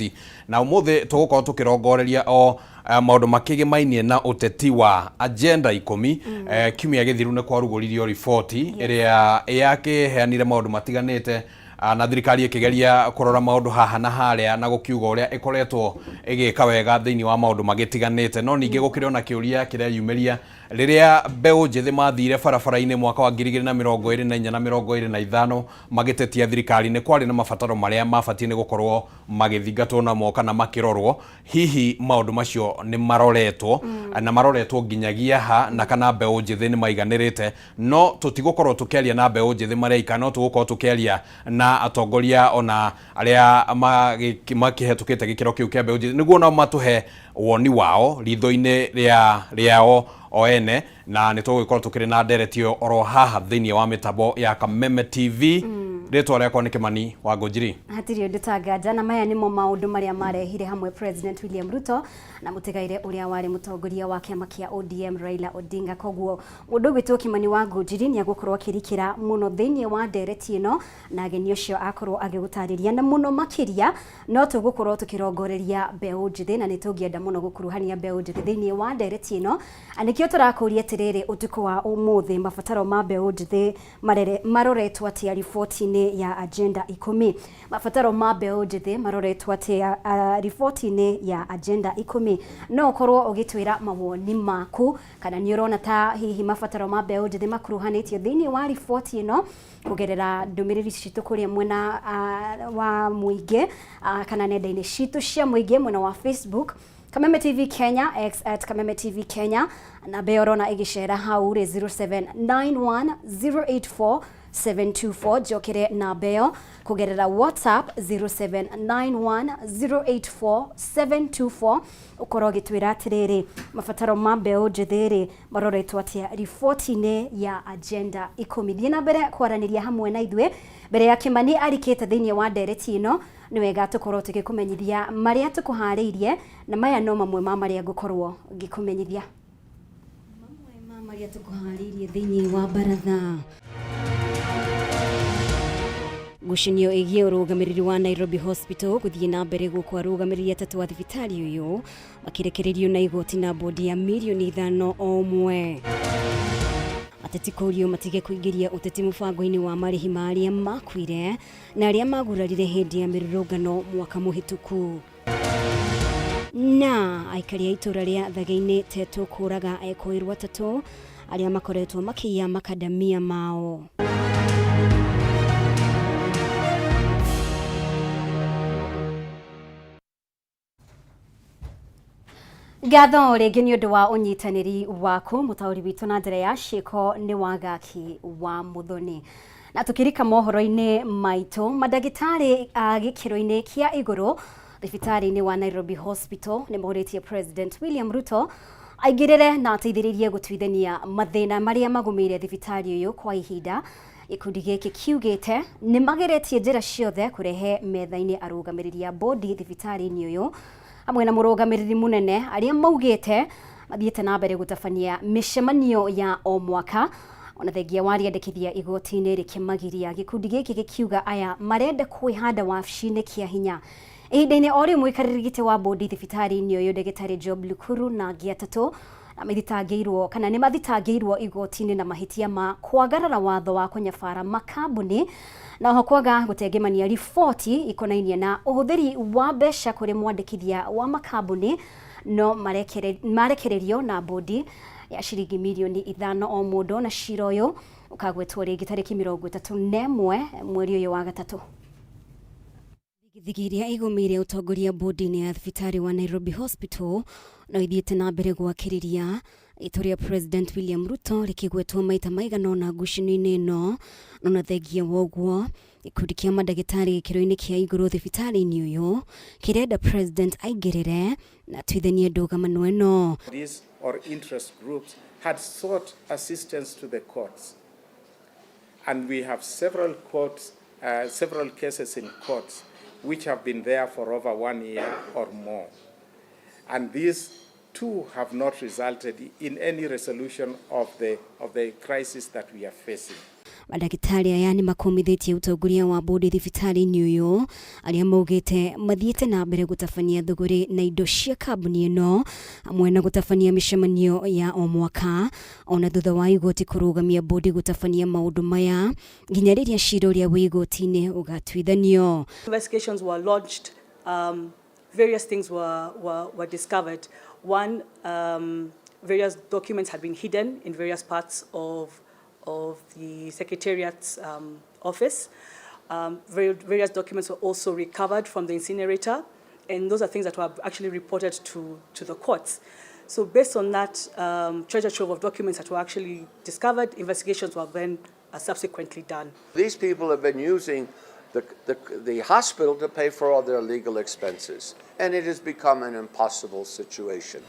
Ũteti. Na ũmũthĩ tũgũkorwo tũkĩrongoreria o maũndũ makĩgĩmainie na ũteti wa agenda ikũmi. Kiumia gĩthiru nĩ kwarugũririo riboti ĩrĩa yakĩheanire maũndũ matiganĩte, na thirikari ĩkĩgeria kũrora maũndũ haha na harĩa na gũkiuga ũrĩa ĩkoretwo ĩgĩka wega thĩinĩ wa maũndũ magĩtiganĩte. No ningĩ gũkĩrĩ ona kĩũria kĩreyumĩria, rĩrĩa mbeũ njĩthĩ mathire barabara-inĩ mwaka wa 2024 na 25 magĩtetia thirikari, nĩ kwarĩ na mabataro marĩa mabatiĩ nĩ gũkorwo magĩthingatwo namo kana makĩrorwo. Hihi maũndũ macio nĩ maroretwo, na maroretwo nginyagia ha, na kana mbeũ njĩthĩ nĩ maiganĩrĩte? No tũtigũkorwo tũkĩaria na mbeũ njĩthĩ marĩ aika, no tũgũkorwo tũkĩaria na atongoria ona arĩa makĩhetũkĩte gĩkĩro kĩu kĩa mbeũ njĩthĩ, nĩguo nao matũhe woni wao ritho-inĩ rĩa rĩao o ene. Na nĩ tũgũgĩkorwo tũkĩrĩ na ndereti ĩyo oro haha thĩinĩ wa mĩtambo ya Kameme TV. Rĩtwa rĩakwa nĩ Kĩmani wa Ngũnjiri. Hatirĩ ũndũ ta nganja, na maya nĩmo maũndũ marĩa marehire hamwe President William Ruto na mũtigaire ũrĩa warĩ mũtongoria wa kĩama kĩa ODM Raila Odinga. Koguo mũndũ ũgwĩtwo Kĩmani wa Ngũnjiri nĩ egũkorwo akĩrikĩra mũno thĩinĩ wa ndereti ĩno, na ageni ũcio akorwo agĩgũtarĩria na mũno makĩria. No tũgũkorwo tũkĩrongoreria mbeũ njĩthĩ, na nĩ tũngĩenda mũno gũkuruhania mbeũ njĩthĩ thĩinĩ wa ndereti ĩno. Nĩkĩo tũrakũria atĩrĩrĩ ũtukũ wa ũmũthĩ, mabataro ma mbeũ njĩthĩ maroretwo atĩa riboti-inĩ ya agenda ikũmi? Mabataro ma mbeũ njĩthĩ maroretwo atĩa riboti-inĩ ya agenda ikũmi? No ũkorwo ũgĩtwĩra mawoni maku, kana nĩ ũrona ta hihi mabataro ma mbeũ njĩthĩ makuruhanĩtio thĩinĩ wa riboti ĩno, kũgerera ndũmĩrĩri citũ kũrĩa mwena wa mũingĩ, kana nenda-inĩ citũ cia mũingĩ, mwena wa Facebook Kameme TV Kenya, X at Kameme TV Kenya. Namba ĩyo ũrona ĩgĩcera hau rĩ, 0791 084 724. Njokere namba ĩyo kũgerera WhatsApp, 0791 084 724, ũkorwo ũgĩtwĩra atĩrĩrĩ, mabataro ma mbeũ njĩthĩ rĩ, maroretwo atĩa riboti-inĩ ya agenda ikũmi? Thiĩ na mbere kwaranĩria hamwe na ithuĩ. Mbere ya Kĩmani arikĩte thĩinĩ wa ndereti ĩno, nĩ wega tũkorwo tũgĩkũmenyithia marĩa tũkũharĩirie, na maya no mamwe ma marĩa ngũkorwo ngĩkũmenyithia. Mamwe ma marĩa tũkũharĩirie thĩinĩ wa baratha: ngucanio ĩgiĩ ũrũgamĩrĩri wa Nairobi Hospital gũthiĩ na mbere, gũkũ arũgamĩrĩri atatũ a thibitarĩ ũyũ makĩrekererio na igoti na bodi ya mirioni 5 o ũmwe. Ateti kũrio matige kũingĩria ũteti mũbango-inĩ wa marĩhi ma arĩa makuire na arĩa magurarire hĩndĩ ya mĩrũrũngano mwaka mũhĩtũku. Na aikari a itũra rĩa Thage-inĩ Tetũ kũraga ekũĩrwo atatũ arĩa makoretwo makĩiya makadamia mao. Ngatho rĩngĩ nĩ ũndũ wa ũnyitanĩri waku. Mũtaũri witũ na njĩra ya ciĩko nĩ Wagaki wa Mũthoni. Na tũkĩrika mohoro-inĩ maitũ, mandagĩtarĩ a gĩkĩro-inĩ kĩa igũrũ thibitarĩ-inĩ wa Nairobi Hospital nĩ morĩtie President William Ruto aingĩrĩre na ateithĩrĩrie gũtuithania mathĩna marĩa magũmĩire thibitarĩ ũyũ kwa ihinda. Gĩkundi gĩkĩ kiugĩte nĩ mageretie njĩra ciothe kũrehe metha-inĩ arũgamĩrĩri a bodi thibitarĩ-inĩ ũyũ hamwe na mũrũgamĩrĩri mũnene, arĩa maugĩte mathiĩte na mbere gũtabania mĩcemanio ya o mwaka, ona thengia wa rĩandĩkithia igoti-inĩ rĩkĩmagiria. Gĩkundi gĩkĩ gĩkiuga aya marenda kwĩhanda wabici-inĩ kĩa hinya. Ihinda-inĩ o rĩu, mũikarĩri gĩtĩ wa bodi thibitarĩ-inĩ ũyũ, ndagĩtarĩ Job Lukuru, na angĩ atatũ mathitangĩirwo kana nĩ mathitangĩirwo igoti-inĩ na mahĩtia ma kwagarara watho wa kũnyabara makambuni, na oho kwaga gũtengemania riboti ikonainie na ũhũthĩri wa mbeca kũrĩ mwandĩkithia wa makambuni. No marekererio na bodi ya ciringi mirioni 5 o mũndũ, na cira ũyũ ũkagwetwo rĩngĩ tarĩki 31 mweri ũyũ wa gatatũ. Thigithigi iria igũmĩire ũtongoria bodi-inĩ ya thibitarĩ wa Nairobi Hospital no ithiĩte na mbere gwakĩrĩria, rĩtwa rĩa President William Ruto rĩkĩgwetwo maita maigana ũna ngucanio-inĩ ĩno. No na thengia wa ũguo, gĩkundi kĩa mandagĩtarĩ gĩkĩro-inĩ kĩa igũrũ thibitarĩ-inĩ ũyũ kĩrenda President aingĩrĩre na atuithanie ndũgamano ĩno. These or interest groups had sought assistance to the courts. And we have several courts, several cases in courts which have been there for over one year or more. And these too have not resulted in any resolution of the crisis that we are facing. Mandagĩtarĩ aya nĩ makomithĩtie ũtongoria wa bodi thibitarĩ-inĩ ũyũ arĩa maugĩte mathiĩte na mbere gũtabania thũgũrĩ na indo cia kambuni ĩno hamwe na gũtabania mĩcemanio ya o mwaka ona thutha wa igoti kũrũgamia bodi gũtabania maũndũ maya nginya rĩrĩa cira ũrĩa wĩ igoti-inĩ ũgatuithanio. Investigations were launched, various things were discovered. One, various documents had been hidden in various parts of the Secretariat's office. Various documents were also recovered from the incinerator, and those are things that were actually reported to the courts. So based on that treasure trove of documents that were actually discovered, investigations were then subsequently done. These people have been using the hospital to pay for all their legal expenses, and it has become an impossible situation.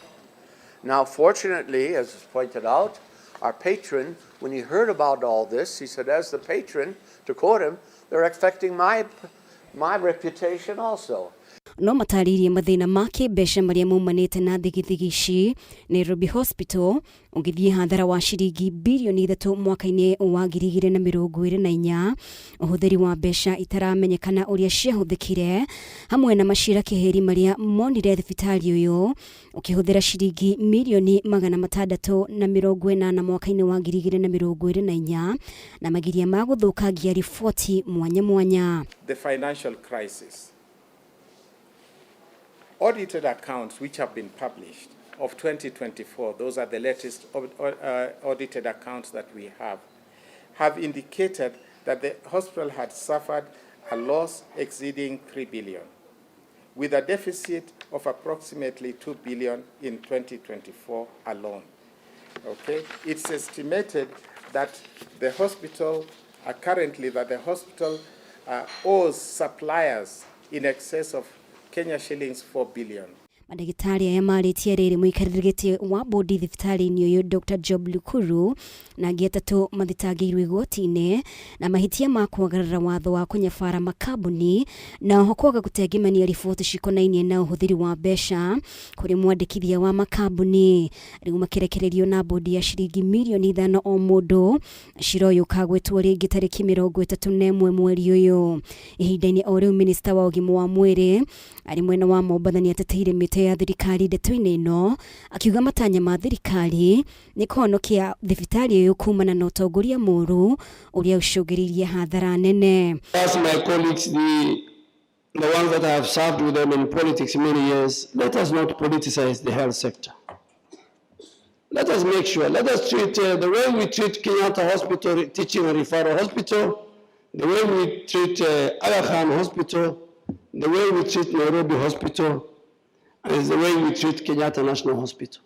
Now, fortunately, as is pointed out, our patron, when he heard about all this, he said, as the patron, to quote him, "They're affecting my reputation also." No matarĩirie mathĩna ma kĩmbeca marĩa maumanĩte na thigithigi ici. Nairobi Hospital ũgĩthiĩ hathara wa ciringi birioni 3 mwaka-inĩ wa 2024, ũhũthĩri wa mbeca itaramenyekana ũrĩa ciahũthĩkire hamwe na macira kĩhĩri marĩa monire thibitarĩ ũyũ ũkĩhũthĩra ciringi mirioni 680 mwaka-inĩ wa 2024 na magiria ma gũthũkangia riboti mwanya mwanya. The financial crisis. Audited accounts which have been published of 2024, those are the latest audited accounts that we have indicated that the hospital had suffered a loss exceeding 3 billion, with a deficit of approximately 2 billion in 2024 alone. Okay, it's estimated that the hospital currently that the hospital owes suppliers in excess of Kenya shillings 4 billion. Mandagĩtarĩ aya marĩtie rĩrĩ mũikarĩri gĩtĩ wa bodi thibitarĩ-inĩ ũyũ Dr Job Lukuru na angĩ atatũ mathitangĩirwo igoti-inĩ na mahĩtia ma kwagarara watho wa kũnyabara makambuni na oho kwaga gũtengemania riboti cikonainie na ũhũthĩri wa mbeca kũrĩ mwandĩkithia wa makambuni. Rĩu makĩrekererio na bodi ya ciringi mirioni 5 o mũndũ. Cira ũyũ ũkagwetwo rĩngĩ tarĩki 31 mweri ũyũ. Ihinda-inĩ o rĩu minista wa ũgima wa mwĩrĩ arĩ mwena wa Mombatha nĩ ateteire mĩtĩ ya thirikari ndeto-inĩ ĩno akiuga matanya ma thirikari nĩ kũhonokia thibitarĩ ũyũ kumana na ũtongoria mũru ũrĩa ũcũngĩrĩirie hathara nene. Ask my colleagues, the ones that I have served with them in politics many years, let us not politicize the health sector. Let us make sure, let us treat the way we treat Kenyatta Hospital, Teaching and Referral Hospital, the way we treat Aga Khan Hospital, the way we treat Nairobi Hospital, and is the way we treat Kenyatta National Hospital.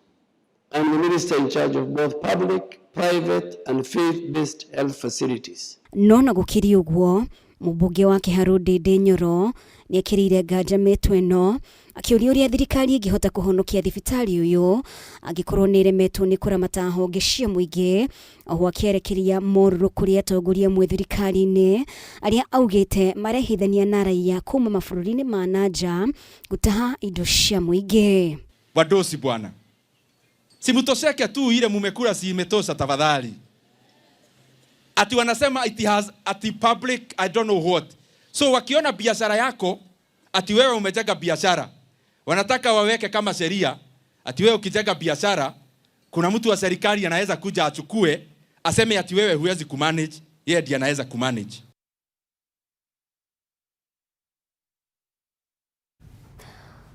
I'm the minister in charge of both public, private, and faith-based health facilities. No na gũkĩrĩ ũguo mũmbunge wa Kĩharũ Ndindi Nyoro nĩ ekĩrĩire nganja mĩtwe ĩno akĩũria ũrĩa thirikari ĩngĩhota kũhonokia thibitarĩ ũyũ angĩkorwo nĩ ĩremetwo nĩ kũramata honge cia mũingĩ. Oho akĩerekeria morũrũ kũrĩ atongoria amwe thirikari-inĩ arĩa augĩte marehithania na raia kuma mabũrũri-inĩ ma na nja gũtaha indo cia mũingĩ. Wadosi bwana, si mtosheke tu ile mumekula, si imetosha tafadhali. Ati wanasema it has ati public I don't know what. So wakiona biashara yako ati wewe umejenga biashara, wanataka waweke kama sheria ati wewe ukijenga biashara kuna mtu wa serikali anaweza kuja achukue aseme ati wewe huwezi kumanage, yeye ndiye anaweza kumanage.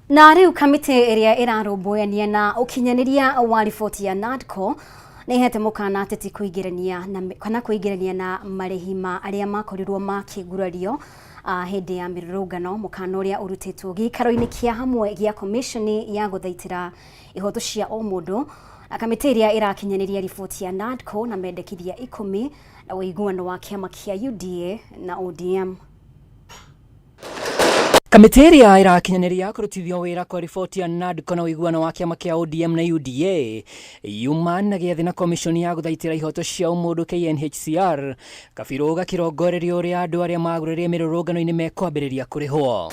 Na rĩu kamĩtĩ ĩrĩa ĩrarũmbũyania na ũkinyanĩria wa riboti ya NADCO nĩ ĩhete mũkana ateti kũingĩrania na kana kũingĩrania na marĩhi ma arĩa makorirwo makĩgurario hĩndĩ ya mĩrũrũngano. Mũkana ũrĩa ũrutĩtwo gĩikaro-inĩ kĩa hamwe gĩa commission ya gũthaitĩra ihoto cia o mũndũ na kamĩtĩ ĩrĩa ĩrakinyanĩria riboti ya NADCO na mendekithia 10 na ũiguano wa kĩama kĩa UDA na ODM. Kamĩtĩ ĩrĩa ĩrakinyanĩria kũrutithio wĩra kwa riboti ya NADCO na ũiguano wa kĩama kĩa ODM na UDA yuma na gĩathĩ na komishoni ya gũthaitĩra ihoto cia ũmũndũ KNHCR kabirũ gakĩrongoreria ũrĩa andũ arĩa magũrĩrie mĩrũrũngano-inĩ mekwambĩrĩria kũrĩhwo.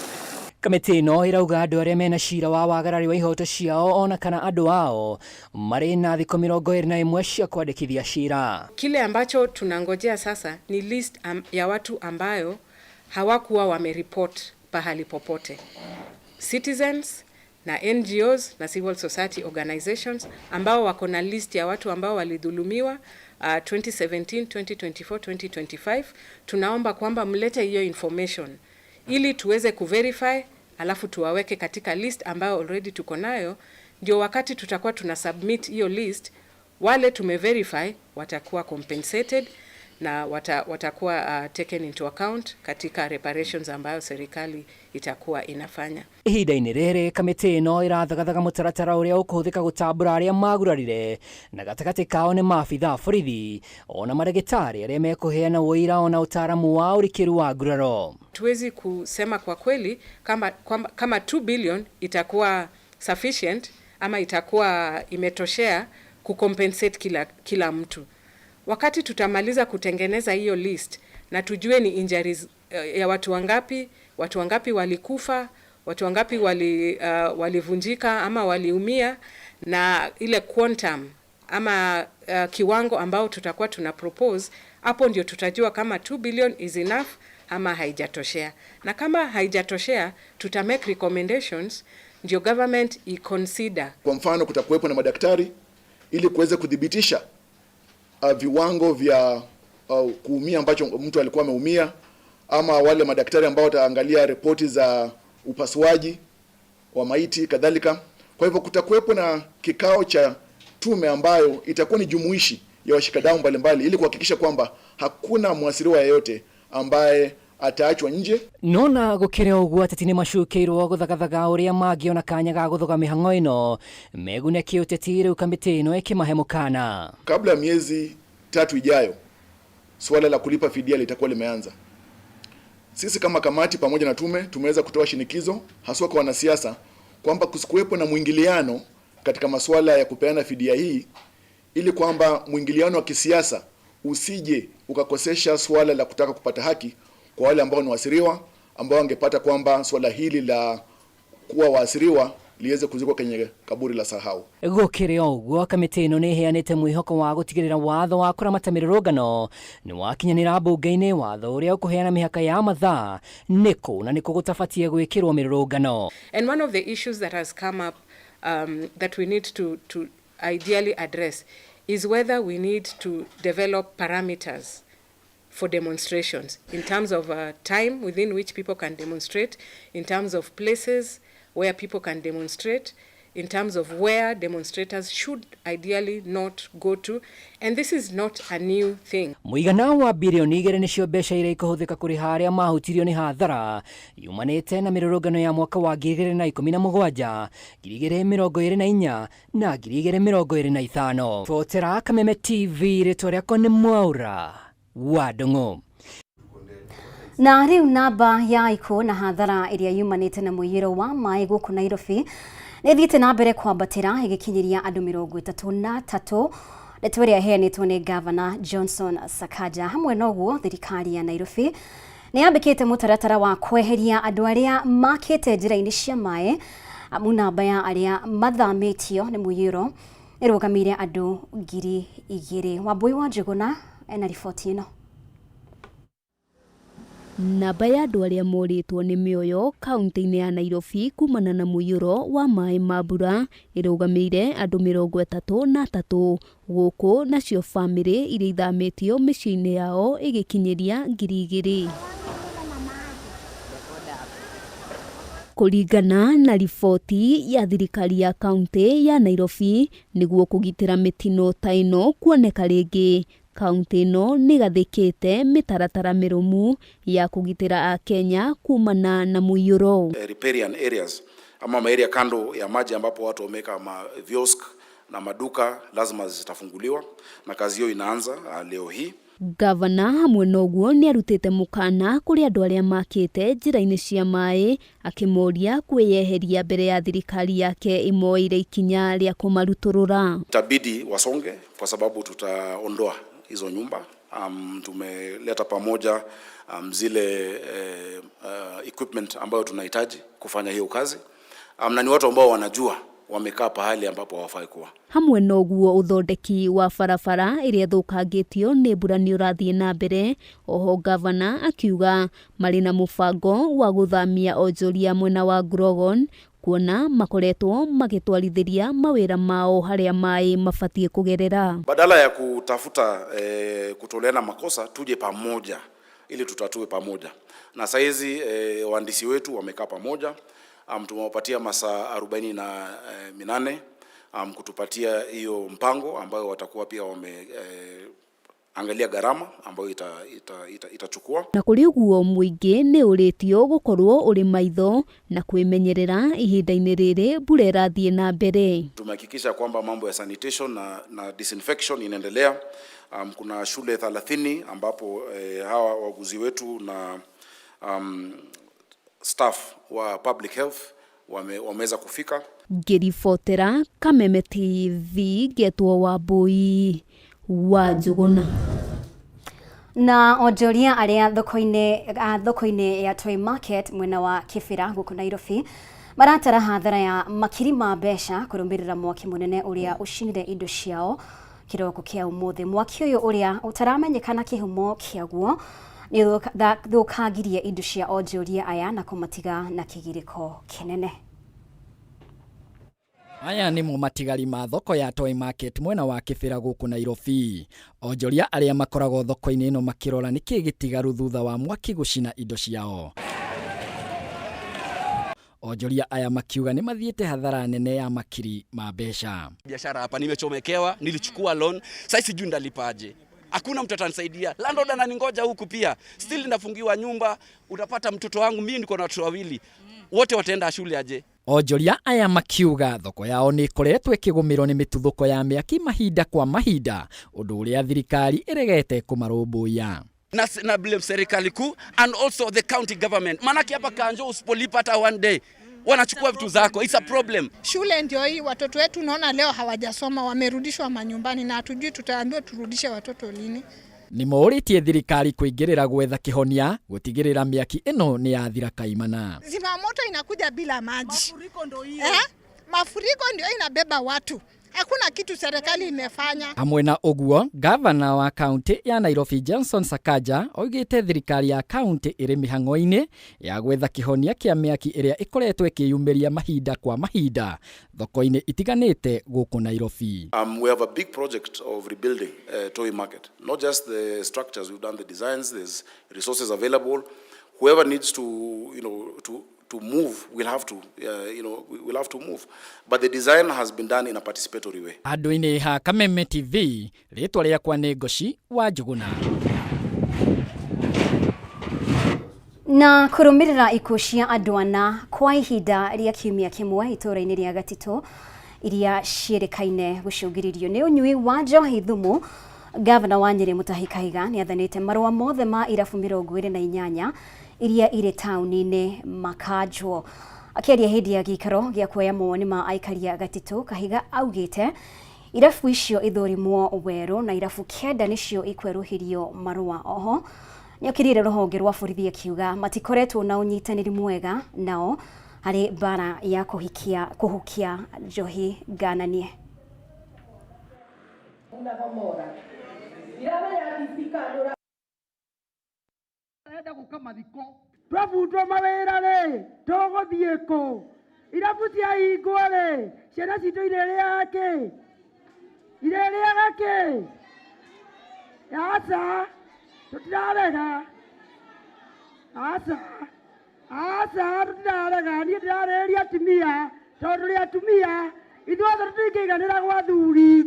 Kamĩtĩ ĩno ĩrauga andũ arĩa mena cira wa wagarari wa ihoto ciao ona kana andũ ao marĩ na thikũ 21 cia kwandĩkithia cira. Kile ambacho tunangojea sasa ni list ya watu ambayo hawakuwa wameripot pahali popote, citizens na NGOs na civil society organizations ambao wako na list ya watu ambao walidhulumiwa 2017, 2024, 2025. Tunaomba kwamba mlete hiyo information ili tuweze kuverify, alafu tuwaweke katika list ambayo already tuko nayo, ndio wakati tutakuwa tuna submit hiyo list, wale tumeverify watakuwa compensated na watakuwa taken into account katika reparations ambayo serikali itakuwa inafanya. Ihinda-inĩ rĩrĩ, kamĩtĩ ĩno ĩrathagathaga mũtaratara ũrĩa ũkũhũthĩka gũtambũra arĩa magurarire, na gatagatĩ kao nĩ maabitha a borithi ona mandagĩtarĩ arĩa mekũheana ũira ona ũtaaramu wa ũrikĩru wa nguraro. Tuwezi kusema kwa kweli kama 2 billion itakuwa sufficient ama itakuwa imetoshea kucompensate kila mtu. Wakati tutamaliza kutengeneza hiyo list na tujue ni injuries ya watu wangapi walikufa, watu wangapi walivunjika ama waliumia, na ile quantum ama kiwango ambao tutakuwa tuna propose, hapo ndio tutajua kama 2 billion is enough ama haijatoshea. Na kama haijatoshea, tuta make recommendations ndio government i-consider. Kwa mfano, kutakuwepo na madaktari ili kuweza kudhibitisha viwango vya kuumia ambacho mtu alikuwa ameumia, ama wale madaktari ambao wataangalia ripoti za upasuaji wa maiti kadhalika. Kwa hivyo kutakuwepo na kikao cha tume ambayo itakuwa ni jumuishi ya washikadau mbalimbali ili kuhakikisha kwamba hakuna mwasiriwa yeyote ambaye ataachwa nje. Nona gũkĩrĩ ũguo, ateti nĩ macukeirwo gũthagathaga ũrĩa mangĩona kanya ga gũthoga mĩhang'o ĩno megune kĩũteti, rĩu kamĩtĩ ĩno ĩkĩmahe mũkana. Kabla ya miezi 3 ijayo, suala la kulipa fidia litakuwa limeanza. Sisi kama kamati pamoja na tume tumeweza kutoa shinikizo haswa kwa wanasiasa kwamba kusikuwepo na mwingiliano katika masuala ya kupeana fidia hii, ili kwamba mwingiliano wa kisiasa usije ukakosesha suala la kutaka kupata haki kwa wale ambao ni waasiriwa, ambao wangepata kwamba suala hili la kuwa waasiriwa liweze kuzikwa kwenye kaburi la sahau. Gũkĩrĩ o ũguo, kamĩtĩ ĩno nĩ ĩheanĩte mwĩhoko wa gũtigĩrĩra watho wa kũramata mĩrũrũngano nĩ wakinyanĩra mbunge-inĩ, watho ũrĩa ũkũheana mĩhaka ya mathaa nĩkũ na nĩkũ gũtabatiĩ gwĩkĩrwo mĩrũrũngano. And one of the issues that has come up that we need to ideally address is whether we need to develop parameters for demonstrations in terms of time within which people can demonstrate, in terms of places where people can demonstrate, in terms of where demonstrators should ideally not go to. And this is not a new thing. Mũigana wa 2 birioni nĩcio mbeca iria ikũhũthĩka kũrĩha arĩa mahutirio nĩ hathara yumanĩte na mĩrũrũngano ya mwaka wa 2017, 2024 na 2025. Botera Kameme TV, rĩtwa rĩakwa nĩ Mwaura wa Ndung'u. Na rĩu namba ya ikuũ na hathara ĩrĩa yumanĩte na mũiyũro wa maĩ gũkũ Nairobi nĩ ĩthiĩte na mbere kwambatĩra, ĩgĩkinyĩria andũ 33, ndeto ĩrĩa ĩheanĩtwo nĩ Gavana Johnson Sakaja. Hamwe na ũguo, thirikari ya Nairobi nĩ yambĩkĩte mũtaratara wa kweheria andũ arĩa makĩte njĩra-inĩ cia maĩ, amu namba ya arĩa mathamĩtio nĩ mũiyũro ĩrũgamĩire andũ 2000. Wambui wa Njũgũna ena riboti ĩno. Namba ya andũ arĩa morĩtwo nĩ mĩoyo kaunti-inĩ ya Nairobi kumana na mũiyũro wa maĩ ma mbura ĩrũgamĩire andũ 33, gũkũ nacio bamĩrĩ iria ithamĩtio mĩciĩ-inĩ yao ĩgĩkinyĩria 2000. Kũringana na riboti ya thirikari ya kaunti ya Nairobi, nĩguo kũgitĩra mĩtino ta ĩno kuoneka rĩngĩ, kaunti ĩno nĩ ĩgathĩkĩte mĩtaratara mĩrũmu ya kũgitĩra Akenya kumana na mũiyũro. Riparian areas ama maarea kando ya maji ambapo watu wameweka ma viosk na maduka lazima zitafunguliwa na kazi hiyo inaanza leo hii. Gavana hamwe na ũguo nĩ arutĩte mũkana kũrĩ andũ arĩa makĩte njĩra-inĩ cia maĩ, akĩmoria kwĩyeheria mbere ya thirikari yake ĩmoeire ikinya rĩa kũmarutũrũra. Itabidi wasonge kwa sababu tutaondoa hizo nyumba. Tumeleta pamoja zile equipment ambayo tunahitaji kufanya hiyo kazi, na ni watu ambao wanajua wamekaa pahali ambapo hawafai kuwa. Hamwe na ũguo, ũthondeki wa barabara ĩrĩa ĩthũkangĩtio nĩ mbura nĩ ũrathiĩ na mbere. Oho gavana akiuga marĩ na mũbango wa gũthamia onjoria mwena wa Grogon, kuona makoretwo magĩtwarithĩria mawĩra mao harĩa maĩ mabatiĩ kũgerera. Badala ya kutafuta kutoleana makosa, tuje pamoja ili tutatue pamoja. Na saizi wahandisi wetu wamekaa pamoja, tumewapatia masaa 48 kutupatia hiyo mpango ambayo watakuwa pia wame angalia gharama ambayo itachukua. Na kũrĩ ũguo, mũingĩ nĩ ũrĩtio gũkorwo ũrĩ maitho na kwĩmenyerera ihinda-inĩ rĩrĩ mbura ĩrathiĩ na mbere. Tumehakikisha kwamba mambo ya sanitation na disinfection inaendelea. Kuna shule 30 ambapo hawa wauguzi wetu na staff wa public health wameweza kufika. Ngĩribotera Kameme TV, ngetwo Wambui wa Njũgũna. Na onjoria arĩa thoko-inĩ ya Toi Market mwena wa Kibera gũkũ Nairobi maratara hathara ya makiri ma mbeca kũrũmĩrĩra mwaki mũnene ũrĩa ũcinire indo ciao kĩroko kĩa ũmũthĩ. Mwaki ũyũ ũrĩa ũtaramenyekana kĩhumo kĩaguo nĩ thũkangirie indo cia onjoria aya na kũmatiga na kĩgirĩko kĩnene. Aya nĩmo matigari ma thoko ya Toi Market mwena wa Kibera gũkũ Nairobi. Onjoria arĩa makoragwo thoko-inĩ ĩno makĩrora nĩkĩ gĩtigaru thutha wa mwaki gũcina indo ciao. Onjoria aya makiuga nĩ mathiĩte hathara nene ya makiri ma mbeca. Biashara hapa nimechomekewa, nilichukua loan, sasa sijui ndalipaje. Hakuna mtu atanisaidia. Landlord ananingoja huku pia. Still ndafungiwa nyumba, utapata mtoto wangu, mimi niko na watoto wawili. Wote wataenda shule aje? Onjoria aya makiuga thoko yao nĩ ĩkoretwo ĩkĩgũmĩrwo nĩ mĩtuthũko ya mĩaki mahinda kwa mahinda, ũndũ ũrĩa thirikari ĩregete kũmarũmbũiya. Na blame serikali kuu and also the county government. Manake hapa Kanjo usipolipa hata one day wanachukua vitu zako. It's a problem. Shule ndio hii, watoto wetu naona leo hawajasoma, wamerudishwa manyumbani na hatujui tutaambiwa turudishe watoto lini. Nĩ morĩtie thirikari kũingĩrĩra gwetha kĩhonia gũtigĩrĩra mĩaki ĩno nĩ yathira kaimana. Zimamoto inakuja bila maji. Mafuriko ndio hiyo. Mafuriko ndio inabeba watu. Hakuna kitu serikali imefanya. Hamwe na ũguo, gavana wa kaunti ya Nairobi Johnson Sakaja oigĩte thirikari ya kaunti ĩrĩ mĩhang'o-inĩ ya gwetha kĩhonia kĩa mĩaki ĩrĩa ĩkoretwo ĩkĩyumĩria mahinda kwa mahinda thoko-inĩ itiganĩte gũkũ Nairobi. We have a big project of rebuilding Toi Market. Not just the structures, we've done the designs, there's resources available. Whoever needs to, you know, to move, we'll have to, we'll have to move. But the design has been done in a participatory way. Andũ-inĩ ha Kameme TV, rĩtwa rĩakwa nĩ Ngoci wa Njũgũna. Na kũrũmĩrĩra ikuũ cia andũ ana kwa ihinda rĩa kiumia kĩmwe itũũra-inĩ rĩa Gatitũ iria ciĩrĩkaine gũcũngĩrĩrio nĩ ũnyui wa njohi thumu, gavana wa Nyĩrĩ Mutahi Kahiga nĩ athanĩte marũa mothe ma irabu 28 iria irĩ taũni-inĩ makanjwo. Akĩaria hĩndĩ ya gĩikaro gĩa kuoya mawoni ma aikari a Gatitũ, Kahiga augĩte irabu icio ithũrimwo werũ na irabu 9 nĩcio ikwerũhirio marũa. Oho nĩokĩrĩire rũhonge rwa borithi akiuga matikoretwo na ũnyitanĩri mwega nao harĩ mbara ya kũhukia njohi ngananie. Twabundwo mawĩra rĩ, tũgũthiĩ kũ? Irabu ciahingwo rĩ, ciana citũ irĩrĩaga kĩ? Irĩrĩaga kĩ? Aca, tũtirarega. Aca, aca, tũtirarega. Niĩ ndĩrarĩrĩria atumia, tondũ tũrĩ atumia, ithuothe tũtingĩiganĩra gwa athuri,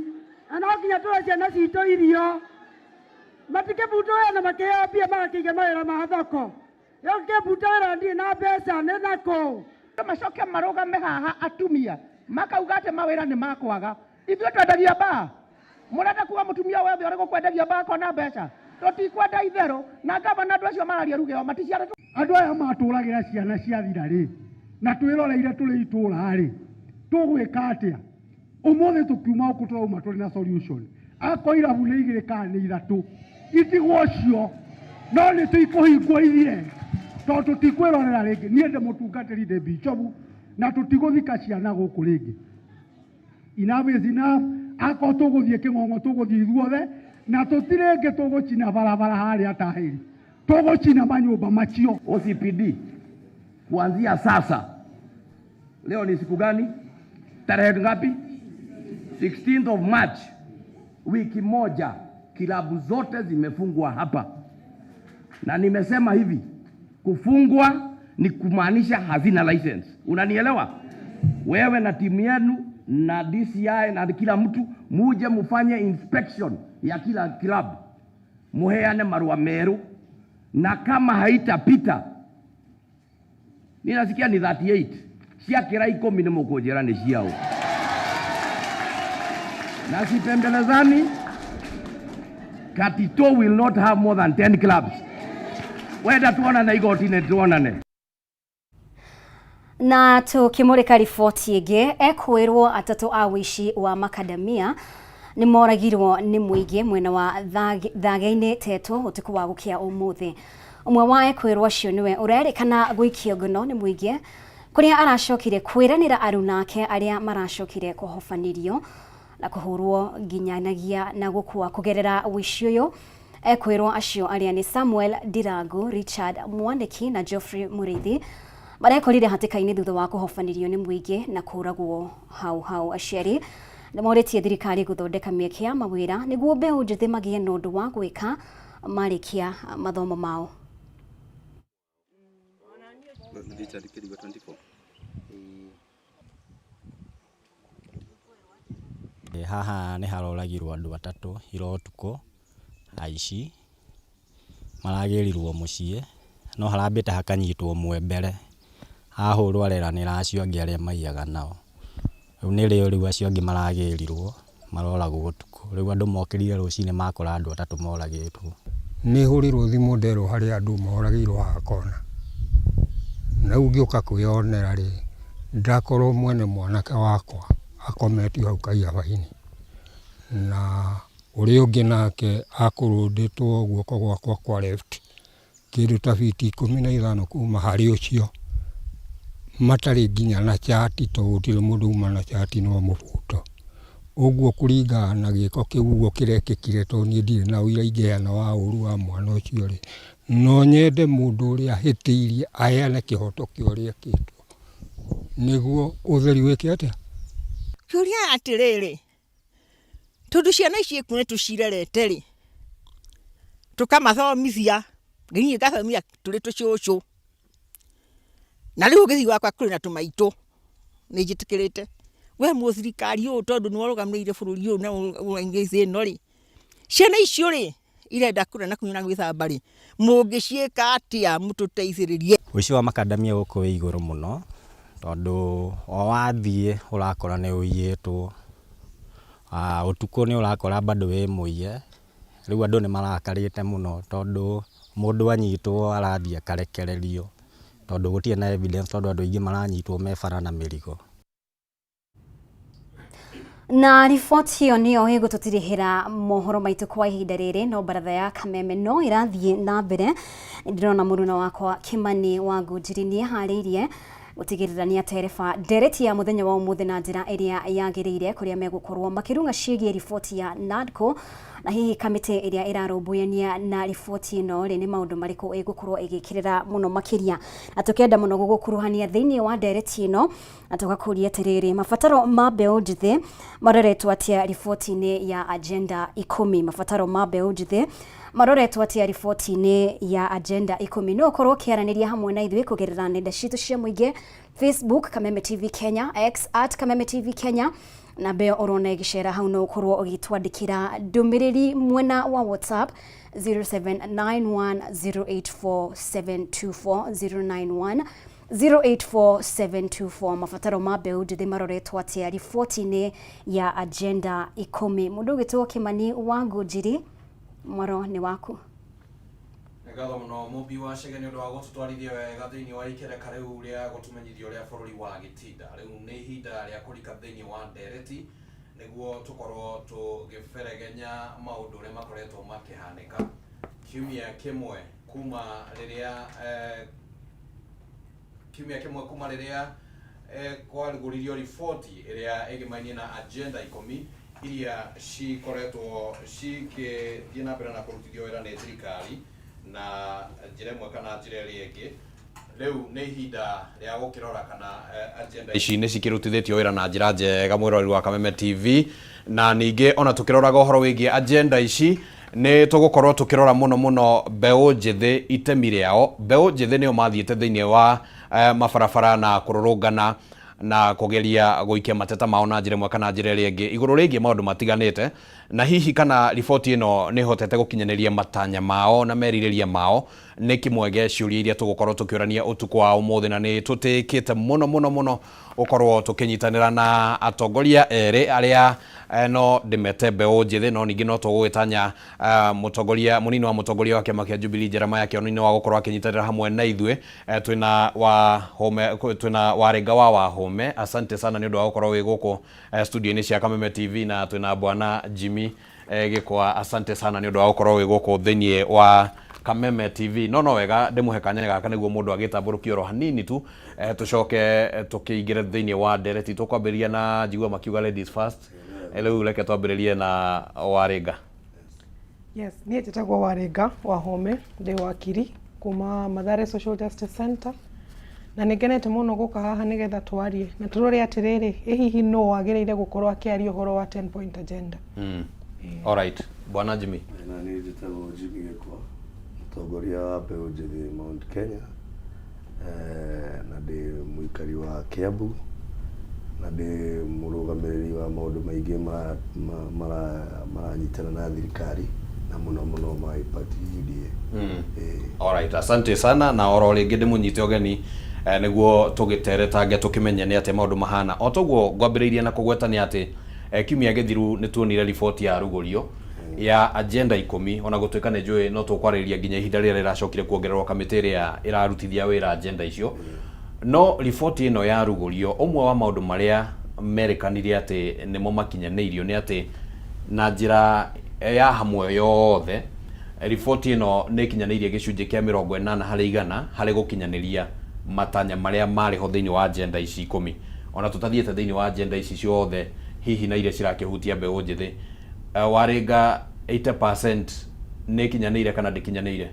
na no nginya tũhe ciana citũ irio. Matikĩbutwo wĩra na makĩheo mbia magakĩiga mawĩra ma thoko. Ngĩbuta wĩra ndirĩ na mbeca nĩ nakũ? Macoke marũgame haha atumia makauga atĩ mawĩra nĩ makwaga. Ithuĩ twendagia mbaa. Mũrenda kuga mũtumia wothe ũrĩ gũkwendagia mbaa akona mbeca? Tũtikwenda itherũ. Na gavana andũ acio mararia ruga ĩyo maticiarĩtwo. Andũ aya matũragĩra ciana ciathira rĩ, na twĩroreire tũrĩ itũũra rĩ, tũgwĩka atĩa? Ũmũthĩ tũkiuma gũkũ tũrauma tũrĩ na solution. Akorwo irabu nĩ 2 kana nĩ 3, Itigwo cio no nĩ tũikũhingwo ithire tondũ tũtikwĩrorera rĩngĩ. Niĩ ndĩ mũtungatĩri, ndĩ bicobu, na tũtigũthika ciana gũkũ rĩngĩ. Enough is enough. Akorwo tũgũthiĩ kĩng'ong'o, tũgũthiĩ ithuothe, na tũtirĩ ngĩ tũgũcina barabara harĩa tahĩri, tũgũcina manyũmba macio. OCPD kuanzia sasa, leo ni siku gani? Tarehe ngapi? 16th of March, wiki moja, kilabu zote zimefungwa hapa, na nimesema hivi, kufungwa ni kumaanisha hazina license. Unanielewa? Wewe na timu yenu na DCI na kila mtu muje mufanye inspection ya kila club, muheane marua meru, na kama haitapita, ninasikia ni 38 ciakĩra 10 nĩ mũkũnjĩra nĩ ciao, na sipembelezani. Katito will not have more than 10 clubs. Wenda tuonane igoti-inĩ, tuonane. Na tukimurika riboti ĩngĩ, ekwĩrwo atatũ a wĩici wa makadamia nĩ moragirwo nĩ mũingĩ mwena wa Thage-inĩ Tetũ ũtukũ wa gũkĩa ũmũthĩ. Ũmwe wa ekwĩrwo acio nĩwe ũrerĩkana gũikio ngono nĩ mũingĩ, kũrĩa aracokire kwĩranĩra aruna ake arĩa maracokire kũhobanĩrio na kũhũrwo nginyanagia na gũkua kũgerera wĩici ũyũ. Ekwĩrwo acio arĩa nĩ Samuel Ndirangu, Richard Mwaniki na Geoffrey Mũrĩithi marekorire hatĩka-inĩ thutha wa kũhobanĩrio nĩ mũingĩ na kũragwo hau hau. Aciari nĩ morĩtie thirikari gũthondeka mĩeke ya mawĩra nĩguo mbeũ njĩthĩ magĩe na ũndũ wa gwĩka marĩkia mathomo mao. Richard Kirigo 24. Haha nĩ haroragirwo andũ atatũ ira ũtukũ, aici maragĩrirwo mũciĩ, no harambĩte hakanyitwo ũmwe mbere, ahũrwo areranĩra acio angĩ arĩa maiyaga nao. Rĩu nĩrĩo rĩu acio angĩ maragĩrirwo maroragwo ũtukũ. Rĩu andũ mokĩrire rũcinĩ makora andũ atatũ moragĩtwo. Nĩ hũrĩrwo thimũ nderwo harĩ andũ moragĩirwo haha kona, na rĩu ngĩũka kwĩyonera rĩ, ndakorwo mwene mwanake wakwa akometio hau kaiyaba-inĩ, na ũrĩa ũngĩ nake akũrũndĩtwo guoko gwakwa kwa left kĩndũ ta biti 15 kuma harĩ ũcio, matarĩ nginya na chati tondũ gũtirĩ mũndũ uma na chati no mũbuto. Ũguo kũringana na gĩko kĩu ũguo kĩrekĩkire, tondũ niĩ ndirĩ na ũira ingĩheana wa ũru wa mwana ũcio rĩ, no nyende mũndũ ũrĩa ahĩtĩirie aheane kĩhoto kĩa ũrĩa ekĩtwo, nĩguo ũtheri wĩke atĩa. Kĩũria atĩrĩrĩ, tondũ ciana ici ĩkuũ nĩ tũcirerete rĩ, tũkamathomithia, niĩ ngathomithia tũrĩ tũcũcũ, na rĩu ũngĩthiĩ gwakwa kũrĩ na tũmaitũ, nĩ njĩtĩkĩrĩte we mũthirikari ũyũ, tondũ nĩwe ũrũgamĩrĩire bũrũri ũyũ na thĩ ĩno rĩ, ciana icio rĩ irenda kũrĩa na kũnyua na gwĩthamba rĩ, mũngĩciĩka atĩa mũtũteithĩrĩrie? Ũici wa makadamia gũkũ wĩ igũrũ mũno, tondũ o wathiĩ ũrakora nĩ ũiyĩtwo, ũtukũ nĩ ũrakora bado wĩ mũiye. Rĩu andũ nĩ marakarĩte mũno, tondũ mũndũ anyitwo arathiĩ akarekererio, tondũ gũtirĩ na evidence, tondũ andũ aingĩ maranyitwo me bara na mĩrigo. Na riboti ĩyo nĩyo ĩgũtũtirihĩra mohoro maitũ kwa ihinda rĩrĩ, no baratha ya Kameme no ĩrathiĩ na mbere. Ndĩrona mũruna wakwa Kimani wa Ngũnjiri nĩ eharĩirie gũtigĩrĩra nĩ atereba ndereti ya mũthenya wa ũmũthĩ na njĩra ĩrĩa yagĩrĩire, kũrĩa megũkorwo makĩrung'a ciĩgiĩ riboti ya NADCO, na hihi kamĩtĩ ĩrĩa ĩrarũmbũyania na riboti ĩno rĩ, nĩ maũndũ marĩkũ ĩgũkorwo ĩgĩkĩrĩra mũno makĩria. Na tũkenda mũno gũgũkuruhania thĩinĩ wa ndereti ĩno na tũgakũria atĩrĩrĩ, mabataro ma mbeũ njĩthĩ maroretwo atĩa riboti-inĩ ya Agenda 10? Mabataro ma mbeũ njĩthĩ maroretwo atĩa riboti-inĩ ya Agenda 10? No ũkorwo ũkĩaranĩria hamwe na ithuĩ kũgerera nenda citũ cia mũingĩ: Facebook Kameme TV Kenya, X @KamemeTVKenya, namba ĩyo ũrona ĩgĩcera hau no ũkorwo ũgĩtwandĩkĩra ndũmĩrĩri mwena wa WhatsApp 0791084724, 091 084724. Mabataro ma mbeũ njĩthĩ maroretwo atĩa riboti-inĩ ya Agenda 10? Mũndũ ũgĩtwo Kimani wa Ngũnjiri, mwaro nĩ waku. Nĩ ngatho mũno mũmbi wa Chege nĩ ũndũ wa gũtũtwarithia wega thĩinĩ wa ikereka rĩu rĩa gũtũmenyithia ũrĩa bũrũri wa gĩtinda. Rĩu nĩ ihinda rĩa kũrika thĩinĩ wa ndereti nĩguo tũkorwo tũgĩberegenya maũndũ ũrĩa makoretwo makĩhanĩka. Kiumia kĩmwe kuma rĩrĩa eh, kiumia kĩmwe kuma rĩrĩa eh, kwarugũririo riboti ĩrĩa ĩgĩmainie na agenda ikũmi iria cikoretwo cikĩthiĩ na mbere na kũrutithio wĩra nĩ thirikari na njĩra ĩmwe kana njĩra ĩrĩa ĩngĩ. Rĩu nĩ ihinda rĩa gũkĩrora kana agenda ici nĩ cikĩrutithĩtio wĩra na njĩra njega mwĩroreri wa Kameme TV. Na ningĩ ona tũkĩroraga ũhoro wĩgiĩ agenda ici nĩ tũgũkorwo tũkĩrora mũno mũno mbeũ njĩthĩ itemi rĩao. Mbeũ njĩthĩ nĩo mathiĩte thĩinĩ wa mabarabara na kũrũrũngana na kũgeria gũikia mateta mao na njĩra ĩmwe kana njĩra ĩrĩa ĩngĩ igũrũ rĩgiĩ maũndũ matiganĩte, na hihi kana riboti ĩno nĩ ĩhotete gũkinyanĩria matanya mao na merirĩria mao nĩ kĩmwe gĩa ciũria iria tũgũkorwo tũkĩũrania ũtukũ wa ũmũthĩ, na nĩ tũtĩĩkĩte mũno mũno mũno gũkorwo tũkĩnyitanĩra na atongoria erĩ arĩa no ndĩmete mbeũ njĩthĩ, no ningĩ no tũgũgĩtanya mũtongoria mũnini wa mũtongoria wa kĩama kĩa Jubilee Jeremiah Kĩoni nĩ wa gũkorwo akĩnyitanĩra hamwe na ithuĩ. Twĩna Wahũme, twĩna Warĩnga wa Wahũme, asante sana nĩ ũndũ wa gũkorwo wĩ gũkũ studio-inĩ cia Kameme TV, na twĩna Bwana Jimmy Gĩkwa, asante sana nĩ ũndũ wa gũkorwo wĩ gũkũ thĩinĩ wa Kameme TV. No no wega ndĩmũhe kanya gaka nĩguo mũndũ agĩtambũrũkie oro hanini tu, tũcoke tũkĩingĩre thĩinĩ wa ndereti. Tũkwambĩrĩria na njigua makiuga ladies first, rĩu reke twambĩrĩrie na Warĩnga. Yes, niĩ njĩtagwo Warĩnga Wahome, ndĩ wakiri kuma Mathare Social Justice Center, na nĩ ngenete mũno gũka haha nĩgetha twarie na tũrore atĩrĩrĩ, ĩ hihi nũ wagĩrĩire gũkorwo akĩaria ũhoro wa 10 point agenda. Alright, Bwana Jimmy. Na niĩ njĩtagwo Jimmy Gĩkwa, mũtongoria wa mbeũ njĩthĩ Mount Kenya, na ndĩ mũikari wa Kiambu, na ndĩ mũrũgamĩrĩri wa maũndũ maingĩ maranyitana na thirikari, na mũno mũno my party UDA. Alright, asante sana, na oro rĩngĩ ndĩmũnyite ũgeni nĩguo tũgĩteretange tũkĩmenye nĩ atĩa maũndũ mahana. O toguo ngwambĩrĩirie na kũgweta nĩ atĩ kiumia gĩthiru nĩ tuonire riboti ya rugũrio ya agenda ikũmi, ona gũtuĩka nĩ njũĩ no tũkwarĩrĩria nginya ihinda rĩrĩa rĩracokire kuongererwo kamĩtĩ ĩrĩa ĩrarutithia wĩra agenda icio. No riboti ĩno ya rugũrio, ũmwe wa maũndũ marĩa merĩkanire atĩ nĩmo makinyanĩirio nĩ atĩ na njĩra ya hamwe yothe riboti ĩno nĩ ĩkinyanĩirie gĩcunjĩ kĩa 80% harĩ gũkinyanĩria matanya marĩa marĩ ho thĩinĩ wa agenda ici ikũmi. Ona tũtathiĩte thĩinĩ wa agenda ici ciothe hihi na iria cirakĩhutia mbeũ njĩthĩ, Warĩnga 80% nĩ ĩkinyanĩire kana ndĩkinyanĩire?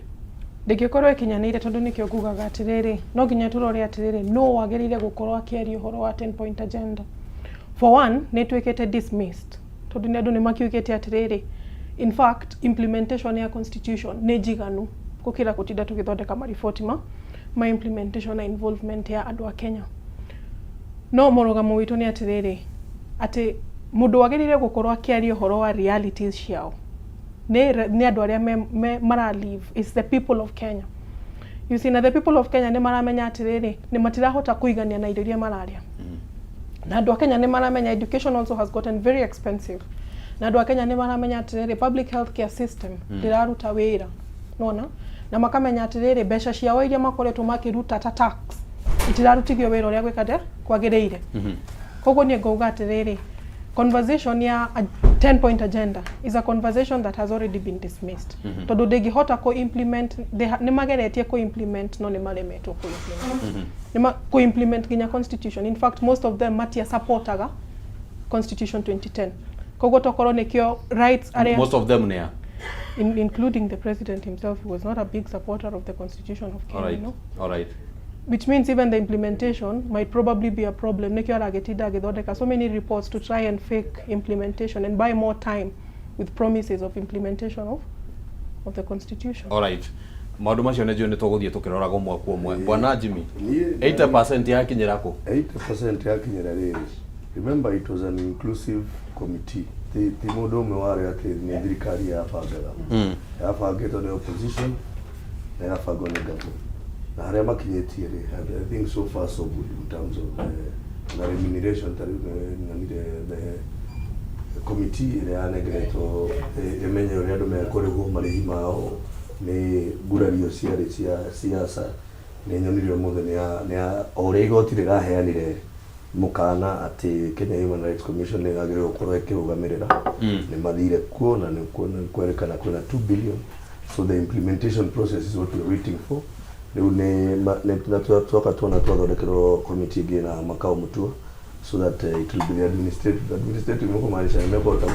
Ndĩngĩkorwo ĩkinyanĩire, tondũ nĩkĩo ngugaga atĩrĩrĩ, no nginya tũrore atĩrĩrĩ, nũ wagĩrĩire gũkorwo akĩaria ũhoro wa 10 point agenda. For one, nĩ ĩtuĩkĩte dismissed, tondũ nĩ andũ nĩ makiugĩte atĩrĩrĩ, in fact implementation ya constitution nĩ njiganu gũkĩra gũtinda tũgĩthondeka mariboti ma implementation na involvement ya andũ a Kenya. No mũrũgamo witũ nĩ atĩrĩrĩ, atĩ mũndũ wagĩrĩire gũkorwo akĩaria ũhoro wa realities ciao nĩ andũ arĩa mara live, is the people of Kenya. You see, na the people of Kenya nĩ maramenya atĩrĩrĩ, nĩ matirahota kũigania na irio iria mararĩa. Na andũ a Kenya nĩ maramenya education also has gotten very expensive. Na andũ a Kenya nĩ maramenya atĩrĩrĩ, public health care system ndĩraruta wĩra. Nona? Na makamenya atĩrĩrĩ, mbeca ciao iria makoretwo makĩruta ta tax itirarutithio wĩra ũrĩa gwĩka kwagĩrĩire. Koguo niĩ ngauga atĩrĩrĩ, conversation ya 10 point agenda is a conversation that has already been dismissed. Tondũ ndĩngĩhota kũ implement, nĩ mageretie kũ implement no nĩ maremetwo kũ implement. Nĩ kũ implement nginya constitution. In fact, most of them matia supportaga constitution 2010. Koguo tokorwo nĩkĩo rights arĩa Most of them nĩ a? Including the president himself, who was not a big supporter of the constitution of Kenya. No? Alright. Which means even the implementation might probably be a problem. Nĩkĩo aragĩtinda agĩthondeka so many reports to try and fake implementation and buy more time with promises of implementation of the constitution. Alright. Maũndũ macio nĩ njũĩ nĩ tũgũthiĩ tũkĩroraga ũmwe kwa ũmwe. Bwana Jimmy, 80% yakinyĩra kũ? 80% yakinyĩra rĩrĩ. Remember, it was an inclusive committee. Ti mũndũ ũmwe warĩ atĩ nĩ thirikari yabangaga. Yabangĩtwo nĩ opposition na yabangwo nĩ government. Na harĩa makinyĩtie rĩ, I think so far so good in terms of na remuneration. Ta rĩu nyonire the committee ĩrĩa yanengeretwo ĩmenye ũrĩa andũ mekũrĩhwo marĩhi mao nĩ ngurario ciarĩ cia siasa, nĩ nyonire ũmũthĩ nĩ ya o ũrĩa igoti rĩraheanire mũkana atĩ Kenya Human Rights Commission nĩ yagĩrĩirwo gũkorwo ĩkĩrũgamĩrĩra, nĩ mathire kuo na nĩ kwerĩkana kwĩna 2 billion. So the implementation process is what we are waiting for. Rĩu nĩ ma- nĩ na twa- twoka tuona twathondekerwo committee ĩngĩ na Makau Mutua so that it will be the administrative administrative nĩ kũmaanisha nĩ mekũhota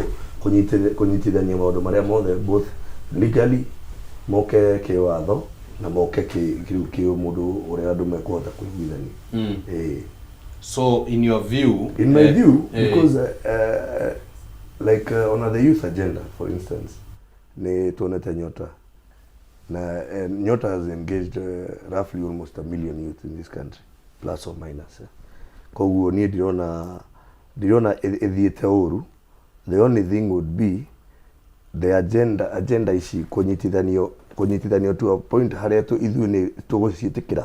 kũnyitithania maũndũ marĩa mothe both legally moke kĩwatho na moke kĩ kĩ mũndũ ũrĩa andũ mekũhota kũiguithania. Ĩĩ. So in your view, In my view, because like on the youth agenda, for instance, nĩ tuonete Nyota na Nyota has engaged roughly almost 1 million youth in this country, plus or minus, eh. Koguo niĩ ndirona ĩthiĩte ũru. The only thing would be the agenda ici kũnyitithanio to a point harĩa tu ithuĩ nĩ tũgũciĩtĩkĩra.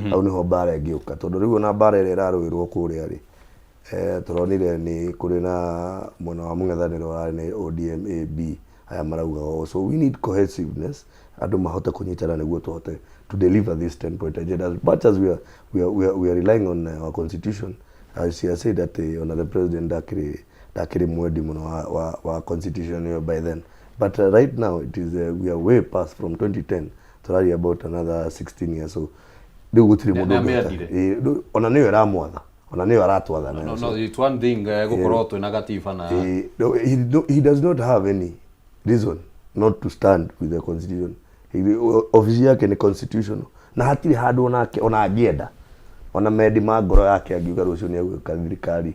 Hau nĩho mbara ĩngĩũka, tondũ rĩu ona mbara ĩrĩa ĩrarũĩrwo kũrĩa rĩ, tũronire nĩ kũrĩ na mwena wa mũng'ethanĩro wa nĩ ODM A B aya marauga ũũ. So we need cohesiveness, andũ mahote kũnyitana nĩguo tũhote to deliver this 10 point agenda. As much as we are relying on our constitution, as he has said that ona the president ndakĩrĩ mwendi mũno wa constitution ĩyo by then, but right now it is we are way past from 2010. Tũraria about another 16 years, so rĩu gũtirĩ mũndũ Nĩ ũngĩhota. amĩendire? Ĩĩ, ona nĩyo ĩramwatha, ona nĩyo aratwatha nayo. No, no, it's one thing gũkorwo twĩna gatiba na No, no, he does not have any reason not to stand with the constitution. Ofici yake nĩ constitutional na hatirĩ handũ onake ona angĩenda, ona mendi ma ngoro yake, angiuga rũciũ nĩ egwĩka thirikari,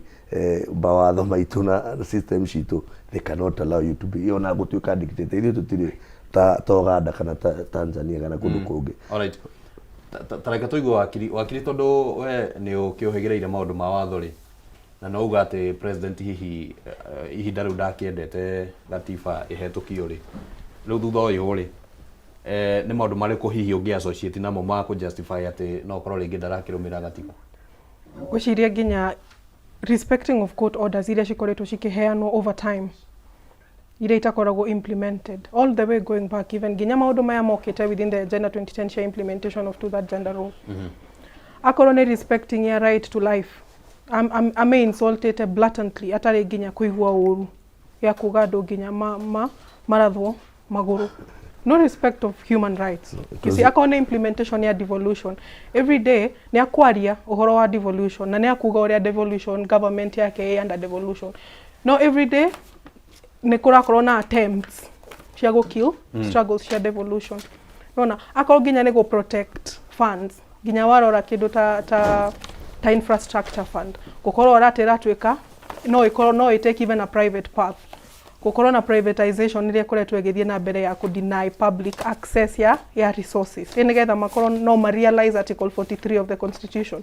mawatho maitũ na system citũ, they cannot allow you to be ona gũtuĩka dictator. Ithuĩ tũtirĩ ta Uganda kana ta Tanzania kana kũndũ kũngĩ. Alright. Ta reke tũigue wakiri, tondũ we nĩ ũkĩũhĩgĩrĩire maũndũ ma watho rĩ, na no uga atĩ president hihi ihinda rĩu ndakĩendete gatiba ĩhetũkio rĩ, rĩu thutha ũyũ rĩ, nĩ maũndũ marĩkũ hihi ũngĩ associate namo ma kũ justify atĩ no ũkorwo rĩngĩ ndarakĩrũmĩrĩra gatiba? Ngwĩciria nginya respecting of court orders iria cikoretwo cikĩheanwo over time, iria itakoragwo implemented all the way going back, even nginya maũndũ maya mokĩte within the Agenda 2010 cia implementation of two-third gender rule. Akorwo nĩ respecting ya right to life, ame insultĩte blatantly atarĩ nginya kũigua ũru ya kuga andũ nginya ma marathwo magũrũ, no respect of human rights. You see, akorwo nĩ implementation ya devolution, every day nĩ akwaria ũhoro wa devolution na nĩ akuga ũrĩa devolution government yake ĩ under devolution, no every day nĩ kũrakorwo na attempts cia gũ kill struggles cia devolution. Nona akorwo nginya nĩ gũ protect funds, nginya warora kĩndũ ta infrastructure fund, gũkorwo ũrate ĩratuĩka no ĩkorwo no ĩ take even a private path, gũkorwo na privatization ĩrĩa ĩkoretwo ĩgĩthiĩ na mbere ya kũ deny public access ya resources, ĩ nĩgetha makorwo no ma realize article 43 of the constitution,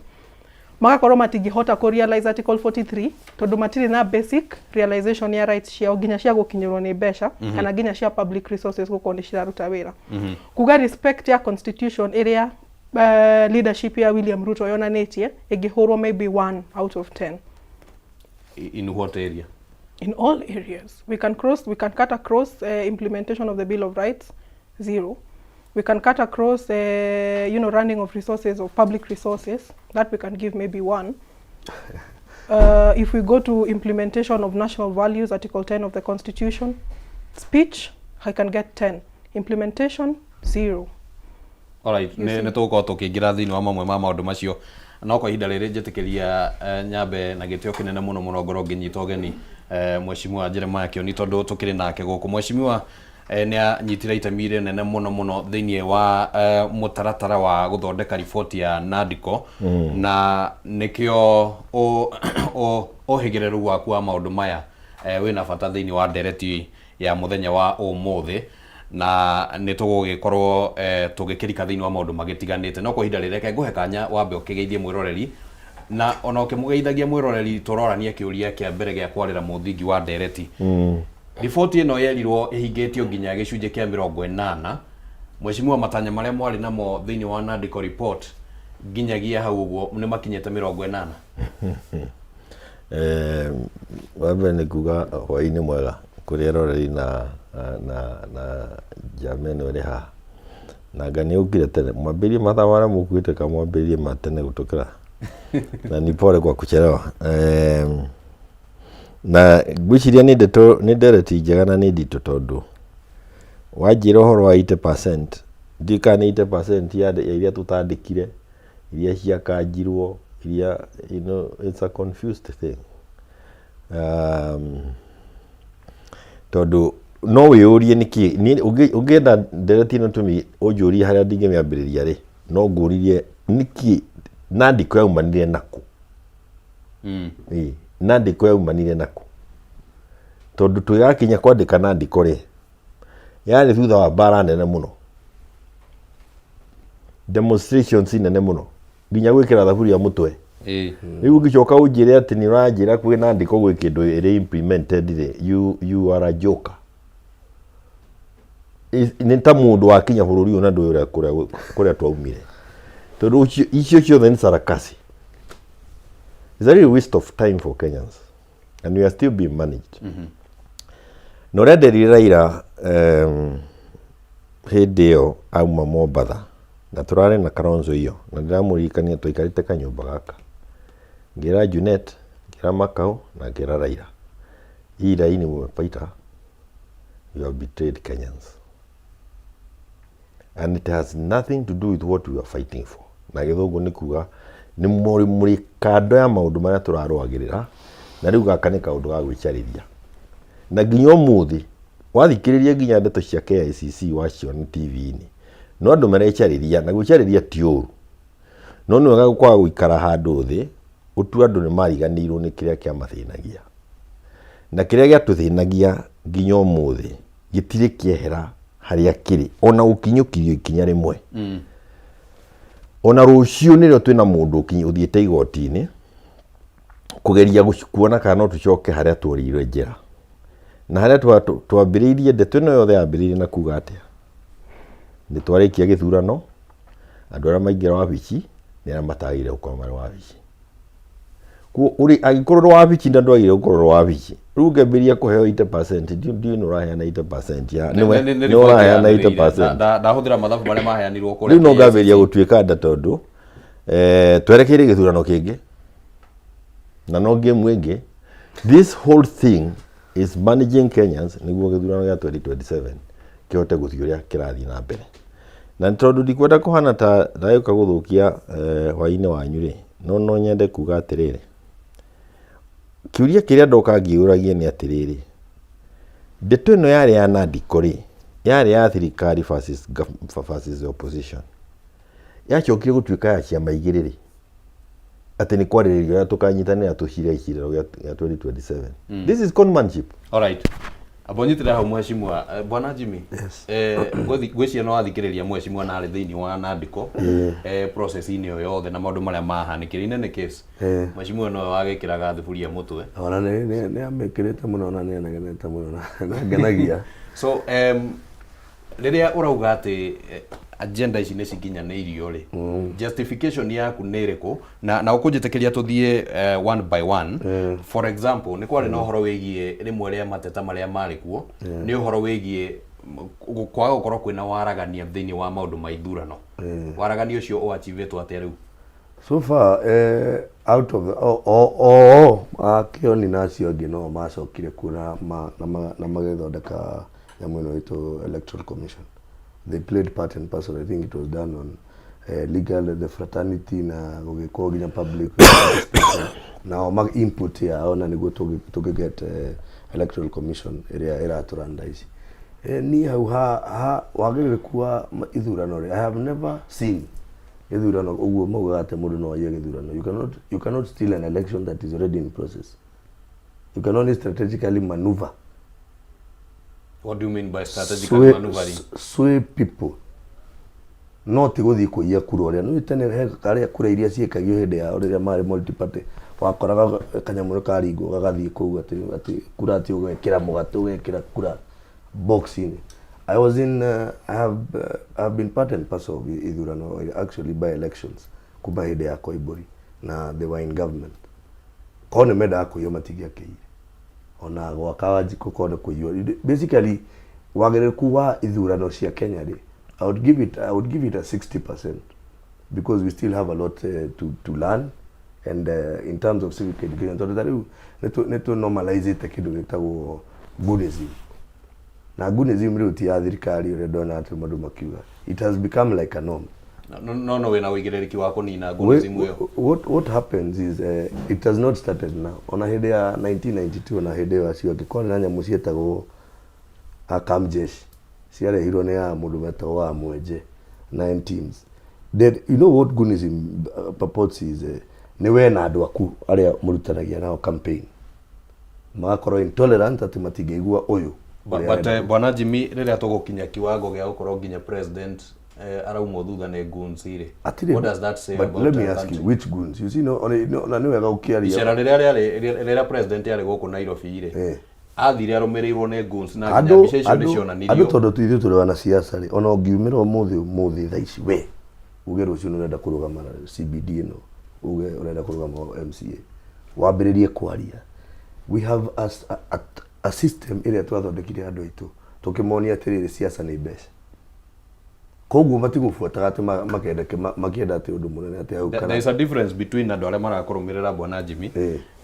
magakorwo matingĩhota kũ realize article 43 tondũ matirĩ na basic realization ya rights ciao, nginya cia gũkinyĩrwo nĩ mbeca kana nginya cia public resources gũkorwo nĩ ciraruta wĩra. Kuga respect ya constitution ĩrĩa leadership ya William Ruto yonanĩtie ĩngĩhũrwo maybe 1 out of 10. In what area? In all areas. We can cut across implementation of the Bill of Rights, zero. We can cut across running of resources, of public resources, that we can give maybe one. If we go to implementation of national values, Article 10 of the Constitution, speech, I can get 10. Implementation, zero. Alright, You nĩ see. Nĩ tũgũkorwo tũkĩingĩra thĩinĩ wa mamwe ma maũndũ macio, no kwa ihinda rĩrĩ njĩtĩkĩria nyambe na gĩtĩo kĩnene mũno mũno ngorwo ngĩnyita ũgeni Mheshimiwa Jeremiah Kĩoni, tondũ tũkĩrĩ nake gũkũ. Mheshimiwa nĩ anyitire itemi rĩnene mũno mũno thĩinĩ wa mũtaratara wa gũthondeka riboti ya NADCO na nĩkĩo ũhĩgĩrĩru waku wa maũndũ maya wĩna bata thĩinĩ wa ndereti ya mũthenya wa ũmũthĩ, na nĩ tũgũgĩkorwo tũgĩkĩrika thĩinĩ wa maũndũ magĩtiganĩte. No kwa ihinda rĩrĩ reke ngũhe kanya wambe ũkĩgeithie mwĩroreri, na ona ũkĩmũgeithagia mwĩroreri tũroranie kĩũria kĩa mbere gĩa kwarĩra mũthingi wa ndereti. Riboti ĩno yerirwo ĩhingĩtio nginya gĩcunjĩ kĩa 80. Mheshimiwa, matanya marĩa mwarĩ namo thĩinĩ wa NADCO report nginyagia hau ũguo nĩ makinyĩte 80? Wa mbere nĩ kuga hwaĩ-inĩ mwega kũrĩ eroreri na njama ĩno ĩrĩ haha, na nga nĩ ũkire tene mwambĩrĩrie mathaa marĩa mũkuĩte ka mwambĩrĩrie ma tene gũtũkĩra, na ni pole kwa kuchelewa. Na ngwĩciria nĩ ndeto, nĩ ndereti njega na nĩ nditũ, tondũ Wanjĩra ũhoro wa 80%, ndiũĩ kana nĩ 80% ya ya iria tũtandĩkire, iria ciakanjirwo, iria, you know, it's a confused thing. Um, tondũ no wĩyũrie nĩkĩ niĩ ũngĩ- ũngĩenda ndereti ĩno tũmi ũnjũrie harĩa ndingĩmĩambĩrĩria rĩ no ngũririe nĩkĩ nandiko yaumanire nakũ Ĩĩ, nandiko yaumanire nakũ tondũ twĩgakinya kwandĩka nandiko rĩ yarĩ thutha wa mbara nene mũno demonstrations nene mũno nginya gwĩkĩra thaburia mũtwe rĩu ũngĩcoka ũnjĩre atĩ nĩ ũranjĩra kwĩ nandiko gwĩ kĩndũ ĩrĩ implemented rĩ you, you are a joker nĩ ta mũndũ wakinya bũrũri ũyũ na ndũĩ ũrĩa kũrĩa kũrĩa twaumire tondũ ũcio- icio ciothe nĩ sarakasi It's a real waste of time for Kenyans and we are still being managed na ũrĩa nderire Raila um, hĩndĩ ĩyo auma Mombatha na tũrarĩ na Kalonzo iyo na ndĩramũririkania twaikarĩte kanyũmba gaka ngĩra Junet ngĩra Makau na ngĩra Raila hii laini mumepita you have betrayed Kenyans and it has nothing to do with what we are fighting for na gĩthũngũ nĩ kuga nĩ mũrĩ mũrĩ kando ya maũndũ marĩa tũrarũagĩrĩra na rĩu gaka nĩ kaũndũ ga gwĩcarĩria na nginya ũmũthĩ wathikĩrĩria nginya ndeto cia KICC waciona TV-inĩ no andũ marecarĩria na gwĩcarĩria ti ũru no nĩ wega kwaga gũikara handũ thĩ ũtue andũ nĩ mariganĩirwo nĩ kĩrĩa kĩamathĩnagia na kĩrĩa gĩatũthĩnagia nginya ũmũthĩ gĩtirĩ kĩehera harĩa kĩrĩ ona gũkinyũkirio ikinya rĩmwe ona rũciũ nĩrĩo twĩna mũndũ ũthiĩte igoti-inĩ kũgeria kuona kana no tũcoke harĩa tuorĩirwo njĩra na harĩa twambĩrĩirie ndeto ĩno yothe yambĩrĩirie na kuga atĩa nĩ twarĩkia gĩthurano andũ arĩa maingĩra wabici nĩ arĩa matagĩrĩire gũkorwo marĩ wabici Koguo ũrĩ angĩkorwo ũrĩ wabici na ndwagĩrĩire gũkorwo ũrĩ wabici rĩu ũngĩambĩrĩria kũheo 80% ndiũĩ nĩ ũraheana 80% ya nĩwe nĩ ũraheana 80% Ndahũthĩra mathabu marĩa maheanirwo kũrĩa rĩu no ngambĩrĩria gũtuĩka nda tondũ eh, twerekeire gĩthurano kĩngĩ na no game ĩngĩ this whole thing is managing Kenyans nĩguo gĩthurano gĩa 2027 kĩhote gũthiĩ ũrĩa kĩrathiĩ na mbere na nĩ tondũ ndikwenda kũhana ta ndagĩũka gũthũkia eh, hwaĩ-inĩ wanyu rĩ no no nyende kuga atĩrĩrĩ kĩũria kĩrĩa ndoka ngĩũragia nĩ atĩrĩrĩ ndeto ĩno yarĩ ya nandiko rĩ yarĩ ya thirikari versus, versus the opposition yacokire gũtuĩka ya ciama igĩrĩ rĩ atĩ nĩ kwarĩrĩria ũrĩa tũkanyitanĩra tũcire icirĩro gĩa gĩa 2027 this is conmanship Alright. Amba ũnyitĩre hau mheshimiwa Eh, bwana Jimmy. Yes. Eh ngwĩciria no wathikĩrĩria mheshimiwa na arĩ thĩinĩ wa nandiko eh process-inĩ ĩyo yothe na maũndũ marĩa mahanĩkire in any case. Mheshimiwa nowe wagĩkĩraga thuburia mũtwe. Ona nĩ nĩ nĩ amĩkĩrĩte mũno na nĩ anegenete mũno na na ngenagia. So rĩrĩa ũrauga atĩ eh, agenda ici nĩ cikinyanĩirio rĩ justification yaku nĩ ĩrĩkũ na na ũkũnjĩtĩkĩria tũthiĩ eh, one by one for example nĩ kwarĩ na ũhoro wĩgiĩ rĩmwe rĩa mateta marĩa marĩ kuo nĩ ũhoro wĩgiĩ kwaga gũkorwo kwĩna waragania thĩinĩ wa maũndũ ma ithurano waragania ũcio ũachivĩtwo atĩa rĩu So far eh, out of the, o o o o Kĩoni na acio angĩ no macokire kuo na ma, na, ma, na magĩthondeka nyamũ ĩno ĩtwo Electoral Commission. They played part and parcel. I think it was done on eh, legal the fraternity na gũgĩkwo nginya public participation nao ma input yao na nĩguo tũngĩ get eh, Electoral Commission ĩrĩa ĩratũranda ici. Eh, niĩ hau ha, ha wagĩrĩrĩku wa ithurano rĩ I have never seen gĩthurano ũguo maugaga atĩ mũndũ no aiye gĩthurano you cannot, you cannot steal an election that is already in process you can only strategically maneuver what do you mean by strategic sway, maneuvering sway people no ti gũthiĩ kũiya kura ũrĩa nĩ tene he karĩa kura iria ciĩkagio hĩndĩ yao rĩrĩa marĩ multi party wakoraga kanyamũ nĩ karingwo gagathiĩ kũu atĩ atĩ kura atĩ ũgekĩra mũgatĩ ũgekĩra kura box-inĩ I was in I have I have been part and parcel of ithurano actually by elections kuma hĩndĩ ya Koimbũri na they were in government korwo nĩ mendaga kũiywo matingĩakĩire ona gwaka Wanjikũ korwo nĩ kũiywo basically wagĩrĩrĩku wa ithurano cia Kenya rĩ I would give it I would give it a 60% because we still have a lot to, to learn and in terms of civic education tondũ ta rĩu nĩ tũ normalizĩte kĩndũ gĩtagwo Buddhism. Na Gunism rĩu ti ya thirikari ũrĩa ndona atĩ andũ makiuga. It has become like a norm. No no no wĩna ũigĩrĩrĩki wa kũnina Gunism ĩyo. What happens is it has not started now. Ona hĩndĩ ya 1992 ona hĩndĩ ĩyo acio angĩ kwarĩ na nyamũ cietagwo Kamjeshi ciarehirwo nĩ ya mũndũ wetagwo wa Mwenje na teams. Then, you know what Gunism purports is nĩ we na andũ aku arĩa mũrutanagia nao campaign magakorwo intolerant atĩ matingĩigua ũyũ But, ũrĩa but arenda. Bwana Jimmy rĩrĩa tũgũkinya kiwango gĩa gũkorwo nginya president araumwo thutha nĩ goons rĩ. Atirĩ- What does that say but about let me our ask country? you which goons you see no ona no, na nĩ wega ũkĩaria Icera rĩrĩa rĩarĩ rĩrĩa president arĩ gũkũ Nairobi rĩ. Athire arũmĩrĩirwo nĩ goons na nginya andũ mbica icio nĩ andũ cionanirio. andũ tondũ tu ithuĩ tũrĩ wanasiasa rĩ ona ũngiumĩra ũmũthĩ ũmũthĩ thaa ici we uge rũciũ nĩ ũrenda kũrũgama na CBD ĩno uge ũrenda kũrũgama MCA wambĩrĩrie kwaria we have a, a, a, a system ĩrĩa twathondekire andũ aitũ tũkĩmonia atĩrĩrĩ siasa nĩ mbeca koguo matigũbuataga atĩ makĩenda atĩ ũndũ mũnene atĩ hau There kana there is a difference between andũ arĩa marakũrũmĩrĩra Bwana Jimmy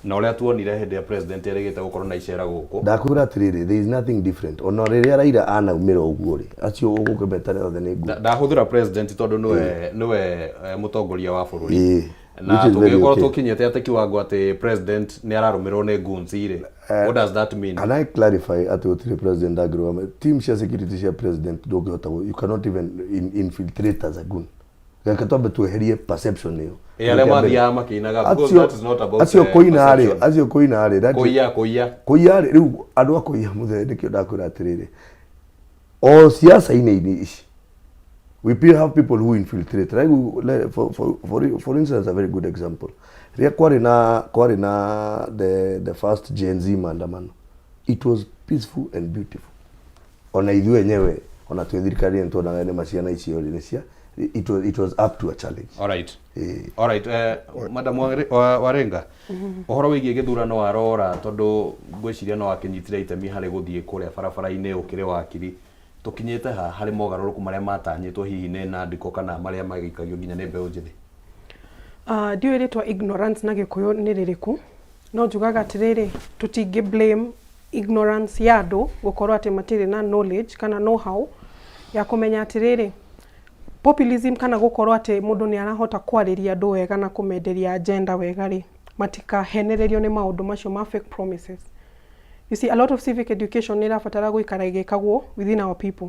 na ũrĩa tuonire hĩndĩ ya president erĩgĩte gũkorwo na icera gũkũ. Ndakwĩra atĩrĩrĩ, there is nothing different. Ona rĩrĩa Raila anaumĩra ũguo rĩ, acio ũgũkĩmetane othe nĩ nguo. Ndahũthĩra president tondũ nĩwe nĩwe mũtongoria wa bũrũri. Na Which is very tũngĩgĩkorwo okay. tũkinyĩte atĩ kiwango atĩ president nĩ ararũmĩrĩrwo nĩ goons rĩ, what does that mean? Can I clarify atĩ gũtirĩ president angĩrũgama? Team cia security cia president ndũngĩhota, you cannot even infiltrate as a goon. Reke twambe tweherie perception ĩyo. Ĩ, arĩa mathiaga makĩinaga, because that is not about, Acio kũina rĩ, perception. acio kũina rĩ, Kũiya, kũiya. Kũiya rĩ, rĩu andũ a kũiya mũthee nĩkĩo ndakwĩra atĩrĩrĩ, o siasa-inĩ ici we still have people who infiltrate. Like, for instance, a very good example. Rĩrĩa kwarĩ na the first Gen Z maandamano, it was peaceful and beautiful. Ona ithuĩ enyewe, ona twĩ thirikari nĩ tuonaga nĩ ma ciana icio rĩ, nĩ cia, it was up to a challenge. All right. All right, Madam Warenga, ũhoro wĩgiĩ gĩthurano warora tondũ ngwĩciria no wakĩnyitire itemi harĩ gũthiĩ kũrĩa barabara-inĩ ũkĩrĩ wakiri tũkinyĩte ha harĩ mogarũrũku marĩa matanyĩtwo hihi nĩ nandĩko kana marĩa magĩikagio nginya nĩ mbeũ njĩthĩ? Ndiũĩ rĩtwa ignorance na gĩkũyũ nĩ rĩrĩkũ, no njugaga atĩrĩrĩ, tũtingĩ blame ignorance ya andũ gũkorwo atĩ matirĩ na knowledge kana know how ya kũmenya atĩrĩrĩ, populism kana gũkorwo atĩ mũndũ nĩ arahota kwarĩria andũ wega na kũmenderia agenda wega rĩ, matikahenererio nĩ maũndũ macio ma fake promises. You see, a lot of civic education nĩ ĩrabatara gũikara ĩgĩkagwo within our people.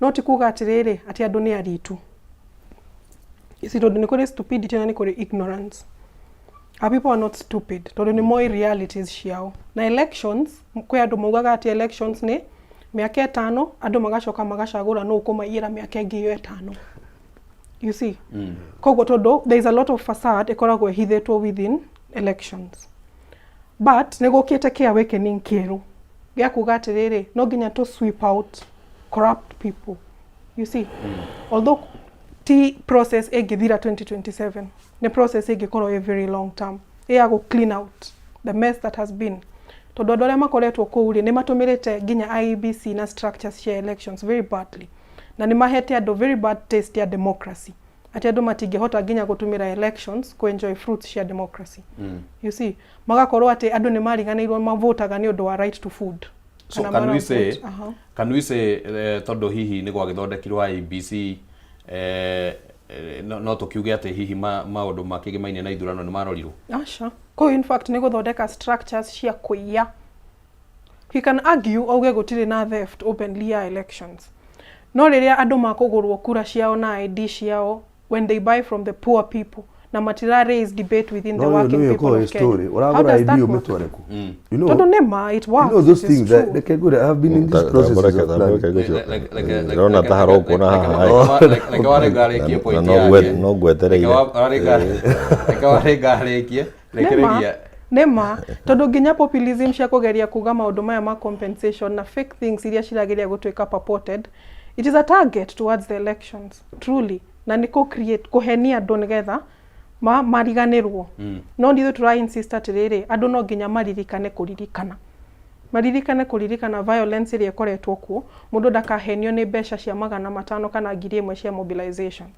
No ti kuga atĩrĩrĩ, atĩ andũ nĩ aritu. You see, tondũ nĩ kũrĩ stupidity na nĩ kũrĩ ignorance. Our people are not stupid, tondũ nĩ moĩ realities ciao. Na elections, kwĩ andũ maugaga atĩ elections nĩ mĩaka 5, andũ magacoka magacagũra nũ ũkũmaiyĩra mĩaka ĩngĩ ĩyo 5. You see? Koguo tondũ there is a lot of facade ĩkoragwo ĩhithĩtwo within elections. But nĩ gũkĩte kĩ awakening kĩerũ gĩa kuga atĩrĩrĩ, no nginya tũ sweep out corrupt people. You see? Although ti process ĩngĩthira 2027, nĩ process ĩngĩkorwo ĩ very long term, ĩ ya gũ clean out the mess that has been. Tondũ andũ arĩa makoretwo kũu rĩ, nĩ matũmĩrĩte nginya IEBC na structures cia elections very badly. Na nĩ mahete andũ very bad taste ya democracy. Atĩ andũ matingĩhota nginya gũtũmĩra elections kũ enjoy fruits cia democracy. You see, magakorwo atĩ andũ nĩ mariganĩirwo mavotaga nĩ ũndũ wa right to food. So Kana can we mara say, vote, aha. can we say tondũ hihi nĩ gwagĩthondekirwo IEBC no tũkiuge atĩ hihi maũndũ makĩgĩmainie na ithurano nĩ marorirwo? Aca. Kũu in fact nĩ gũthondeka structures cia kũiya. He can argue auge gũtirĩ na theft openly ya elections. No rĩrĩa andũ makũgũrwo kura ciao na ID ciao when they buy from the poor people na matira raise debate within the No, working no, people no, of Kenya. story. How Ũragũra does ID that work? ũmĩtware kũ? You know, Tondũ nĩ ma, it works. You know those It is things true. that reke ngwĩre, I have been in these processes of planning. Ndĩrona ta harokuona haha. Reke Warenga arĩkie point Na yake. no ngwetereire. Reke Warenga arĩkie. Rekereria. Nĩ ma, tondũ nginya populism cia kũgeria kuga maũndũ maya ma compensation na fake things iria cirageria gũtuĩka purported, it is a target towards the elections, truly. Na nĩ kũ create, kũhenia andũ nĩgetha mariganĩrwo. No ithuĩ tũra insist atĩrĩrĩ, andũ no nginya maririkane kũririkana. Maririkane kũririkana violence ĩrĩa ĩkoretwo kuo, mũndũ ndakahenio nĩ mbeca cia 500 kana 1000 cia mobilization.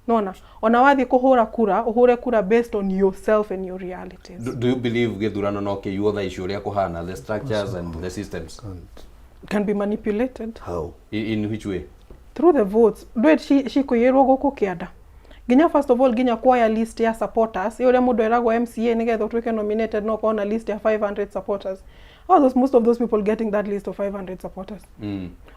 Nona, ona wathiĩ kũhũra kura, ũhũre kura based on yourself and your realities. Do you believe gĩthurano no kĩiywo thaa ici ũrĩa kũhana, the structures and the systems? Can be manipulated. How? In which way? Through the votes. Ndũĩ cikũiyĩrwo gũkũ kĩanda. Nginya first of all nginya kuoya list ya supporters. Ĩ ũrĩa mũndũ eragwo MCA nĩgetha ũtuĩke nominated no ũkorwo na list ya 500 supporters. How are those, most of those people getting that list of 500 supporters?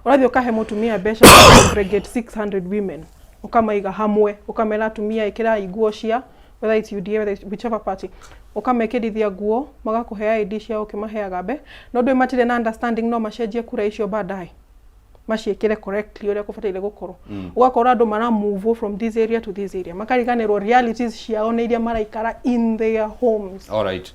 Ũrathiĩ ũkahe mũtumia mbeca congregate 600 women ũkamaiga hamwe ũkamera atumia ĩkĩrai nguo cia whether it's UDA, whether it's whichever party, ũkamekĩrithia nguo magakũhe ID ciao ũkĩmaheaga mbe no ndũĩ matirĩ na understanding no macenjie kura icio baadaye maciĩkĩre correctly ũrĩa kũbataire gũkorwo. Ũgakora andũ mara move from this area to this area makariganĩrwo realities ciao nĩ iria maraikara in their homes. All right.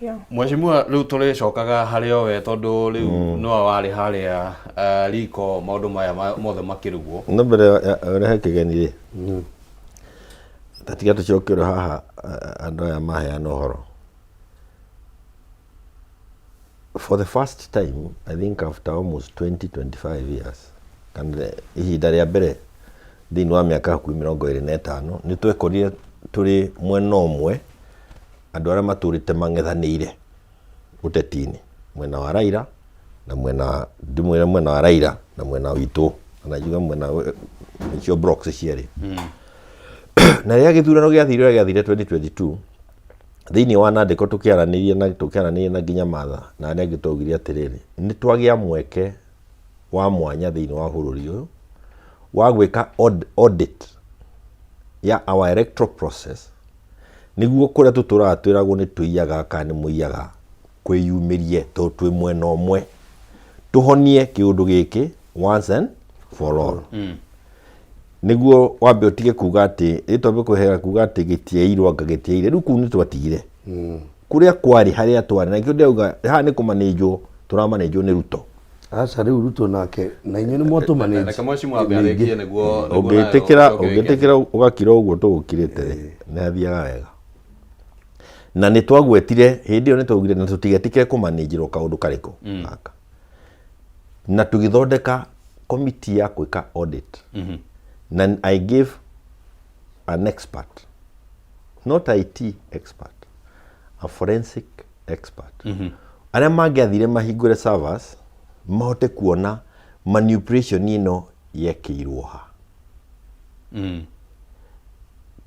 Yeah. Mheshimiwa, rĩu tũrĩcokaga harĩ o we tondũ rĩu nowe warĩ harĩa riko maũndũ maya mothe makĩrugwo. No mbere ũrehe kĩgeni rĩ, ta tiga tũcokerwo haha andũ aya maheana ũhoro. For the first time, I think after almost 20 25 years, kana ihinda rĩa mbere thĩinĩ wa mĩaka hakuhĩ 25, nĩ twekorire tũrĩ mwena ũmwe andũ arĩa matũrĩte mang'ethanĩire ũteti-inĩ, mwena wa Raila na mwena ndimwĩre mwena wa Raila na mwena witũ, kana njuge mwena icio blocks cierĩ. Na rĩrĩa gĩthurano gĩathire ũrĩa gĩathire 2022 thĩinĩ wa nandĩko, tũkĩaranĩria na nginya Martha na arĩa angĩ, twaugire atĩrĩrĩ, nĩ twagĩa mweke wa mwanya thĩinĩ wa bũrũri ũyũ wa gwĩka audit ya our electoral process, nĩguo kũrĩa tũtũraga twĩragwo nĩ tũiyaga kana nĩ mũiyaga kwĩyumĩrie, tondũ twĩ mwena ũmwe, tũhonie kĩũndũ gĩkĩ once and for all. Nĩguo wambe ũtige kuga atĩ ĩtwambe kwehera kuga atĩ gĩtiairwo anga gĩtiaire. Rĩu kũu nĩ twatigire kũrĩa kwarĩ harĩa twarĩ na nĩkĩo ndĩrauga haha nĩ kũmanĩnjwo, tũramanĩnjwo nĩ Ruto. Aca, rĩu Ruto nake na inyuĩ nĩ mwatũmanĩnji. Reke mheshimiwa ambe arĩkie nĩguo ũngĩtĩkĩra nawe ũcoke wĩke. Ũngĩtĩkĩra ũgakira ũguo tũgũkirĩte rĩ, nĩ hathiaga wega. Na nĩ twagwetire hĩndĩ ĩyo, nĩ twaugire na tũtigetĩkĩre kũmanĩnjĩrwo kaũndũ karĩkũ gaka, na tũgĩthondeka komiti ya gwĩka audit. Na I gave an expert, not IT expert, a forensic expert, arĩa mangĩathire mahingũre servers mahote kuona manipulation ĩno yekĩirwo ha,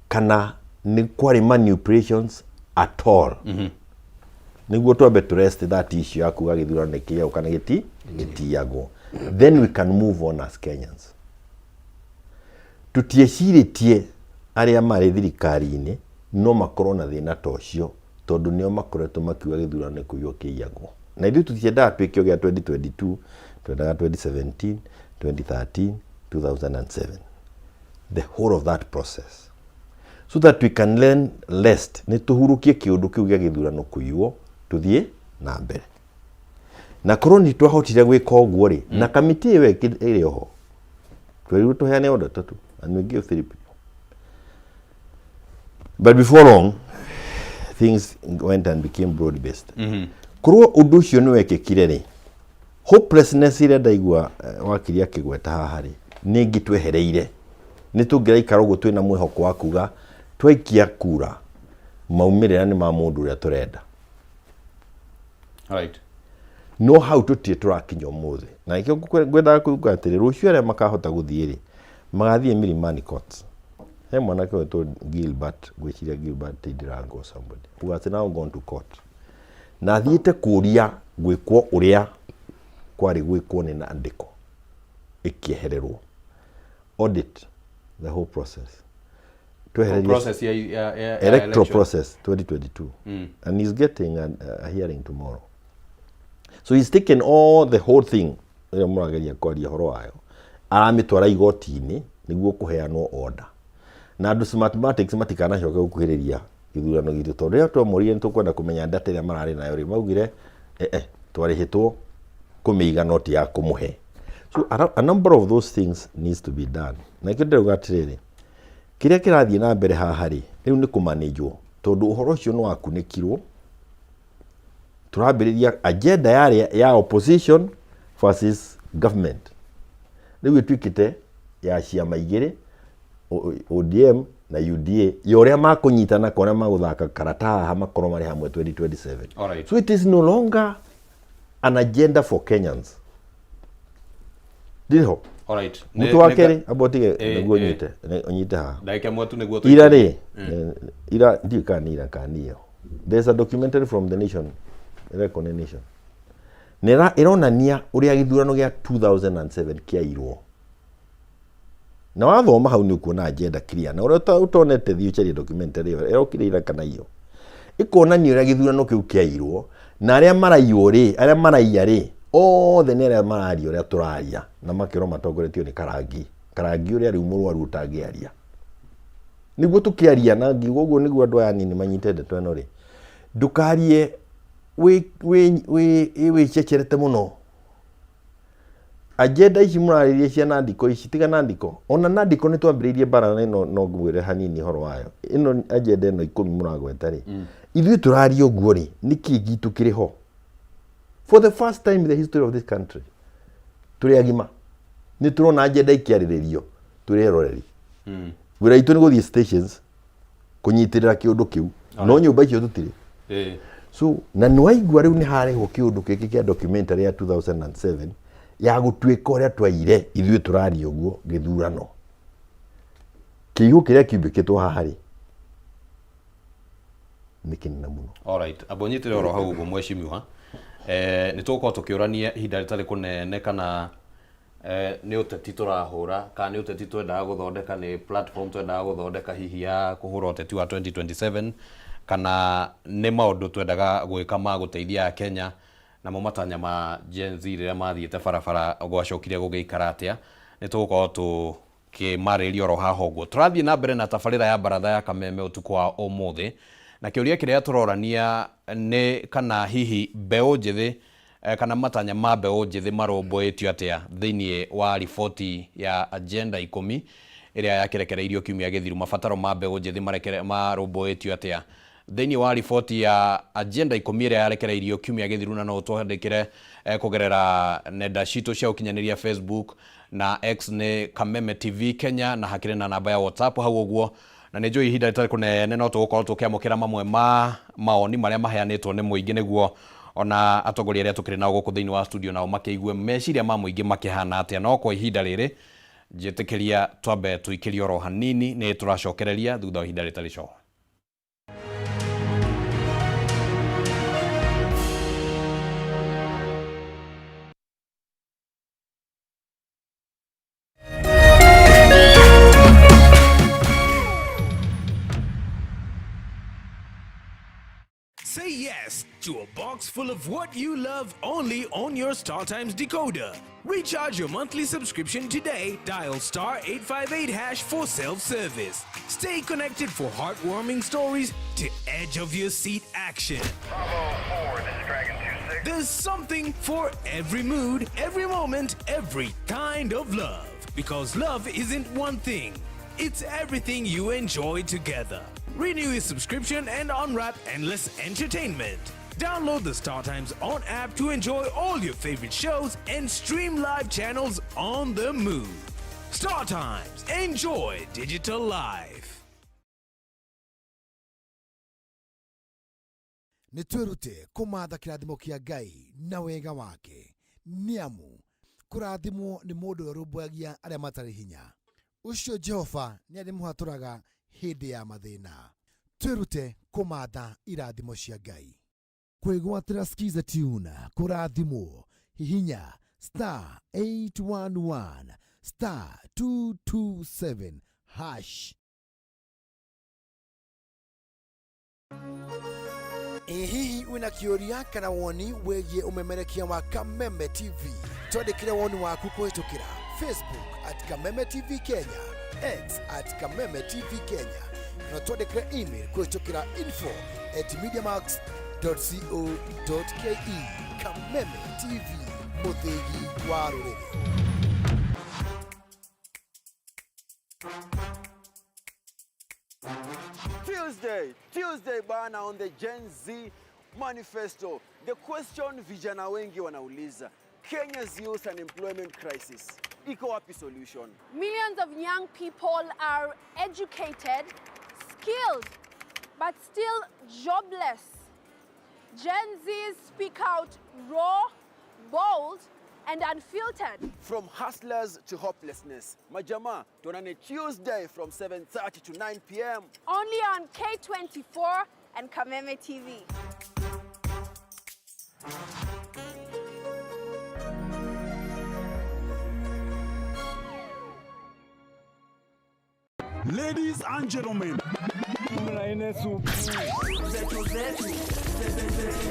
kana nĩ kwarĩ manipulations at all, nĩguo twambe to rest that issue ya kuga gĩthurano nĩ kĩiyagwo kana gĩtiyagwo. Then we can move on as Kenyans. Tũtiecirĩtie arĩa marĩ thirikari-inĩ no makorwo na thĩna ta ũcio, tondũ nĩo makoretwo makiuga gĩthurano nĩ kũiywo kĩiyagwo, na ithuĩ tũtiendaga twĩke ũgĩa 2022, twendaga 2017, 2013, 2007, the whole of that process, so that we can learn lest nĩ tũhurũkie kĩũndũ kĩu gĩa gĩthurano kũiywo, tũthiĩ na mbere. Na korwo nĩ twahotire gwĩka ũguo rĩ, na kamĩtĩ ĩyo ĩrĩ oho, twerirwo tũheane order tatu and we give three people, but before long things went and became broad based. Korwo ũndũ ũcio nĩ wekĩkire rĩ, hopelessness ĩrĩa ndaigua wakiri akĩgweta haha rĩ, nĩ ĩngĩtwehereire. Nĩ tũngĩraikara ũguo twĩna mwĩhoko wa kuga twaikia kura maumĩrĩra nĩ ma mũndũ ũrĩa tũrenda. No hau tũtirĩ tũrakinya ũmũthĩ, na nĩkĩo ngwendaga kuga atĩrĩ, rũciũ arĩa makahota gũthiĩ rĩ, magathiĩ Milimani Courts. He mwanake wetwo Gilbert, ngwĩciria Gilbert Ndirango, somebody who has now gone to court na athiĩte kũria gwĩkwo ũrĩa kwarĩ gwĩkwo nĩ nandĩko ĩkĩehererwo, audit the whole process. Twehererie Process ya electoral election. Process 2022. And he's getting a hearing tomorrow, so he's taken all the whole thing ĩrĩa mũrageria kwaria ũhoro wayo, aramĩtwara igoti-inĩ nĩguo kũheanwo order na andũ Smartmatics matikanacoke gũkuhĩrĩria gĩthurano gitũ, tondũ rĩrĩa twamorire nĩ tũkwenda kũmenya data ĩrĩa mararĩ nayo rĩ, maugire twarĩhĩtwo kũmĩiga no ti ya kũmũhe. So a number of those things needs to be done, na nĩkĩo ndĩrauga atĩrĩrĩ, kĩrĩa kĩrathiĩ na mbere haha rĩ, rĩu nĩ kũmanĩnjwo, tondũ ũhoro ũcio nĩ wakunĩkirwo. Tũrambĩrĩria agenda yarĩ ya opposition versus government, rĩu ĩtuĩkĩte ya ciama igĩrĩ, ODM na UDA, ya ũrĩa makũnyitana kana ũrĩa magũthaka karata haha makorwo marĩ hamwe 2027. So it is no longer an agenda for Kenyans. Ndirĩ ho. Alright. Mũtu wa kerĩ amba ũtige nĩguo ũnyite ũnyite haha. Ndagĩka ĩmwe tu nĩguo Ira rĩ, ira ndiũĩ kana nĩ ira kana nĩ iyo. There's a documentary from the Nation, ĩrekwo nĩ Nation. Na ĩronania ũrĩa gĩthurano gĩa 2007 kĩairwo. Na wathoma hau nĩ ũkuona agenda clear. Na ũrĩa ũtonete thiĩ ũcarie documentary ĩyo, ĩrokire ira kana iyo. Ĩkonania ũrĩa gĩthurano kĩu kĩairwo, na arĩa maraiywo rĩ, arĩa maraiya rĩ, othe nĩ arĩa mararia ũrĩa tũraria, na makerwo matongoretio nĩ Karangi. Karangi ũrĩa rĩu mũrwaru ũtangĩaria. Nĩguo tũkĩaria na ngiuga ũguo nĩguo andũ aya anini manyite ndeto ĩno rĩ, ndũkarie wĩcecerete mũno. Agenda ici mũrarĩria cia nandiko ici, tiga nandiko. Ona nandiko nĩ twambĩrĩirie mbara na ĩno no ngwĩre hanini ũhoro wayo. Ĩno agenda ĩno ikũmi mũragweta rĩ, ithuĩ tũraria ũguo rĩ, nĩkĩ gitũ kĩrĩ ho? For the first time in the history of this country, tũrĩ agima, nĩ tũrona agenda ikĩarĩrĩrio tũrĩ eroreri. Wĩra witũ nĩ gũthiĩ stations kũnyitĩrĩra kĩũndũ kĩu, no nyũmba icio tũtirĩ. So na nĩ waigua rĩu nĩ harehwo kĩũndũ kĩngĩ kĩa documentary ya 2007 ya gũtuĩka ũrĩa twaire ithuĩ tũraria ũguo gĩthurano. Kĩihũ kĩrĩa kĩumbĩkĩtwo haha rĩ nĩ kĩnene mũno. Alright, amba ũnyitĩre oro hau ũguo mheshimiwa. Nĩ tũgũkorwo tũkĩũrania ihinda rĩtarĩ kũnene kana nĩ ũteti tũrahũra kana nĩ ũteti twendaga gũthondeka, nĩ platform twendaga gũthondeka hihi ya kũhũra ũteti wa 2027 kana nĩ maũndũ twendaga gwĩka ma gũteithia Akenya, namo matanya ma Gen Z rĩrĩa mathiĩte barabara gwacokire gũgĩikara atĩa. Nĩ tũgũkorwo tũkĩmarĩrĩria oro haha ũguo. Tũrathiĩ na mbere na tabarĩra ya baratha ya Kameme ũtukũ wa ũmũthĩ, na kĩũria kĩrĩa tũrorania nĩ kana hihi mbeũ njĩthĩ kana matanya ma mbeũ njĩthĩ marũmbũĩtio atĩa thĩinĩ wa riboti ya agenda ikũmi ĩrĩa yakĩrekereirio kiumia gĩthiru. Mabataro ma mbeũ njĩthĩ marũmbũĩtio atĩa thĩinĩ wa riboti ya agenda ikũmi ĩrĩa yarekereirio kiumia gĩthiru, na no ũtwandĩkĩre kũgerera nenda citũ cia ũkinyanĩria Facebook na X nĩ Kameme TV Kenya, na hakĩrĩ na namba ya WhatsApp hau ũguo. Na nĩ njũĩ ihinda rĩtarĩ kũnene no tũgũkorwo tũkĩamũkĩra mamwe ma mawoni marĩa maheanĩtwo nĩ mũingĩ, nĩguo ona atongoria arĩa tũkĩrĩ nao gũkũ thĩinĩ wa studio nao makĩigue meciria ma mũingĩ makĩhana atĩa. No kwa ihinda rĩrĩ njĩtĩkĩria twambe tũikĩrie oro hanini, nĩ tũracokereria thutha wa ihinda rĩtarĩ coho. Say yes to a box full of what you love only on your StarTimes decoder. Recharge your monthly subscription today. Dial star 858 hash for self-service. Stay connected for heartwarming stories to edge of your seat action. There's something for every mood, every moment, every kind of love. Because love isn't one thing. It's everything you enjoy together. Renew your subscription and unwrap endless entertainment. Download the StarTimes On app to enjoy all your favorite shows and stream live channels on the move. StarTimes, enjoy digital life. Nĩ twĩrute kũmatha kĩrathimo kĩa Ngai na wega wake, nĩ amu kũrathimwo nĩ mũndũ ũrĩa ũrũmbũyagia arĩa matarĩ hinya. Ũcio Jehova nĩ arĩmũhatũraga hĩndĩ ya mathĩna. Twĩrute kũmatha irathimo cia Ngai. Kwĩgwatĩra Skiza Tune kũrathimwo, hihinya star 811 star 227 hash. Ĩ hihi wĩna kĩũria kana woni wĩgiĩ ũmemerekia wa Kameme TV? Twandĩkĩre woni waku kũhĩtũkĩra Facebook at Kameme TV Kenya, X at Kameme TV Kenya, kana twandĩkĩre email kũhĩtũkĩra info at mediamax co ke. Kameme TV, mũthĩgi wa rũrĩrĩ. Tuesday, Tuesday bana on the Gen Z Manifesto. The question vijana wengi wanauliza, Kenya's youth unemployment crisis. Iko wapi solution? Millions of young people are educated, skilled, but still jobless. Gen Zs speak out raw, bold, and unfiltered. From hustlers to hopelessness. Majamaa, tuonane Tuesday from 7:30 to 9 p.m. Only on K24 and Kameme TV. Ladies and gentlemen,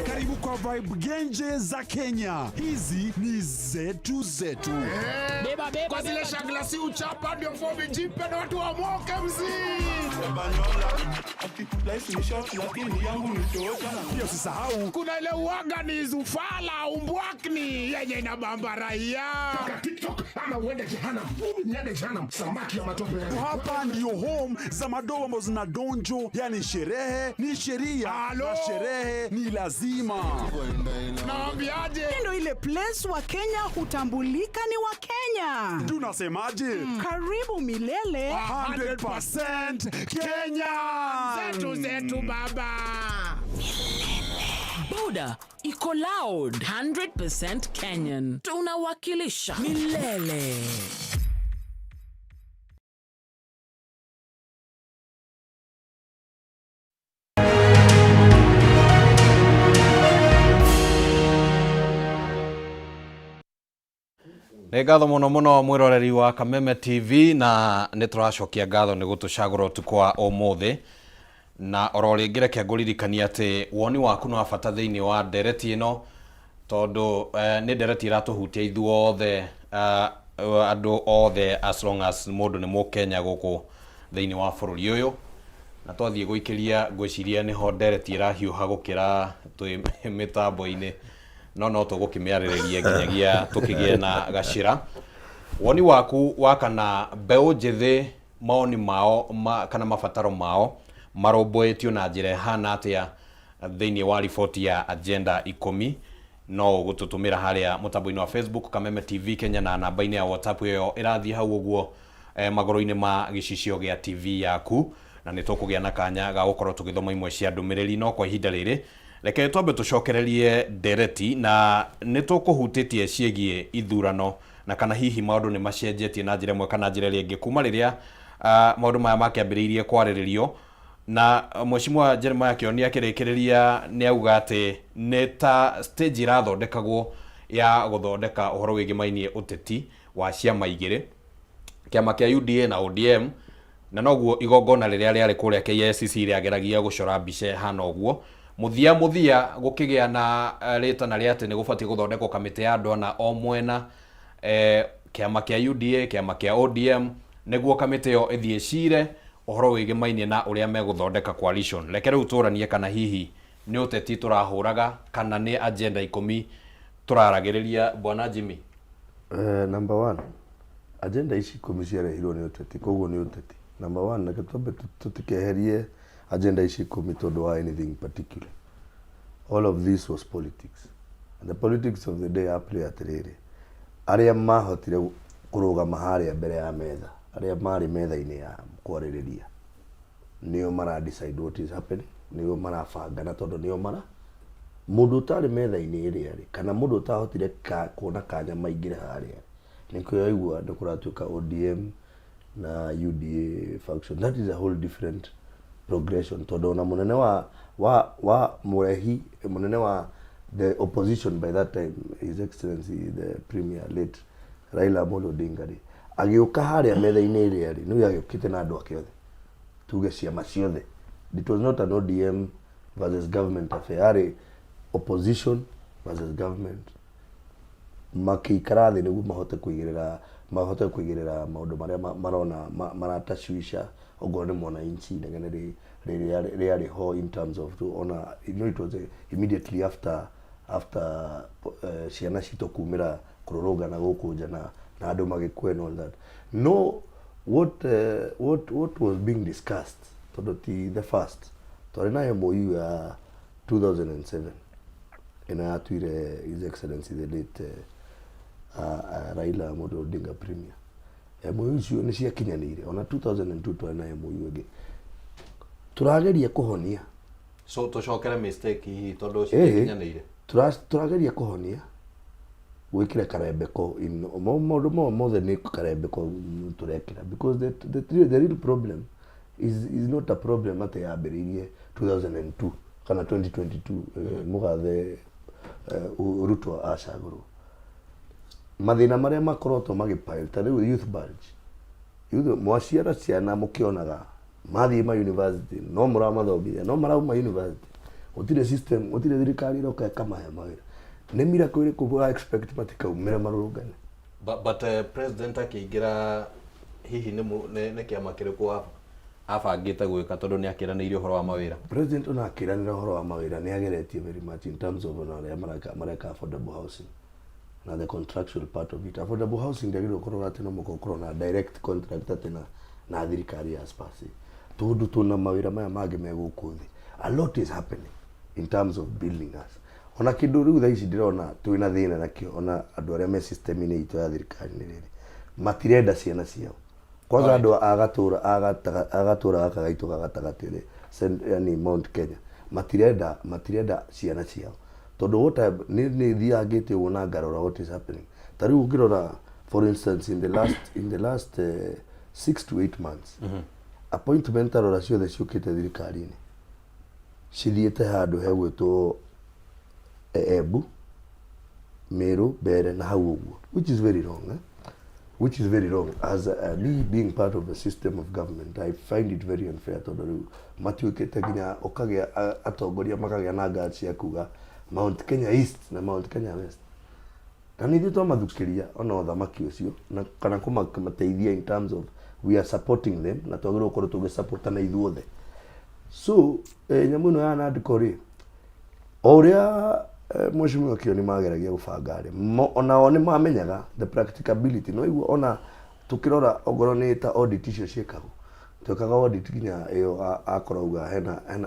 karibu kwa vibe genje za Kenya. Hizi ni zetu zetu. Beba, beba, kwa zile shagla si uchapa ndio fomi jipe na watu wamoke mzii. Pia usisahau kuna ile uaga ni zufala umbwakni yenye inabamba raia. TikTok ama uende jehanamu. Mimi niende jehanamu, samaki ya matope. Hapa ndio home za madoa ambazo zina donjo, yani sherehe ni sheria na sherehe ni lazima. Naambiaje? Ndio ile place wa Kenya hutambulika ni wa Kenya. Tunasemaje? Karibu milele 100% Kenya. Zetu zetu baba. Boda iko loud 100% Kenyan. Tunawakilisha milele. Nĩ ngatho mũno mũno mwĩroreri wa Kameme TV na nĩ tũracokia ngatho nĩ gũtũcagũra ũtukũ wa ũmũthĩ na oro rĩngĩ reke ngũririkanie atĩ woni waku nĩ wa bata thĩinĩ wa ndereti ĩno tondũ nĩ ndereti ĩratũhutia ithuothe andũ othe as long as mũndũ nĩ mũkenya gũkũ thĩinĩ wa bũrũri ũyũ na twathiĩ gũikĩria ngwĩciria nĩho ndereti ĩrahiũha gũkĩra twĩ mĩtambo-inĩ no no tũgũkĩmĩarĩrĩria nginyagia tũkĩgĩe na gacĩra woni waku wa kana mbeũ njĩthĩ maoni mao kana mabataro mao marũmbũĩtio na njĩra ĩhana atĩa thĩinĩ wa riboti ya agenda ikũmi no ũgũtũtũmĩra harĩa mũtambo-inĩ wa Facebook Kameme TV Kenya na namba-inĩ ya WhatsApp ĩyo ĩrathiĩ hau ũguo magũrũ-inĩ ma gĩcicio gĩa TV yaku na nĩ tũkũgĩa na kanya ga gũkorwo tũgĩthoma imwe cia ndũmĩrĩri no kwa ihinda rĩrĩ reke twambe tũcokererie ndereti na nĩ tũkũhutĩtie ciĩgiĩ ithurano na kana hihi maũndũ nĩ macenjetie na njĩra ĩmwe kana njĩra ĩrĩa ĩngĩ kuma rĩrĩa maũndũ maya makĩambĩrĩirie kwarĩrĩrio na Mheshimiwa Jeremiah Kĩoni akĩrĩkĩrĩria nĩ auga atĩ nĩ ta stage ĩrathondekagwo ya gũthondeka ũhoro wĩgĩmainie ũteti wa ciama igĩrĩ kĩama kĩa UDA na ODM na noguo igongona rĩrĩa rĩarĩ kũrĩa KICC rĩageragia gũcora mbica ĩhana ũguo mũthia mũthia gũkĩgĩa na rĩtana rĩa atĩ nĩ gũbatiĩ gũthondekwo kamĩtĩ ya andũ ana o mwena kĩama kĩa UDA kĩama kĩa ODM nĩguo kamĩtĩ ĩyo ĩthiĩ cire ũhoro wĩgĩmainie na ũrĩa megũthondeka coalition reke rĩu tũranie kana hihi nĩ ũteti tũrahũraga kana nĩ agenda ikũmi tũraragĩrĩria bwana Jimmy. Number one, agenda ici ikũmi ciarehirwo nĩ ũteti koguo nĩ ũteti. Number one, reke twambe tũtikeherie agenda ici ikũmi tondũ wa anything particular. All of this was politics. And the politics of the day apply atĩrĩrĩ, arĩa mahotire kũrũgama harĩa mbere ya metha, arĩa marĩ metha-inĩ ya kwarĩrĩria, nĩo mara decide what is happening, nĩo marabanga na tondũ nĩo mara mũndũ ũtarĩ metha-inĩ ĩrĩa rĩ, kana mũndũ ũtahotire kuona kanya maingĩre harĩa, nĩkĩo waigua nĩ kũratuĩka ODM na UDA faction. That is a whole different progression tondũ ona mũnene wa mũrehi mũnene wa the opposition by that time, His Excellency the Premier late Raila Amolo Odinga rĩ, agĩũka harĩa metha-inĩ ĩrĩa rĩ, nĩwe agĩũkĩte na andũ ake othe, tuge ciama ciothe. It was not an ODM versus government affair, yarĩ opposition versus government. Makĩikara thĩ nĩguo mahote kũigĩrĩra maũndũ marĩa marona maratashwisha okorwo nĩ mwananchi inegene rĩarĩ ho in terms of ona you know it was immediately after ciana citũ kumĩra kũrũrũngana gũkũ nja na andũ magĩkua and all that. No, what was being discussed tondũ ti the first twarĩ na MOU ya 2007 ĩno yatuire His Excellency the late Raila Amolo Odinga Premier. MOU icio nĩ ciakinyanĩire ona 2002 twarĩ na MOU ĩngĩ tũrageria kũhonia. So tũcokere mistake hihi tondũ ciakinyanĩire tũrageria kũhonia. Gwĩkĩre karembeko in maũndũ mo mothe nĩ karembeko tũrekĩra because the real problem is not a problem atĩ yambĩrĩirie 2002 kana 2022, mũgathe Ruto acagũrwo. Mathĩna marĩa makorotwo magĩpile ta rĩu youth bulge, youth mwaciara ciana mũkĩonaga mathiĩ ma university no mũramathomithia no marauma university, gũtirĩ system, gũtirĩ thirikari ĩroka ĩkamahe mawĩra. Nĩ miracle ĩrĩkũ ũra expect matikaumĩre marũrũngane? But president akĩingĩra, hihi nĩ kĩama kĩrĩkũ abangĩte gwĩka, tondũ nĩ akĩranĩire ũhoro wa mawĩra? President ona akĩranĩra ũhoro wa mawĩra, nĩ ageretie very much in terms of ona arĩa mareka affordable housing na the contractual part of it. Affordable housing ndĩagĩrĩirwo kũrora atĩ no mũhaka ũkorwo na direct contract atĩ na thirikari ya Spurs, tondũ tũna mawĩra maya mangĩ me gũkũ thĩ. A lot is happening in terms of building us. Ona kĩndũ rĩu thaa ici ndĩrona twĩna thĩna nakĩo, ona andũ arĩa me system-inĩ itũ ya thirikari, nĩ rĩrĩ matirenda ciana ciao kwanza andũ a gatũra a gatũra gaka gaitũ ga gatagatĩ rĩ, yani Mount Kenya, matirenda ciana ciao, tondũ what nĩ thiaga ngĩte ũguo na ngarora what is happening. Ta rĩu ũngĩrora, for instance, in the last 6 to 8 months, appointment arora ciothe ciũkĩte thirikari-inĩ cithiĩte handũ hegwĩtwo Embu, Meru, Mbere na hau ũguo, which is very wrong, eh? Which is very wrong. As me being part of the system of government, I find it very unfair, tondũ rĩu matuĩkĩte nginya ũkagĩa atongoria makagĩa na guts cia kuga Mount Kenya East na Mount Kenya West, na nĩ ithuĩ twamathukĩria ona ũthamaki ũcio na kana kũmateithia in terms of we are supporting them, na twagĩrĩirwo gũkorwo tũgĩsupportana ithuothe. So nyamũ ĩno ya NADCO rĩ, o ũrĩa mheshimiwa Kioni mageragia gũbanga rĩ, onao nĩ mamenyaga the practicability. No igua ona tukĩrora ongorwo nĩ ta audit icio ciĩkagwo, twekaga audit nginya ĩyo akorwo auga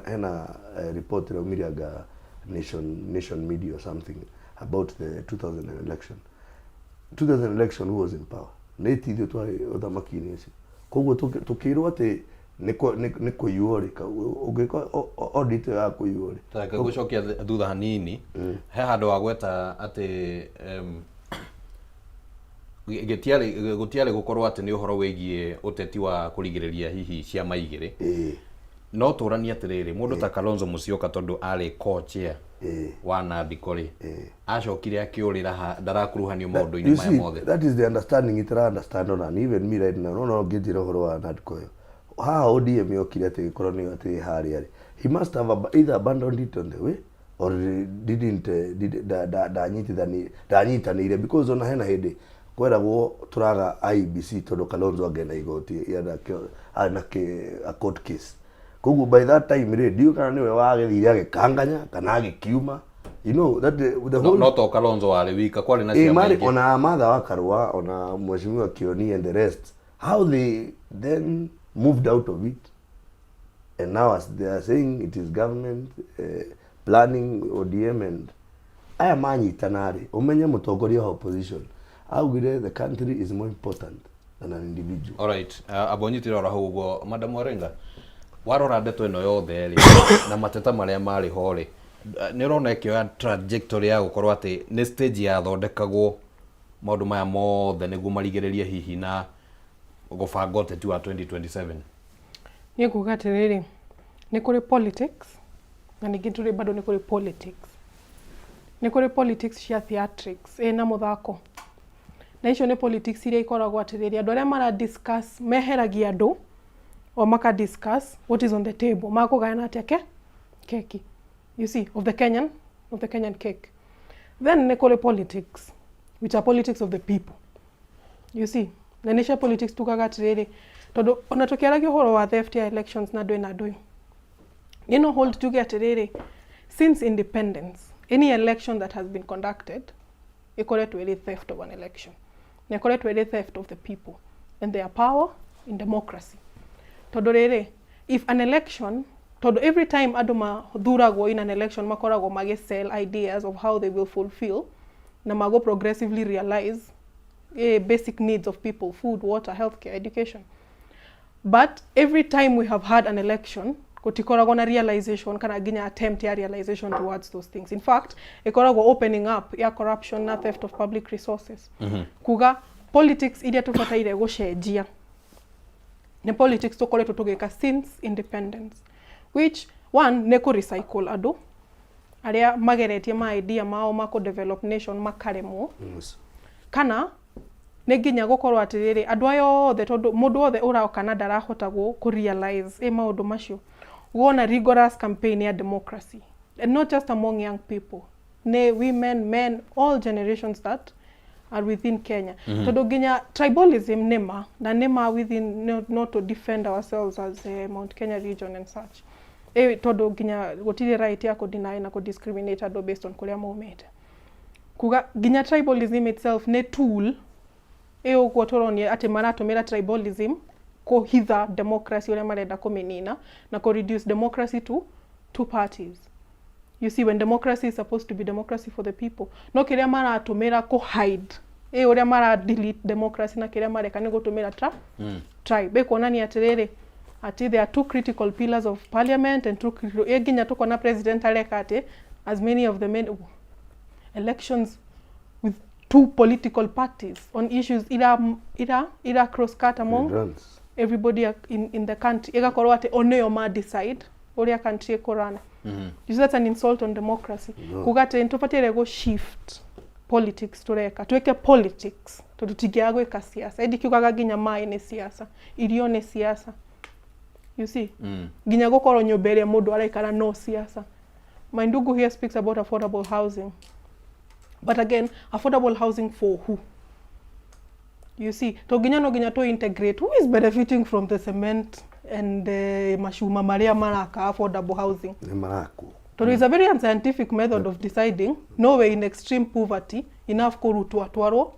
hena report ĩraumire anga Nation Media or something about the 2000 election. 2000 election, who was in power? Nĩ ti ithuĩ twarĩ ũthamaki-inĩ ũcio. Koguo tũkĩrwo atĩ nĩ kũiywo rĩ, ũngĩka audit ĩyo ya kũiywo rĩ. Reke gũcokia thutha hanini. He handũ wagweta atĩ gũtiarĩ gũkorwo atĩ nĩ ũhoro wĩgiĩ ũteti wa kũrigĩrĩria hihi ciama igĩrĩ. No tũranie atĩrĩrĩ, mũndũ ta Kalonzo Musyoka, tondũ arĩ co-chair wa NADCO rĩ, acokire akĩũrĩra ha ndarakuruhanio maũndũ-inĩ You maya see, mothe. That is the understanding itara understand ona even me right now. No ngĩnjĩra ũhoro wa NADCO ĩyo haha ODM yokire atĩ gĩkorwo nĩyo atĩ harĩa rĩ, he must have either abandoned it on the way or didn't ndanyitanĩire, because ona hena hĩndĩ kweragwo tũraga IEBC tondũ Kalonzo angĩenda igoti arĩ na a court case. Koguo by that time rĩ, ndiũĩ kana nĩwe wagĩthire agĩkanganya kana agĩkiuma, you know that the No, whole no to Kalonzo warĩ wika, kwarĩ na Eh, ciama marĩ ingĩ. ona Martha wa Karua, ona Mheshimiwa Kioni and the rest, how they then moved out of it, and now as they are saying it is government planning ODM and aya manyitana rĩ, ũmenye mũtongoria wa opposition augire the country is more important than an individual. Alright, amba ũnyitĩre oro hau ũguo. Madam Warenga, warora ndeto ĩno yothe rĩ na mateta marĩa marĩ ho rĩ, nĩ ũrona ĩkĩoya trajectory ya gũkorwo atĩ nĩ stage yathondekagwo maũndũ maya mothe nĩguo marigĩrĩrie hihi na gũbanga ũteti wa 2027? Niĩ nguga atĩrĩrĩ, nĩ kũrĩ politics na ningĩ tũrĩ bado nĩ kũrĩ politics, nĩ kũrĩ politics cia theatrics ĩna mũthako, na icio nĩ politics iria ikoragwo atĩrĩrĩ, andũ arĩa mara discuss meheragia andũ o maka discuss what is on the table, makũgayana atĩa ke keki, you see, of the Kenyan cake. Then nĩ kũrĩ politics which are politics of the people, you see, na nĩ cia politics tugaga atĩrĩrĩ, tondũ ona tũkĩaragia ũhoro wa theft ya elections na ndũĩ na ndũĩ, niĩ no hold tuge atĩrĩrĩ, since independence, any election that has been conducted ĩkoretwo ĩrĩ theft of an election, na ĩkoretwo ĩrĩ theft of the people and their power in democracy, tondũ rĩrĩ, if an election, tondũ every time andũ mathuragwo in an election, makoragwo magĩ sell ideas of how they will fulfill na mago progressively realize basic needs of people: food, water, healthcare, education. But every time we have had an election, Gũtikoragwo na realization kana nginya attempt ya realization towards those things. In fact, ĩkoragwo opening up ya corruption na theft of public resources. Kuga politics iria tũbataire gũcenjia nĩ politics tũkoretwo tũgĩka since independence, which one nĩ kũ recycle andũ arĩa mageretie ma idea mao ma kũ develop nation makaremwo. Kana nĩ nginya gũkorwo atĩrĩrĩ, andũ aya othe, tondũ mũndũ wothe ũroka na ndarahota kũ realize ĩ maũndũ macio, wona rigorous campaign ya democracy, and not just among young people, nĩ women, men, all generations that are within Kenya. Tondũ nginya tribalism nĩma na nĩma within not to defend ourselves as a Mount Kenya region and such, tondũ nginya gũtirĩ right ya kũ-deny na kũ-discriminate andũ based on kũrĩa maumĩte. Kuga nginya tribalism itself nĩ tool ĩ ũguo tũronia atĩ maratũmĩra tribalism kũhitha democracy ũrĩa marenda kũmĩnina na kũ reduce democracy to two parties. You see, when democracy is supposed to be democracy for the people, no kĩrĩa maratũmĩra kũ hide ĩ ũrĩa mara delete democracy na kĩrĩa mareka nĩ gũtũmĩra tribe, ĩ kuonania atĩrĩrĩ atĩ there are two critical pillars of parliament and two critical, ĩ nginya tũkona president areka atĩ as many of the men elections with two political parties on issues ira cross cut among Runs. everybody in the country, ĩgakorwo atĩ o nĩo ma decide ũrĩa country ĩkũrana. You see, that's an insult on democracy. No. Kuga atĩ nĩtũbataire gũ shift politics, tũreka twĩke politics tondũ tingĩaga gwĩka siasa, ĩndĩ kiugaga nginya maĩ nĩ siasa, irio nĩ siasa, you see. Nginya gũkorwo nyũmba ĩrĩa mũndũ araikara no siasa. My ndugu here speaks about affordable housing, but again, affordable housing for who? You see, to nginya no nginya to integrate who is benefiting from the cement and macuma marĩa maraka affordable housing. Nĩ marakwo. Tondũ it's a very unscientific method of deciding no way in extreme poverty enough kũrutwo atwarwo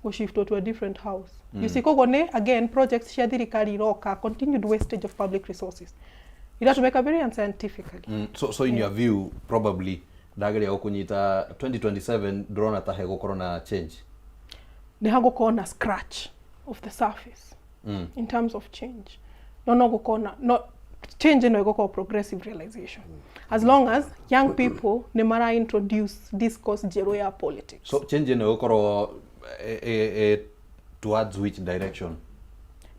gũshiftwo to a different house. You see, koguo nĩ again projects cia thirikari iroka continued wastage of public resources iratumĩka very unscientifically. So in your view, probably ndageria gũkũnyita, 2027 ndũrona ta hegũkorwo na change? Nĩ hagũkorwo na scratch of the surface in terms of change. No gũkorwo na no change ĩno ĩgũkorwo progressive realization as long as young people nĩ mara introduce discourse njerũ ya politics. So change ĩno ĩgũkorwo towards which direction?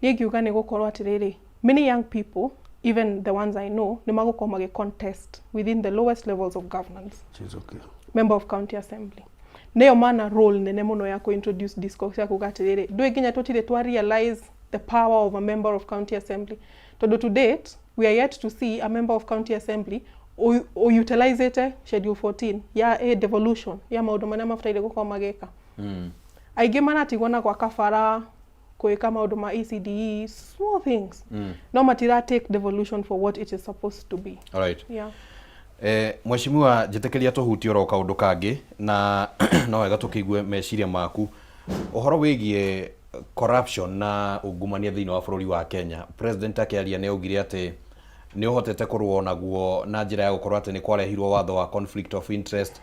Niĩ ngiuga nĩ gũkorwo atĩrĩrĩ, many young people, even the ones I know, nĩ magũkorwo magĩ contest within the lowest levels of governance. It's okay. Member of county assembly nĩyo mana role nene mũno ya kũ-introduce discourse ya kuga atĩrĩrĩ, ndũĩ nginya tũtirĩ twa realize the power of a member of county assembly, tondũ to date we are yet to see a member of county assembly ũutilizĩte schedule 14 ya a devolution ya maũndũ marĩa mabataire gũkorwo magĩka. Aingĩ maratigwo na gwaka bara, gwĩka maũndũ ma ECDE, small things, no matira take devolution for what it is supposed to be. All right. Yeah. Mheshimiwa, njĩtĩkĩria tũhutie oro kaũndũ kangĩ na no wega tũkĩigue meciria maku ũhoro wĩgiĩ corruption na ungumania thĩinĩ wa bũrũri wa Kenya. President akĩaria nĩ augire atĩ nĩ ũhotete kũrũa naguo na njĩra ya gũkorwo atĩ nĩ kwarehirwo watho wa conflict of interest,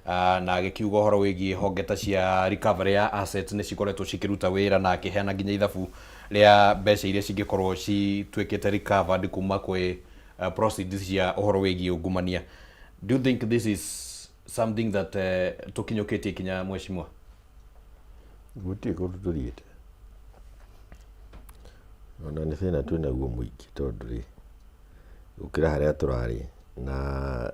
na agĩkiuga ũhoro wĩgiĩ honge ta cia recovery ya assets nĩ cikoretwo cikĩruta wĩra, na akĩheana nginya ithabu rĩa mbeca iria cingĩkorwo cituĩkĩte recovered kuma kwĩ proceeds cia ũhoro wĩgiĩ ungumania. Do you think this is something that tũkinyũkĩtie ikinya, mheshimiwa? Gũtirĩ kũndũ tũthiĩte, ona nĩ thĩna twĩ naguo mũingĩ, tondũ rĩ gũkĩra harĩa tũrarĩ na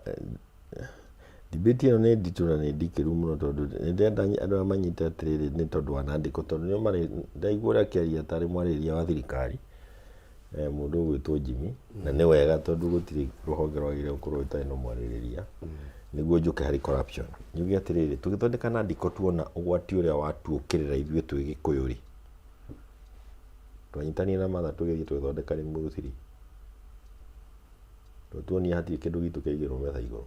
debate ĩno nĩ nditũ na nĩ ndikĩru mũno, tondũ nĩ ndĩrenda andũ aya manyite atĩrĩrĩ, nĩ tondũ wa nandĩko, tondũ nĩo marĩ ndaigua ũrĩa akĩaria tarĩ mwarĩrĩria wa thirikari, mũndũ ũgwĩtwo Jimmy, na nĩ wega tondũ gũtirĩ rũhonge rwagĩrĩire gũkorwo rũtarĩ na mwarĩrĩria. Nĩguo njũke harĩ corruption, njuge atĩrĩrĩ, tũgĩthondeka nandĩko tuona ũgwati ũrĩa watuũkĩrĩra ithuĩ twĩ Gĩkũyũ rĩ, twanyitanire na Martha tũgĩthiĩ tũgĩthondeka Limuru 3, tondũ tuonire hatirĩ kĩndũ gitũ kĩaigĩrwo metha igũrũ.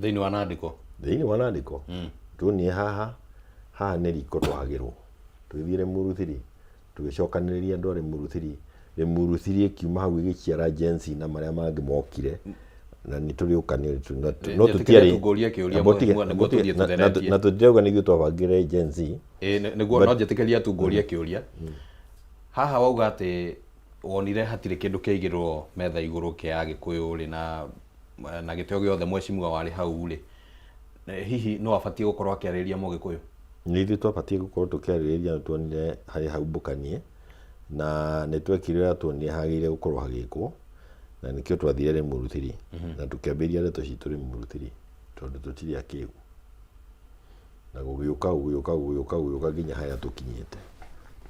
Thĩinĩ wa nandĩko? Thĩinĩ wa nandĩko. Tuonire haha haha nĩ riko twahagĩrwo, tũgĩthiĩ Limuru 3, tũgĩcokanĩrĩria andũ a Limuru 3. Limuru 3 ĩkiuma hau ĩgĩciara Gen Z na marĩa mangĩ mokire na nĩ tũrĩũka nĩ no Njĩtĩkĩria tũtiarĩ tũngũrie kĩũria, Amba ũtige- mheshimiwa, nĩguo amba ũtige- tũthiĩ tũtheretie. Na tũtirauga nĩ ithuĩ twabangire Gen Z. Ĩ, nĩguo no njĩtĩkĩria tungũrie kĩũria haha. Wauga atĩ Wonire hatirĩ kĩndũ kĩaigĩrwo metha igũrũ kĩa Agĩkũyũ rĩ, na na gĩtĩo gĩothe mheshimiwa warĩ hau rĩ, hihi no abatiĩ gũkorwo akĩarĩrĩria Mũgĩkũyũ? Nĩ ithuĩ twabatiĩ gũkorwo tũkĩarĩrĩria, nĩ tuonire harĩ hau mbũkanie na nĩ twekire ũrĩa tuonire hagĩrĩire gũkorwo hagĩkwo, na nĩkĩo twathire Limuru 3 na tũkĩambĩrĩria ndeto citũ Limuru 3 tondũ tũtirĩ akĩgu, na gũgĩũka gũgĩũka gũgĩũka gũgĩũka nginya harĩa tũkinyĩte.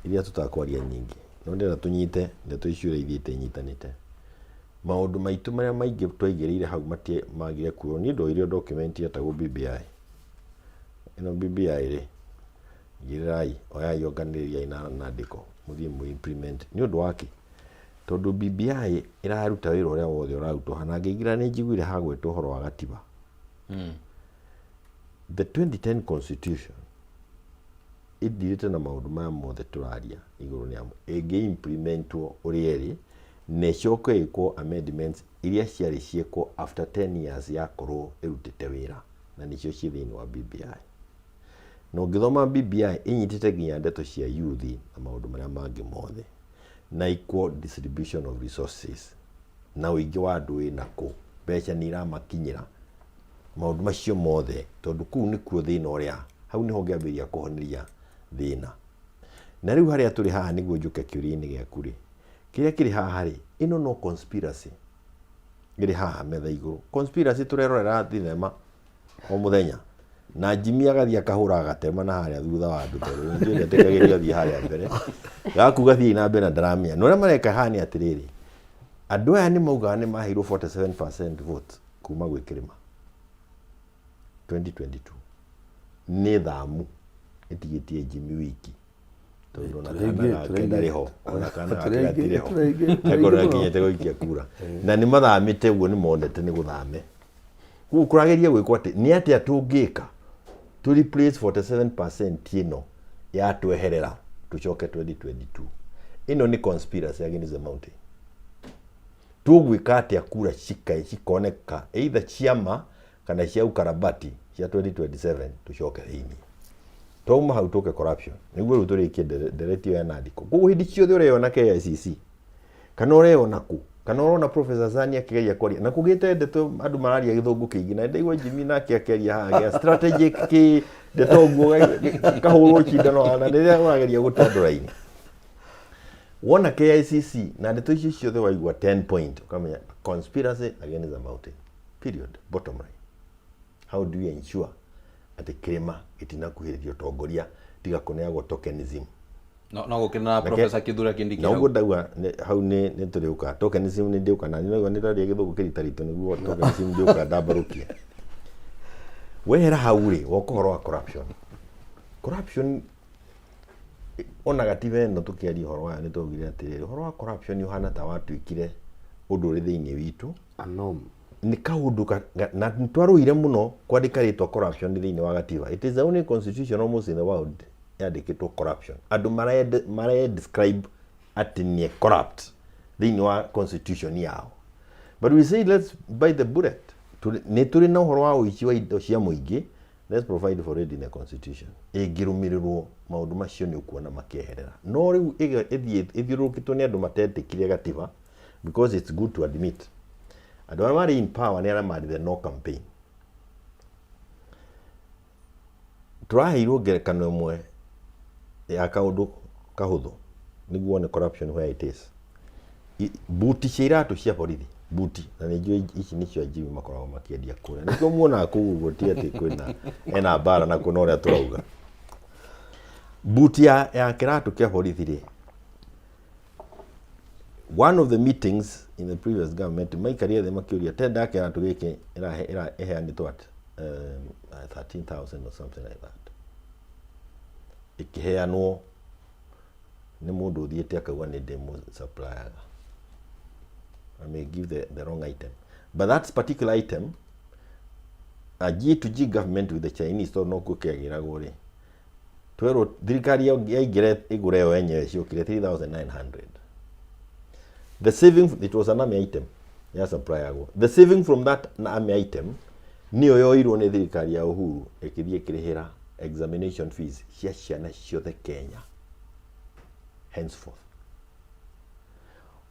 Iria tũtakwaria nyingĩ, no ndĩrenda tũnyite ndeto icio ũrĩa ithiĩte inyitanĩte. Maũndũ maitũ marĩa maingĩ twaigĩrĩire hau magire kuoywo. Niĩ ndoire document yetagwo BBI. Ĩno BBI rĩ, igĩrĩrai, oyai onganĩrĩriai na nandĩko mũthiĩ mũ implement. Nĩ ũndũ wa kĩ? Tondũ BBI ĩraruta wĩra ũrĩa wothe ũrarutwo haha, na ngĩingĩra nĩ njiguire hagwetwo ũhoro wa gatiba. The 2010 constitution ĩthirĩte na maũndũ maya mothe tũraria igũrũ rĩamo, ĩngĩ implementwo ũrĩa ĩrĩ na ĩcoke ĩkwo amendments iria ciarĩ ciĩkwo after 10 years yakorwo ĩrutĩte wĩra, na nĩcio ciĩ thĩinĩ wa BBI. Na ũngĩthoma BBI ĩnyitĩte nginya ndeto cia youth na maũndũ marĩa mangĩ mothe, na equal distribution of resources, na ũingĩ wa andũ wĩna kũ, mbeca nĩ iramakinyĩra, maũndũ macio mothe, tondũ kũu nĩkuo thĩna ũrĩa, hau nĩho ũngĩambĩrĩria kũhoneria thĩna. Na rĩu harĩa tũrĩ haha nĩguo njũke kĩũria-inĩ gĩaku rĩ, kĩrĩa kĩrĩ haha rĩ, ĩno no conspiracy ĩrĩ haha metha igũrũ. Conspiracy tũrerorera thinema o mũthenya, na Jimmy agathiĩ akahũra agatema na harĩa thutha wa andũ, tondũ nĩ njũĩ ndetĩkagĩrio athiĩ harĩa mbere, gaku gathiĩ na mbere na ndaramenya. Na ũrĩa mareka haha nĩ atĩrĩrĩ, andũ aya nĩ maugaga nĩ maheirwo 47% vote kuma gwĩ Kĩrĩma 2022, nĩ thamu ĩtigĩtie Jimmy wiki, tondũ ona kana gake ndarĩ ho, ona kana gake gatirĩ ho, akorwo akinyĩte gũikia kura, na nĩ mathamĩte ũguo, nĩ monete nĩ gũthame. Koguo kũrageria gwĩkwo atĩ nĩ atĩa tũngĩka to replace 47% ĩno yatweherera tũcoke 2022. Ĩno nĩ conspiracy against the mountain. Tũgwĩka atĩa kura cikoneka either ciama kana cia ukarabati cia 2027 tũcoke thĩinĩ. Twauma hau tũke corruption, nĩguo rĩu tũrĩkie ndereti ĩyo ya nandĩko. Koguo hĩndĩ ciothe ũreyona KICC kana ũreyona kũ, kana ũrona Professor Zani akĩgeria kwaria na kũgĩte ndeto, andũ mararia gĩthũngũ kĩingĩ, na ndaigua Jimmy nake akĩaria haha gĩa strategic kĩ ndeto ũguo kahũrwo cindano, na rĩrĩa ũrageria gũte andũ raini wona KICC na ndeto icio ciothe waigua 10 point, ũkamenya conspiracy against the mountain, period, bottom line. How do you ensure atĩ kĩrĩma gĩtinakuhĩrĩria ũtongoria tiga kũneagwo tokenism? No gũkĩrĩ na Professor Kithure Kindiki na hau. Ũguo ndauga hau nĩ tũrĩũka tokenism, nĩ ndĩũka na nĩ nĩ ndaria gĩthũngũ kĩritaritũ, nĩguo tokenism ndĩũka ndambarũkia. Wehera hau rĩ, woka ũhoro wa corruption. Corruption, ona gatiba ĩno tũkĩaria ũhoro wayo nĩ twaugire atĩrĩrĩ, ũhoro wa corruption ũhana ta watuĩkire ũndũ ũrĩ thĩinĩ witũ nĩ kaũndũ na nĩ twarũire mũno kwandĩka rĩtwa corruption thĩinĩ wa gatiba. It is the only constitution almost in the world yandĩkĩtwo corruption, andũ mare describe atĩ nĩ corrupt thĩinĩ wa constitution yao. But we say let's buy the bullet. Nĩ tũrĩ na ũhoro wa ũici wa indo cia mũingĩ, let's provide for it in the constitution. Ĩngĩrũmĩrĩrwo, maũndũ macio nĩ ũkuona makĩeherera. No rĩu ĩthiĩ ĩthiũrũrũkĩtwo nĩ andũ matetĩkire gatiba, because it's good to admit andũ arĩa marĩ in power nĩ arĩa marĩ the no campaign. Tũraheirwo ngerekano ĩmwe ya kaũndũ kahũthũ nĩguo wone corruption where it is. Buti cia iratũ cia borithi, buti, na nĩ njũĩ ici nĩcio Jimmy makoragwo makĩendia kũrĩa, nĩkĩo muonaga kũu ũguo, ti atĩ kwĩna ena mbara na kwĩna ũrĩa tũrauga. Buti ya kĩratũ kĩa borithi rĩ, one of the meetings in the previous government maikarire thĩ makĩũria tenda ya kĩratũ gĩkĩ ĩheanĩtwo at 13,000 or something like that, ĩkĩheanwo nĩ mũndũ ũthiĩte akauga nĩ ndĩ supplier. I may give the wrong item, but that particular item, a G to G government with the Chinese, tondũ nokuo kĩagĩragwo rĩ, twerwo thirikari yaingĩra ĩgũre yo yenyewe, ciokire 3900. The saving, it was an army item ya supplyagwo, the saving from that army item nĩyo yoirwo nĩ thirikari ya Uhuru ĩkĩthiĩ ĩkĩrĩhĩra examination fees cia ciana ciothe Kenya henceforth.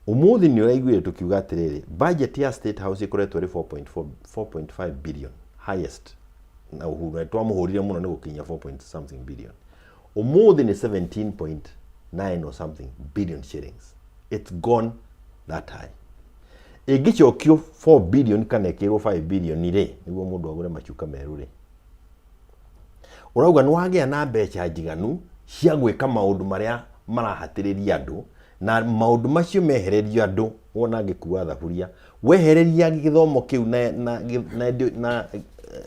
Ũmũthĩ nĩ ũraiguire tũkiuga atĩrĩrĩ, budget ya State House ĩkoretwo ĩrĩ 4.4 4.5 billion highest na Uhuru na twamũhũrire mũno nĩ gũkinyia 4 point something billion. Ũmũthĩ nĩ 17.9 or something billion shillings. It's gone that high. Ĩngĩcokio 4 billion kana ĩkĩrwo 5 billion rĩ, nĩguo mũndũ agũre macuka merũ rĩ, ũrauga nĩ wagĩa na mbeca njiganu cia gwĩka maũndũ marĩa marahatĩrĩria andũ na maũndũ macio mehererio andũ wona ngĩkua thaburia wehereria gĩthomo kĩu na, na, na, na, na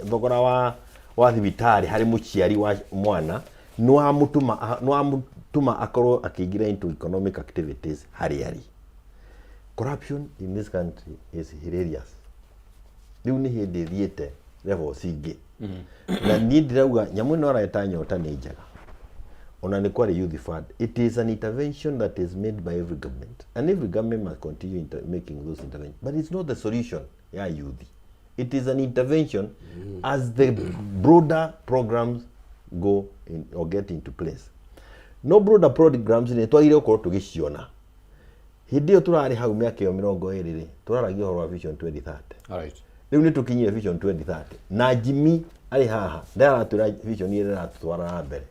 thogora wa wa thibitarĩ harĩ mũciari wa mwana nĩ wamũtũma nĩ wamũtũma akorwo akĩingĩra into economic activities harĩa arĩ. Corruption in this country is hilarious. Rĩu nĩ hĩndĩ ĩthiĩte levels ingĩ na niĩ ndĩrauga nyamũ ĩno areta nyota nĩ njega ona nĩ kwarĩ youth fund. It is an intervention that is made by every government and every government must continue making those interventions, but it's not the solution ya youth. It is an intervention as the broader programs go in, or get into place. No broader programs nĩ twagĩrĩire gũkorwo tũgĩciona hĩndĩ ĩyo tũrarĩ hau mĩaka ĩyo 20 rĩ, tũraragia ũhoro wa Vision 2030. Rĩu nĩ tũkinyire Vision 2030 na Jimmy arĩ haha ndaratwĩra vision ĩrĩa ĩratũtwara na mbere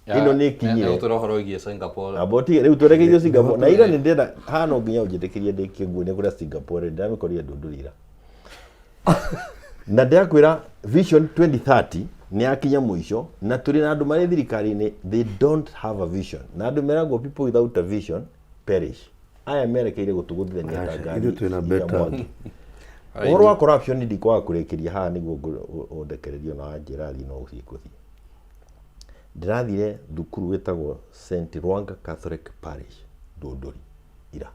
ĩno nĩ ĩkinyire. Gũtwĩra ũhoro wĩgiĩ Singapore. Amba ũtige rĩu twerekeirio Singapore na ira nĩ ndĩrenda haha no nginya ũnjĩtĩkĩrie ndĩkie nguo nĩ kũrĩa Singapore ndĩramĩkorire ndũndũri ira na ndĩrakwĩra Vision 2030 nĩ yakinya mũico na tũrĩ na andũ marĩ thirikari-inĩ, they don't have a vision, na andũ meragwo people without a vision perish. Aya merekeire gũtũgũthithania ta Aca, ngari ithuĩ twĩna cia better. mwaki. Ũhoro wa corruption ndikwaga kũrĩkĩria haha nĩguo ũndekererio na wanjĩra thiĩ no gũthiĩ ngũthiĩ. Ndĩrathire thukuru wĩtagwo St Rwanga Catholic Parish Ndũndũri ira.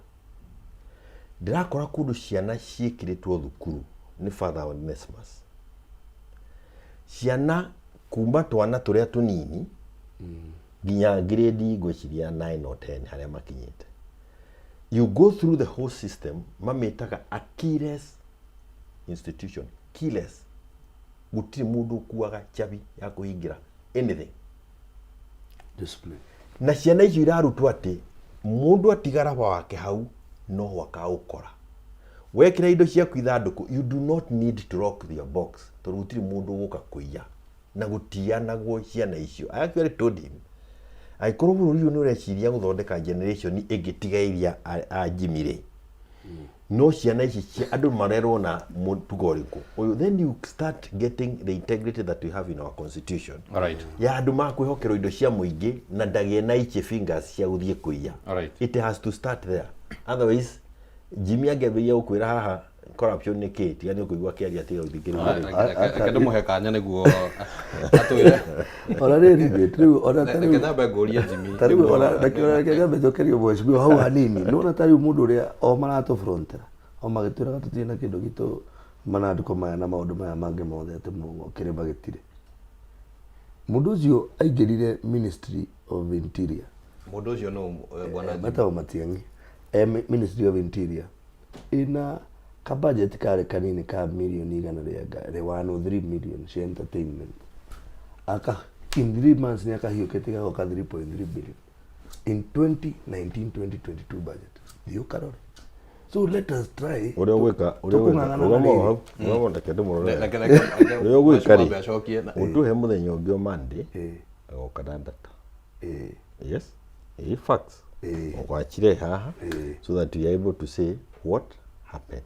Ndĩrakora kũndũ ciana ciĩkĩrĩtwo thukuru nĩ Father Onesmus. Ciana kuma twana tũrĩa tũnini nginya grade ngwĩciria 9 or 10 harĩa makinyĩte. You go through the whole system, mamĩtaga a keyless institution. Keyless. Gũtirĩ mũndũ ũkuaga chabi ya kũhingĩra anything. Discipline. Na ciana icio irarutwo atĩ mũndũ atiga raba wake hau no akaũkora. Wekĩra indo ciaku ithandũkũ, you do not need to lock your box tondũ gũtirĩ mũndũ ũgũka kũiya na gũtianagwo ciana icio. I actually told him angĩkorwo bũrũri ũyũ nĩ ũreciria gũthondeka generation ĩngĩ tiga iria a Jimmy rĩ, no ciana ici andũ marerwo na mũtugo ũrĩkũ ũyũ, then you start getting the integrity that we have in our constitution. Ya andũ makwĩhokerwo indo cia mũingĩ na ndagĩe na itchy fingers cia gũthiĩ kũiya. It has to start there, otherwise Jimmy angĩambĩrĩria gũkwĩra haha corruption nĩ kĩ, tiga nĩ ũkũigua akĩaria tiga gũthikĩrĩria. Reke ndĩmũhe kanya nĩguo atwĩre. Ona rĩrĩ rĩ, rĩu ona ta Reke rĩu nyambe ngũrie Jimmy. Ta rĩu ona reke nyambe njokerie mheshimiwa hau hanini. Nĩwona ta rĩu mũndũ ũrĩa o maratũfrontera o magĩtwĩraga tũtirĩ na kĩndũ gitũ manandĩko maya na maũndũ maya mangĩ mothe atĩ kĩrĩma gĩtirĩ. Mũndũ ũcio aingĩrire Ministry of Interior. Mũndũ ũcio nũ, bwana Jimmy? Metagwo Matiang'i. Ministry of Interior ina ka budget karĩ kanini ka mirioni igana rĩa rĩa 103 million cia entertainment. Aka in 3 months nĩ akahiũkĩtie gagoka 3.3 billion in 2019-2022 budget. Thiĩ ũkarore. So let us try. Ũrĩa ũgwĩka, ũrĩa ũgwĩka, Tũkũng'ang'ana na rũgama o rĩrĩ. hau, rũgama reke ndĩmũrore. Reke- reke- reke- Ũrĩa ũgwĩka rĩ, Mheshimiwa acokie na- ũtũhe mũthenya ũngĩ o Monday, agoka na data. Yes, facts. Ũgwachire haha so that we are able to say what happened.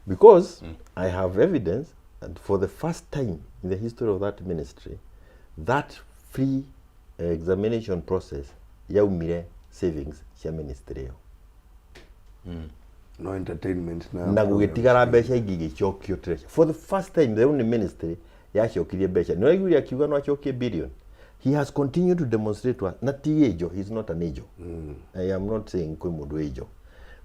Because I have evidence that for the first time in the history of that ministry, that free examination process yaumire savings cia ministry ĩyo. No entertainment na Na gũgĩtigara mbeca ingĩ igĩcokio treasury. For the first time, the only ministry yacokirie mbeca. Nĩ ũraiguire akiuga no acokie billion. He has continued to demonstrate to us, na ti angel, he is not an angel. I am not saying kwĩ mũndũ angel.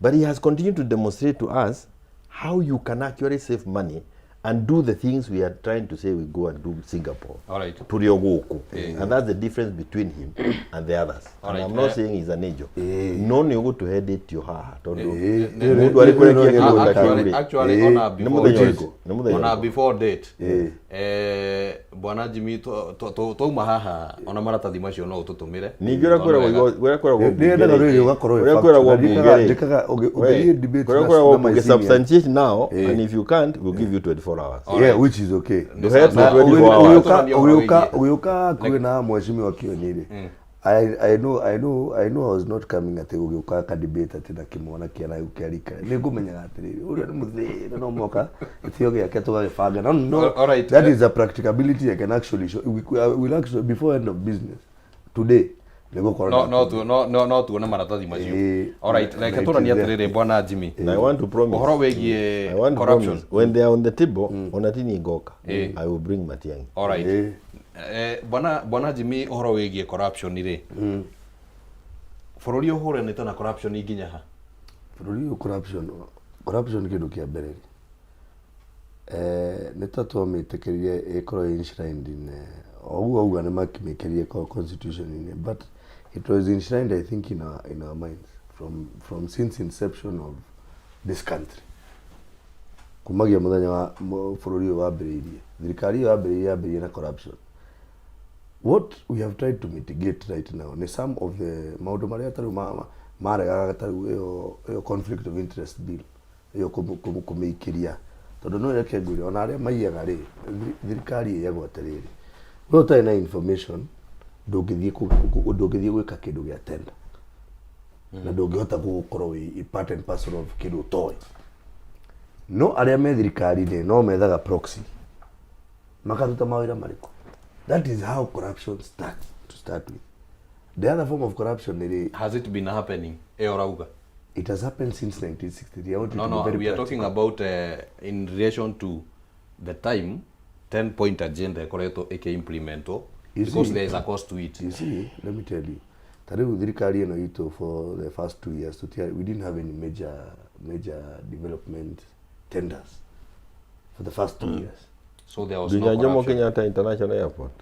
But he has continued to demonstrate to us how you can actually save money And do the things we are trying to say we go and do Singapore. All right. Tũrĩ o gũkũ. Eh. And that's the difference between him and the others. All And right. I'm not Eh. saying he's an angel. No nĩ ũgũtũhe date yo haha tondũ Eh. mũndũ arĩ kũrekia kĩgũnda kĩu Actually, rĩ. actually, ona Nĩ before mũthenya date. ũrĩkũ? Nĩ mũthenya Ona ũrĩkũ? before date. Eh, bwana Jimmy twauma haha ona maratathi macio no ũtũtũmĩre. Ningĩ ũrĩa Tondũ kwĩragwo wega. ũrĩa kwĩragwo Nĩendaga mbunge rĩ, rĩrĩ ũgakorwo wĩ ũrĩa fact. kwĩragwo Na mbunge njĩkaga- rĩ, njĩkaga ũngĩ- we, ũngĩthiĩ debate kũrĩa na- kwĩragwo na my mbunge senior. substantiate now and if you can't we'll give you 24 hours. Yeah, which is okay. Ndũhetwo Na 24 hours. ũgĩũka hakuhĩ na mheshimiwa Kioni rĩ, I know I was not coming atĩ gũgĩũka ka debate atĩ na kĩmwana kĩa kĩa rika. Nĩ ngũmenyaga atĩrĩrĩ, ũrĩa nĩ mũthĩna no mũhaka gĩtĩo gĩake tũgagĩbanga. No, no, All right. that is a practicability I can actually show. We will actually, before end of business today, nĩgũkorwo No na- no tu no no no tuone maratathi macio. Eh, All right, na reke it tũranie is there. atĩrĩrĩ bwana Jimmy. And I want to promise. Ũhoro wĩgiĩ I want to corruption. promise, when they are on the table, ona ti niĩ ngoka. Eh. I will bring Matiang'i. All right. Eh, bwana bwana Jimmy ũhoro wĩgiĩ corruption rĩ. Bũrũri ũhũranĩte na corruption nginya ha? Bũrũri ũyũ corruption kĩndũ kĩa mbere rĩ, nĩ ta twamĩtĩkĩrire ĩkorwo enshrined in o ũguo auga nĩ makĩmĩkĩrire constitution-inĩ, but it was enshrined, I think, in our minds from since inception of this country, kumagia mũthenya wa bũrũri ũyũ wambĩrĩirie, thirikari ĩyo yambĩrĩirie na corruption. What we have tried to mitigate right now nĩ some of the maũndũ marĩa tarĩu maregaga, tarĩu ĩyo conflict of interest bill ĩyo kũmĩikĩria, tondũ no reke ngwĩre, ona arĩa maiyaga rĩ, thirikari ĩyagwo atĩrĩrĩ, we ũtarĩ na information ndũngĩthiĩ gwĩka kĩndũ gĩa tender na ndũngĩhota gũkorwo wĩ part and parcel of kĩndũ ũtoĩ. No arĩa me thirikari-inĩ no methaga proxy makaruta mawĩra marĩkũ. That is how corruption starts. To start with, the other form of corruption nĩ Has it been happening? Ĩyo ũrauga. It has happened since 1963. I want you No, to be no, very we are talking practical. about in relation to the time 10 point agenda ĩkoretwo ĩkĩ-implementwo You because see- there is a cost to it. You see, let me tell you, ta rĩu thirikari ĩno itũ, for the first 2 years we didn't have any major development tenders for the first 2 years. So there was Nginya no Jomo corruption. Kenyatta International Airport.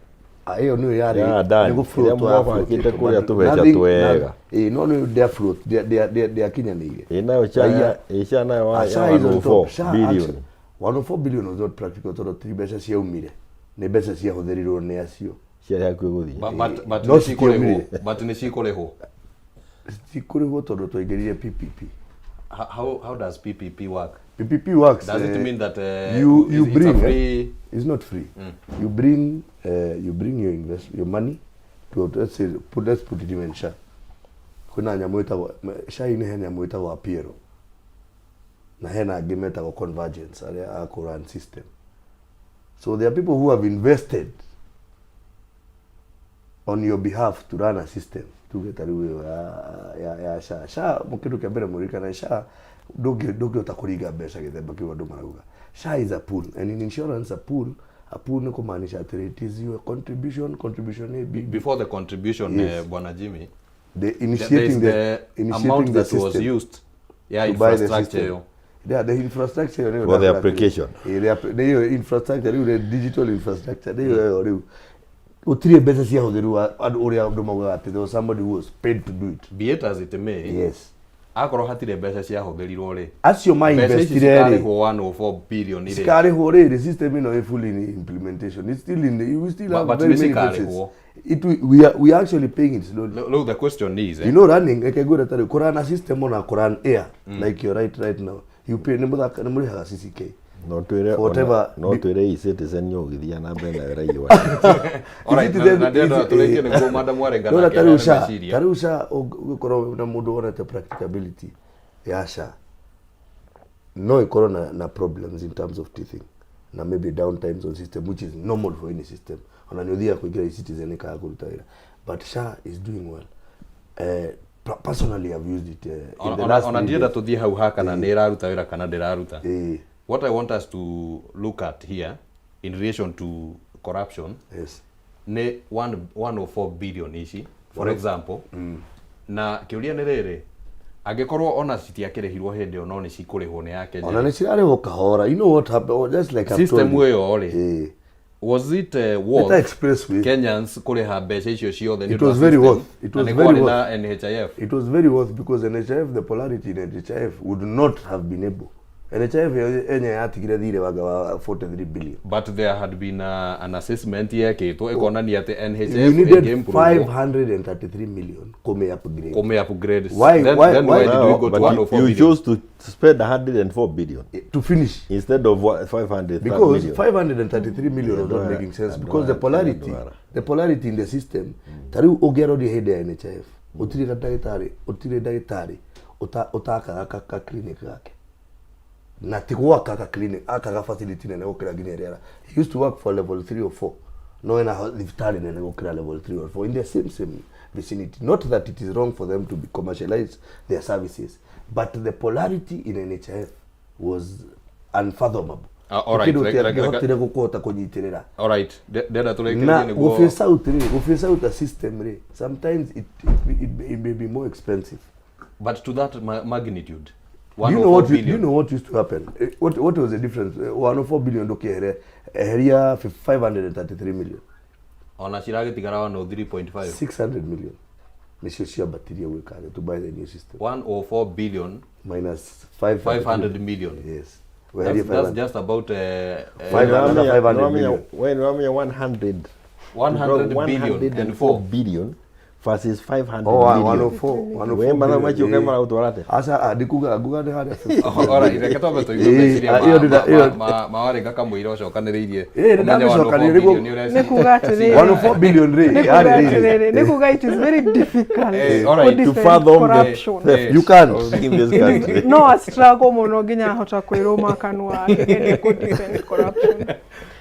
Ah, ĩyo nĩyo yarĩ Ya ndani, nĩ gũ-float ĩrĩa mwabangĩte kũrĩa tũbeca twega. Ĩĩ, no nĩ ndĩa float, ndĩakinyanĩire. Ĩ nayo SHA ĩ SHA nayo ya SHA is on top. 104 SHA billion. 104 billion was not practical tondũ ti mbeca ciaumire, nĩ mbeca ciahũthĩrirwo nĩ acio. Ciarĩ hakuhĩ gũthiĩ. But No nĩ cikũrĩhwo. citiaumire. But nĩ cikũrĩhwo. Cikũrĩhwo tondũ twaingĩrire PPP. How does PPP work? PPP works. Does it mean that you it's bring a free It's not free. You bring your invest your money to, let's say, let's put it in SHA. Kwĩna nyamũ ĩtagwo SHA inĩ, he nyamũ ĩtagwo Apiero na hena angĩ metagwo Convergence arĩa a kũ run system. So there are people who have invested on your behalf to run a system. Tuge ta rĩu ĩyo ya SHA. SHA, kĩndũ kĩa mbere mũririkane, SHA ndũngĩhota kũringa mbeca gĩthemba kĩu andũ marauga. SHA is a pool, and in insurance a pool nĩ kũmaanisha atĩrĩ, it is your contribution A, B, B. Before the contribution, Yes. Bwana Jimmy, The there initiating is the initiating amount the that was system used, yeah, to buy the infrastructure system. ĩyo. Yeah, the infrastructure ĩyo nĩyo For the ndakũra atĩrĩ. application. Ĩ, nĩyo infrastructure rĩu, the digital infrastructure nĩyo ĩyo rĩu gũtirĩ mbeca ciahũthĩrwo andũ ũrĩa andũ maugaga atĩ there was somebody who was paid to do it. Be it as it may, Yes. akorwo hatirĩ mbeca ciahũthĩrirwo rĩ, Acio mbeca ici ma-investire rĩ, cikarĩhwo 104 billion rĩ, cikarĩhwo rĩrĩ, system ĩno ĩ fully in implementation. It's still in the, we still have But very nĩ many phases. cikarĩhwo. It we are actually paying it slowly. Rĩu the question is, You know, running, reke ngwĩre, tarĩu kũrana system ona kũran air, like you're right now, you pay, nĩ mũthaka nĩ mũrĩhaga CCK No twĩre For whatever no twĩre e-Citizen ũgĩthiĩ na mbere na wĩra. Alright, na ndĩrenda tũrĩkie nĩguo Madam Warenga Nona nake tarĩu aheane SHA, meciria. tarĩu SHA ũngĩkorwo na mũndũ wonete practicability ya SHA no ĩkorwo na problems in terms of teething na maybe downtimes on system, which is normal for any system. Ona nĩ ũthiaga kũingĩra e-Citizen ĩkaga kũruta wĩra, but SHA is doing well. Personally I've used it in the last Ona 3 ndienda days. tũthiĩ hau ha kana nĩ ĩraruta wĩra kana ndĩraruta. What I want us to look at here in relation to corruption, yes, nĩ 104 billion ici, for One- example, na kĩũria nĩ rĩrĩ, Angĩkorwo ona citiakĩrĩhirwo hĩndĩ ĩyo no nĩ cikũrĩhwo nĩ Akenya. Ona nĩ cirarĩhwo kahora. You know what happened? Oh, just like I've System told you. ĩyo rĩ, was it Nĩ ta worth expressway. Kenyans kũrĩha mbeca icio ciothe nĩ It ũndũ wa was very system? worth. It Na was nĩ very kwarĩ worth. na NHIF. It was very worth because NHIF, the polarity in NHIF would not have been able. NHIF enye yatigire thirĩ wanga wa 43 billion. But there had been an assessment yekĩtwo ĩkonania atĩ We NHIF needed ĩngĩimprove 533 million kũmĩ upgrade. kũmĩ upgrade. Why, Then, why, then why, why did we go to But 104 you billion? chose to spend 104 billion to finish instead of 500 Because million. 533 million was not Yeah, making sense and because the polarity, the polarity in the system, ta rĩu ũngĩaroria hĩndĩ ya NHIF, gũtirĩ ndagĩtarĩ, gũtirĩ ndagĩtarĩ ũtakaga ka clinic gake. Na ti gwaka ka clinic, akaga facility nene gũkĩra nginya ĩrĩa he used to work for level 3 or 4. No ena thibitarĩ nene gũkĩra level 3 or 4 in the same vicinity. Not that it is wrong for them to be commercialize their services, but the polarity in NHIF was unfathomable. All right, Kĩndũ ũtiangĩhotire gũkũhota kũnyitĩrĩra. All right, ndĩrenda tũrĩkĩrĩrie Na nĩguo gũphase out rĩ, gũphase out a system rĩ, sometimes it may be more expensive. But to that magnitude, Do you know what 104 do you billion. know what used to happen? What was the difference? 104 billion ndũkĩehere eheria 533 million. Ona ciragĩtigara 103.5. 600 million nĩcio ciambatirie gwĩka atĩa to buy the new system. 104 billion minus 500 million. Yes. Weherie That's 500. just about 500 million. We nĩwamenya 100 100 billion and 4 billion versus 500 Oh, million. 104, 104 We mathaa billion, macio eh. kemara gũtwara atĩa? Aca, ndikuga nguga nĩ harĩa. All right, reke twambe tũigue Eh, meciria ĩyo ndĩna- ĩyo- ma Warĩnga kamũira ũcokanĩrĩirie. Eh, nĩ Ũmenye ndamĩcokanĩrĩria 104 nĩguo- billion nĩ ũreciria. Nĩ kuga atĩrĩrĩ. 104 billion rĩ, Nĩ kuga yarĩ rĩrĩ. atĩrĩrĩ, nĩ kuga it is very difficult Eh, all right, to to defend fathom the corruption. theft. You can't. In this country. No a struggle mũno nginya ahota kwĩrũma kanua akĩgeria kũ defend corruption.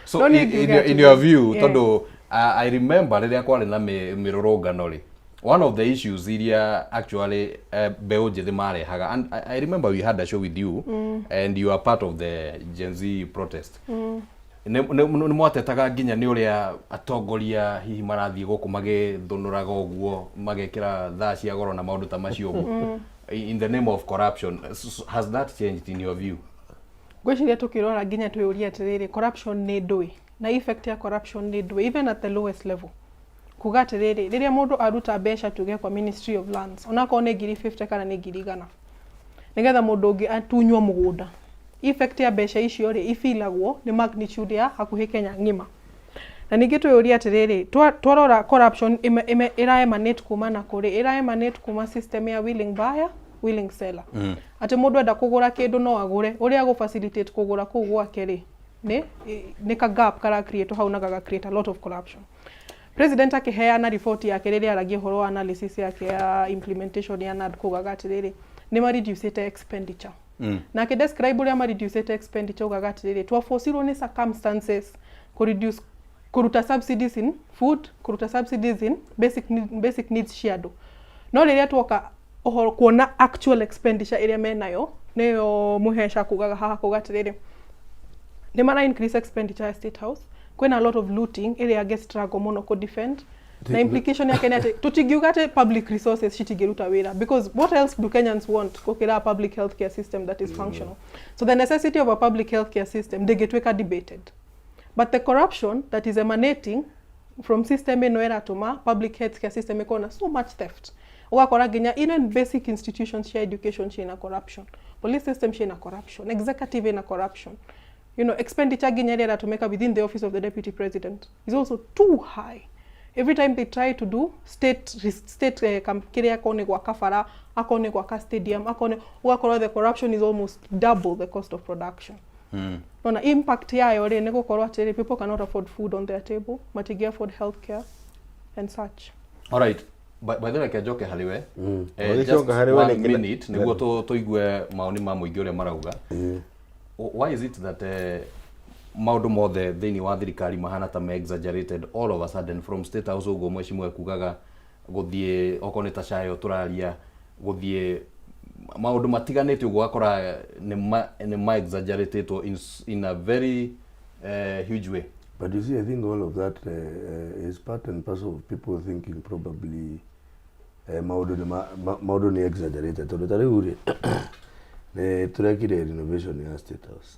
So No niĩ in, ngiuga in your atĩrĩrĩ, view, yeah. tondũ I remember rĩrĩa kwarĩ na mĩrũrũngano rĩ, one of the issues iria actually mbeũ njĩthĩ marehaga, and I remember we had a show with you and you are part of the Gen Z protest. Nĩ mwatetaga nginya nĩ ũrĩa atongoria hihi marathiĩ gũkũ magĩthũnũraga ũguo magekĩra thaa cia goro na maũndũ ta macio ũguo in the name of corruption. Has that changed in your view? Ngwĩciria tũkĩrora nginya twĩyũrie atĩrĩrĩ, corruption nĩ ndũĩ na effect ya corruption nĩ ndũĩ even at the lowest level. Kuga atĩrĩrĩ, rĩrĩa mũndũ aruta mbeca tuge kwa Ministry of Lands, onakorwo nĩ ngiri 50 kana nĩ ngiri 100, nĩgetha mũndũ ũngĩ atunywo mũgũnda, effect ya mbeca icio rĩ ifilagwo nĩ magnitude ya hakuhĩ Kenya ng'ima. Na ningĩ twĩyũrie atĩrĩrĩ, twarora corruption ĩra emanate kuma na kũrĩ, ĩra emanate kuma system ya willing buyer, willing seller. Atĩ mũndũ enda kũgũra kĩndũ no agũre, ũrĩa agũ facilitate kũgũra kũu gwake rĩ, nĩ ka gap kara create hau na gaga create a lot of corruption. President akĩheana riboti yake rĩrĩa aragia ũhoro wa analysis yake ya implementation ya NAD kugaga atĩrĩrĩ, nĩ ma reducĩte expenditure. Na akĩ describe ũrĩa ma reducĩte expenditure ugaga atĩrĩrĩ, twabocirwo nĩ circumstances kũ reduce, kũruta subsidies in food, kũruta subsidies in basic needs cia andũ. No rĩrĩa tuoka ũhoro kuona actual expenditure ĩrĩa menayo, nĩyo Mũhesha kugaga haha kuga atĩrĩrĩ, nĩ mara increase expenditure ya State House, kwĩna a lot of looting ĩrĩa angĩ struggle mũno kũ defend. Na implication yake nĩ atĩ tũtingiuga atĩ public resources citingĩruta wĩra, because what else do Kenyans want gũkĩra a public healthcare system that is functional? So the necessity of a public healthcare system ndĩngĩtuĩka debated, but the corruption that is emanating from system ĩno ĩratũma public healthcare system ĩkorwo na so much theft. Ũgakora nginya even basic institutions cia education ciĩna corruption, police system ciĩna corruption, executive ĩna corruption, expenditure nginya ĩrĩa ĩratũmĩka within the office of the deputy president is also too high. Every time they try to do state kĩrĩa akorwo nĩ gwaka bara, akorwo nĩ gwaka stadium, akorwo nĩ ũgakora the corruption is almost double the cost of production. Ona impact yayo rĩ nĩ gũkorwo atĩrĩ, people cannot afford food on their table, matingĩ afford healthcare and such. All right. By the way, reke njoke harĩ we. Ũgĩcoka Just harĩ we one nĩkĩ- minute nĩguo tũigue maoni ma mũingĩ ũrĩa marauga. Why is it that maũndũ mothe thĩinĩ wa thirikari mahana ta me exaggerated all of a sudden from State House ũguo mheshimiwa ekugaga gũthiĩ okorwo nĩ ta cayo tũraria gũthiĩ maũndũ matiganĩte ũguo ũgakora nĩ ma exaggeratedwo in a very huge way? But you see, I think all of that is part and parcel of people thinking probably Maũndũ nĩ maũndũ nĩ exaggerated tondũ ta rĩu rĩ, nĩ tũrekire renovation ya State House.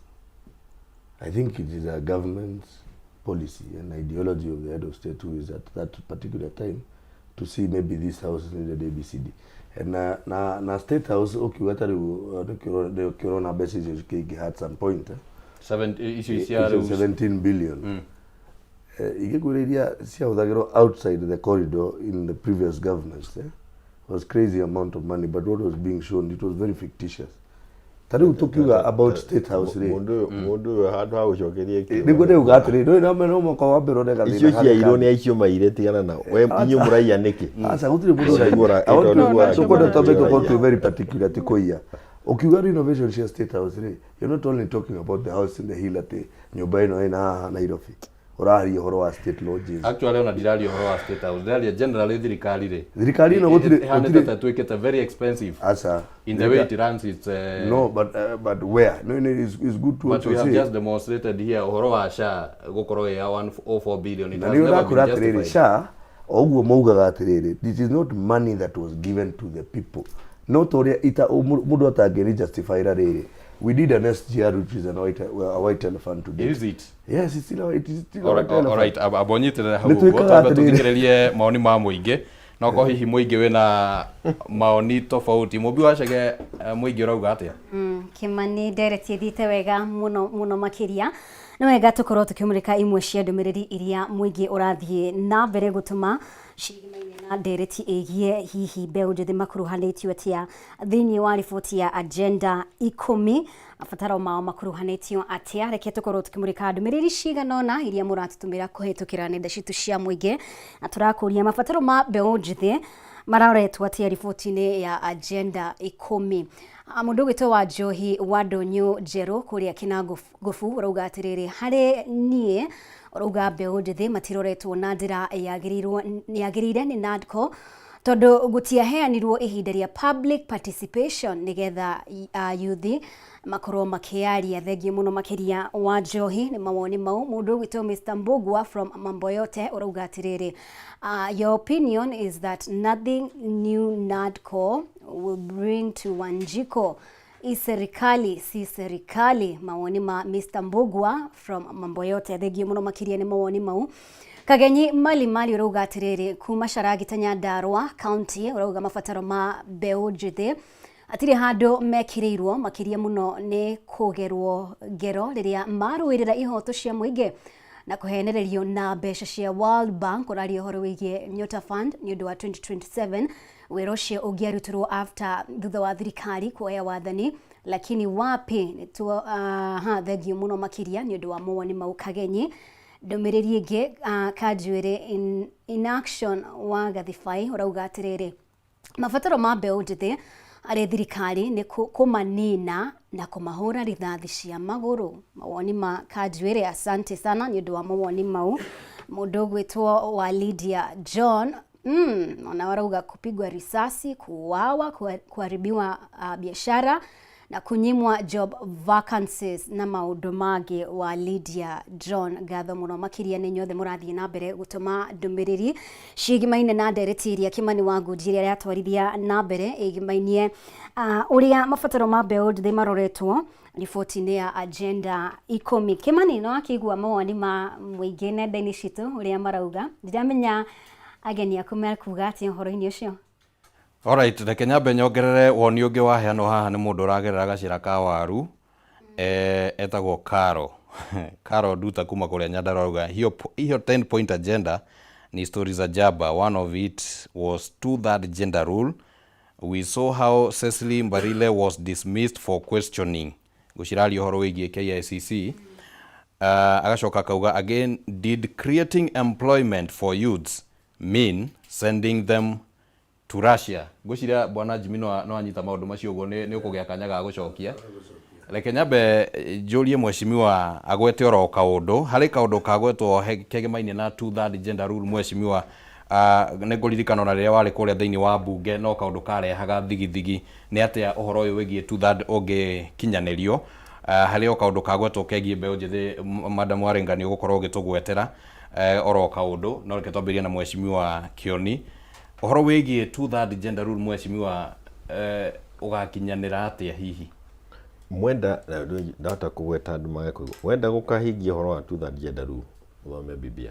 I think it is a government policy and ideology of the head of state who is at that particular time to see maybe this house needed ABCD. And na State House ũkiuga ta rĩu nĩkĩo ũrona mbeca icio cikĩingĩha at some point, eh? Icio cia Icio rĩu 17 billion. Ingĩkwĩra iria ciahũthagĩrwo outside the corridor in the previous governments, eh? Was crazy amount of money, but what was being shown, it was very fictitious. Ta rĩu tũkiuga about State House rĩ, Mũndũ ũyũ, mũndũ ũyũ handũ ha gũcokeria kĩũria. Nĩguo ndĩuga atĩrĩ, ndũĩ no mwaka wa mbere ũrĩ gathĩna Icio ciairwo harĩ nĩ aicio maire, tigana nao. We inyuĩ mũraiya nĩkĩ? Aca, gũtirĩ mũndũ Tondũ nĩguo ũraiya. I want tondũ nĩguo tũkwenda twambe ũraiya. tũkorwo twĩ very particular ti kũiya. Ũkiuga renovation cia State House rĩ, you're not only talking about the house in the hill, atĩ nyũmba ĩno ĩna haha Nairobi. Ũraria ũhoro wa state lodges. Actually ona ndiraria ũhoro wa State House, ndiraria generally thirikari rĩ. Thirikari ĩno gũtirĩ ĩhanĩte gũtirĩ ta ĩtuĩkĩte very expensive Aca. in the way it runs its No, but where? No, it's good to But also we have say just demonstrated here ũhoro wa SHA gũkorwo ĩ ya 104 billion. It na has nĩ never been ũrakũra atĩrĩrĩ, justified. SHA o ũguo maugaga atĩrĩrĩ, this is not money that was given to the people, no ta ũrĩa ita mũndũ atangĩri justify rĩrĩ, we did an SGR, which is a white elephant today. Is it? Yes, it's still a, it is still a All white right, all elephant. right, amba ũnyitĩrĩre hau Nĩ ũguo twĩkaga twambe atĩrĩrĩ. tũthikĩrĩrie maoni ma mũingĩ, no ko hihi mũingĩ wĩna maoni tofauti. Mũmbi wa Chege, mũingĩ ũrauga atĩa? Kimani, ndereti ĩthiĩte wega mũno mũno makĩria. Nĩ wega tũkorwo tũkĩmũrĩka imwe cia ndũmĩrĩri iria mũingĩ ũrathiĩ na mbere gũtũma ciĩgimaine na ndereti ĩgiĩ hihi mbeũ njĩthĩ makuruhanĩtio atĩa thĩinĩ wa riboti ya Agenda 10, mabataro mao makuruhanĩtio atĩa. Reke tũkorwo tũkĩmũrĩka ndũmĩrĩri cigana ũna iria mũratũtũmĩra kũhĩtũkĩra nenda citũ cia mũingĩ, na tũrakũria mabataro ma mbeũ njĩthĩ mararetwo atĩa riboti-inĩ ya Agenda 10. Mũndũ ũgwĩtwo wa Njohi wa Ndũnyũ Njerũ kũrĩa Kĩnangobu ũrauga atĩrĩrĩ, harĩ niĩ ũrauga mbeũ njĩthĩ matiroretwo na njĩra yagĩrĩire nĩ NADCO, tondũ gũtiaheanirwo ihinda rĩa public participation nĩgetha yuthi makorwo makĩaria. Thengiũ mũno makĩria wa Njohi nĩ mawoni mau. Mũndũ ũgwĩtwo Mr Mbugua from Mambo Yote ũrauga atĩrĩrĩ, your opinion is that nothing new NADCO will bring to Wanjiko. Hii serikali si serikali. Mawoni ma Mr Mbugua from Mambo Yote. Thengiũ mũno makĩria nĩ mawoni mau. Kagenyi Mali Mali ũrauga atĩrĩrĩ, kuma Caragita Nyandarua County, ũrauga mabataro ma mbeũ njĩthĩ hatirĩ handũ mekĩrĩirwo, makĩria mũno nĩ kũgerwo ngero rĩrĩa marũĩrĩra ihoto cia mũingĩ na kũhenererio na mbeca cia World Bank. Ũraria ũhoro wĩgiĩ Nyota Fund nĩ ũndũ wa 2027, wĩra ũcio ũngĩarutirwo after, thutha wa thirikari kuoya wathani, lakini wapi nĩtuo. Thengiũ mũno makĩria nĩ ũndũ wa mawoni mau, Kagenyi. Ndũmĩrĩri ĩngĩ, Kanjuĩrĩ in action wa Gathibai ũrauga atĩrĩrĩ, mabataro ma mbeũ njĩthĩ harĩ thirikari nĩ kũmanina na kũmahũra rithathi cia magũrũ. Mawoni ma Kanjuĩrĩ, asante sana nĩ ũndũ wa mawoni mau. Mũndũ ũgwĩtwo wa Lydia John ona warauga kupigwa risasi, kuuawa, kuharibiwa biashara na kunyimwa job vacancies na maũndũ mangĩ. Wa Lydia John, ngatho mũno makĩria nĩ inyuothe mũrathiĩ na mbere gũtũma ndũmĩrĩri ciĩgimaine na ndereti iria Kimani wa Ngũnjiri aratwarithia na mbere ĩgimainie ũrĩa mabataro ma mbeũ njĩthĩ maroretwo riboti-inĩ ya Agenda 10. Kimani, no akĩigua mawoni ma mũingĩ nenda-inĩ citũ ũrĩa marauga, ndiramenya ageni aku mekuga atĩa ũhoro-inĩ ũcio. Alright, reke nyambe nyongerere woni ũngĩ waheanwo haha nĩ mũndũ ũragerera gacĩra ka waru, etagwo Caro Nduta kuma kũrĩa Nyandarua, auga hiyo 10 point agenda ni stories za jaba. One of it was two third gender rule. We saw how Cecily Mbarile was dismissed for questioning. Gũciraria ũhoro wĩgiĩ KICC. Agacoka akauga, again, did creating employment for youths mean sending them to Russia? Ngwĩciria bwana Jimmy no anyita maũndũ macio ũguo nĩ ũkũgĩa kanya ga gũcokia. Reke nyambe njũrie mheshimiwa agwete oro kaũndũ harĩ kaũndũ kagwetwo kegemainie na two third gender rule. Mheshimiwa, nĩ ngũririkana ona rĩrĩa warĩ kũrĩa thĩinĩ wa mbunge no kaũndũ karehaga thigithigi nĩ atĩa ũhoro ũyũ wĩgiĩ two third ũngĩkinyanĩrio. Harĩ o kaũndũ kagwetwo kegiĩ mbeũ njĩthĩ, Madam Waringa nĩ ũgũkorwo ũgĩtũgwetera oro kaũndũ, no reke twambĩrĩrie na mheshimiwa Kioni. Ũhoro wĩgiĩ two third gender rule mheshimiwa, eh, ũgakinyanĩra atĩa hihi? Mwenda ndahota kũgweta andũ mage kũigua. Wenda gũkahingia ũhoro wa two third gender rule ũthome BBI.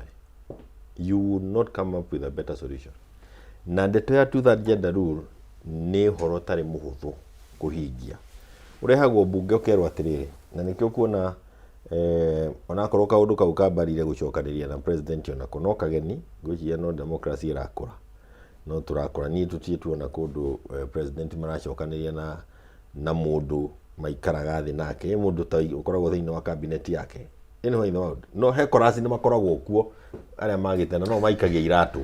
You will not come up with a better solution. Na ndeto ya two third gender rule nĩ ũhoro ũtarĩ mũhũthũ kũhingia. Ũrehagwo mbunge ũkerwo atĩrĩrĩ, na nĩkĩo ũkuona eh, onakorwo kaũndũ kau kambarire gũcokanĩria na president onako no kageni, ngwĩciria no democracy ĩrakũra, no tũrakũra. Niĩ tũtirĩ tuona kũndũ eh, president maracokanĩria na na mũndũ maikaraga thĩ nake, mũndũ ta ũkoragwo thĩinĩ wa cabinet yake anywhere in the world. No he korasi nĩ makoragwo kuo arĩa magĩte na no maikagia iratũ,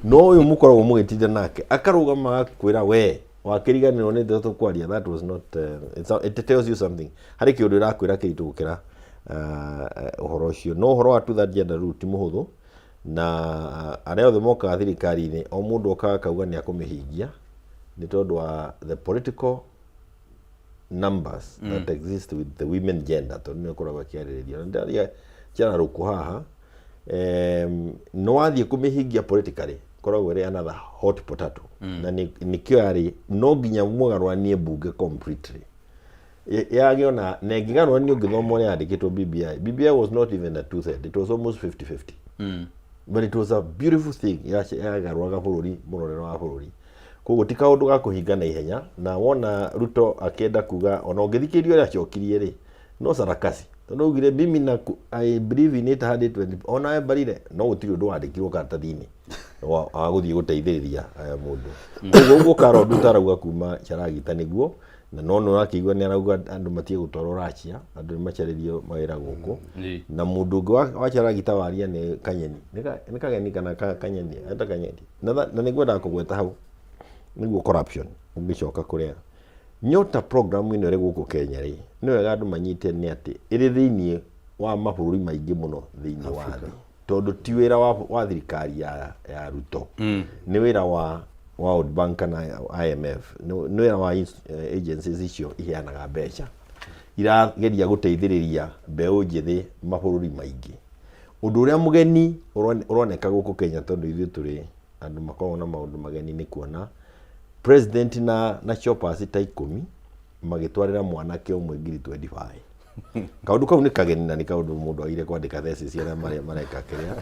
no ũyũ mũkoragwo mũgĩtinda nake akarũgama agakwĩra we wakĩriganĩrwo nĩ ndeto tũkwaria. That was not it tells you something. Harĩ kĩũndũ ĩrakwĩra kĩritũ gũkĩra ũhoro ũcio. No ũhoro wa two third gender rule ti mũhũthũ, na arĩa othe mokaga thirikari-inĩ, o mũndũ okaga akauga nĩ akũmĩhingia, nĩ tondũ wa the political numbers that exist with the women gender, tondũ nĩyo ĩkoragwo ĩkĩarĩrĩrio na ndĩraria njara haha. No wathiĩ kũmĩhingia politically koragwo ĩrĩ another hot potato. Na nĩkĩo yarĩ no nginya mũgarũranie mbunge completely yage ona na ĩngĩgarũranio. Ũngĩthoma ũrĩa yandĩkĩtwo BBI, BBI was not even a two third, it was almost 50-50. But it was a beautiful thing, yagarũraga bũrũri, mũrorero wa bũrũri. Koguo ti kaũndũ ga kũhinga na ihenya. Na wona Ruto akĩenda kuga, ona ũngĩthikĩrĩria ũrĩa acokirie rĩ, no sarakasi, tondũ augire mimi na I believe in it 120, ona embarire no gũtirĩ ũndũ wandĩkirwo karatathi-inĩ wa gũthiĩ gũteithĩrĩria mũndũ. Koguo ũguo Carol Nduta arauga kuma Charagita nĩguo, na no nĩ ũrakĩigua nĩ arauga andũ matige gũtwarwo Russia, andũ nĩ macarĩrio mawĩra gũkũ. Na mũndũ ũngĩ wa Charagita waria nĩ Kanyeni. Nĩ Kageni kana Kanyeni eta Kanyeni. Na nĩ ngwendaga kũgweta hau nĩguo corruption ũngĩcoka kũrĩa Nyota program ĩno ĩrĩ gũkũ Kenya rĩ, nĩ wega andũ manyite nĩ atĩ ĩrĩ thĩinĩ wa mabũrũri maingĩ mũno thĩinĩ wa thĩ, tondũ ti wĩra wa thirikari ya Ruto. Nĩ wĩra wa World Bank kana IMF, nĩ wĩra wa agencies icio iheanaga mbeca, irageria gũteithĩrĩria mbeũ njĩthĩ mabũrũri maingĩ. Ũndũ ũrĩa mũgeni ũroneka gũkũ Kenya, tondũ ithuĩ tũrĩ andũ makoragwo na maũndũ mageni, nĩ kuona president na choppers ta 10 magĩtwarĩra mwanake ũmwe ngiri 25. Kaũndũ kau nĩ kageni na nĩ kaũndũ mũndũ agire kwandĩka thesis arĩa mareka kĩrĩa.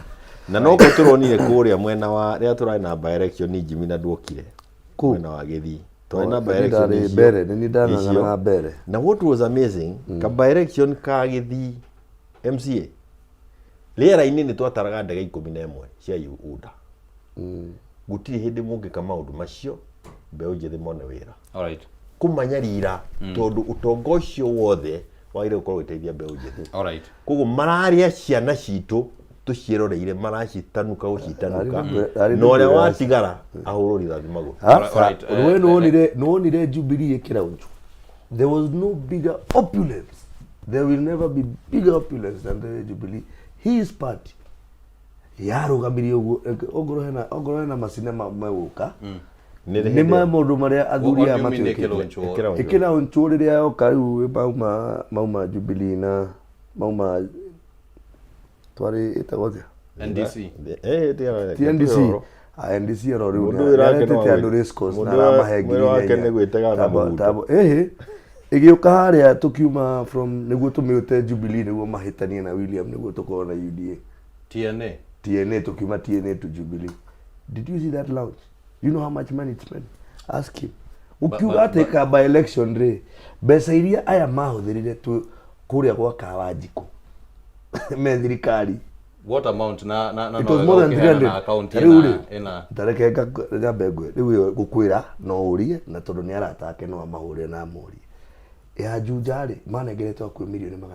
Na noko tũronire kũrĩa mwena wa rĩrĩa tũrarĩ na by election Jimmy, na nduokire mwena wa Gĩthii twarĩ na by election. Ndarĩ mbere, nĩ niĩ ndanang'anaga mbere. Na what was amazing, ka by election ka Gĩthii MCA, rĩera-inĩ nĩ twataraga ndege 11 cia UDA. Gũtirĩ hĩndĩ mũngĩka maũndũ macio mbeũ njĩthĩ mone wĩra. Kũmanyarira, tondũ ũtonga ũcio wothe wagĩrĩire gũkorwo ũgĩteithia mbeũ njĩthĩ. Koguo mararĩa ciana citũ tũciĩroreire, maracitanuka gũcitanuka, Arĩ na ũrĩa nĩ watigara ahũrwo rithathi magũrũ. We nĩwonire Jubilee ĩkĩlaunchwo? There was no bigger opulence, there will never be bigger opulence than the Jubilee, his party, yarũgamirie ũguo. Ongorwo hena macinema megũka nĩ ma maũndũ marĩa athuri aya What do you mean matuĩkĩte. ĩkĩlaunchwo? Ĩkĩlaunchwo. Ĩkĩlaunchwo rĩrĩa yoka rĩu mauma Jubilee na mauma twarĩ ĩtagwo atĩa? NDC. Ti NDC. Ah, NDC oro rĩu Mũndũ wĩra wake nĩaretete no andũ race course na mũndũ aramahe ngiri mwĩra wake inya. nĩ gwĩtega na mũhuto. Ĩhĩ ĩgĩũka harĩa tũkiuma from nĩguo tũmĩũte Jubilee, nĩguo mahĩtanie na William, nĩguo tũkorwo na UDA. TNA. TNA, tukiuma TNA to Jubilee. Did you see that launch? You know how much money it spent? Ask him. Ukiuga atĩ ka by election rĩ, mbeca iria aya mahũthĩrire tu kũrĩa gwa Kawanjikũ me thirikari. What amount na It no was more than ũkĩheana 300. na account Rĩu ĩna rĩ, ĩna tareke ngambe ngwe rĩu ĩyo ngũkwĩra no ũrie, na tondũ nĩ arata ake no amahũre na amũrie. Ya Juja rĩ, manengeretwo hakuhĩ mirioni 300.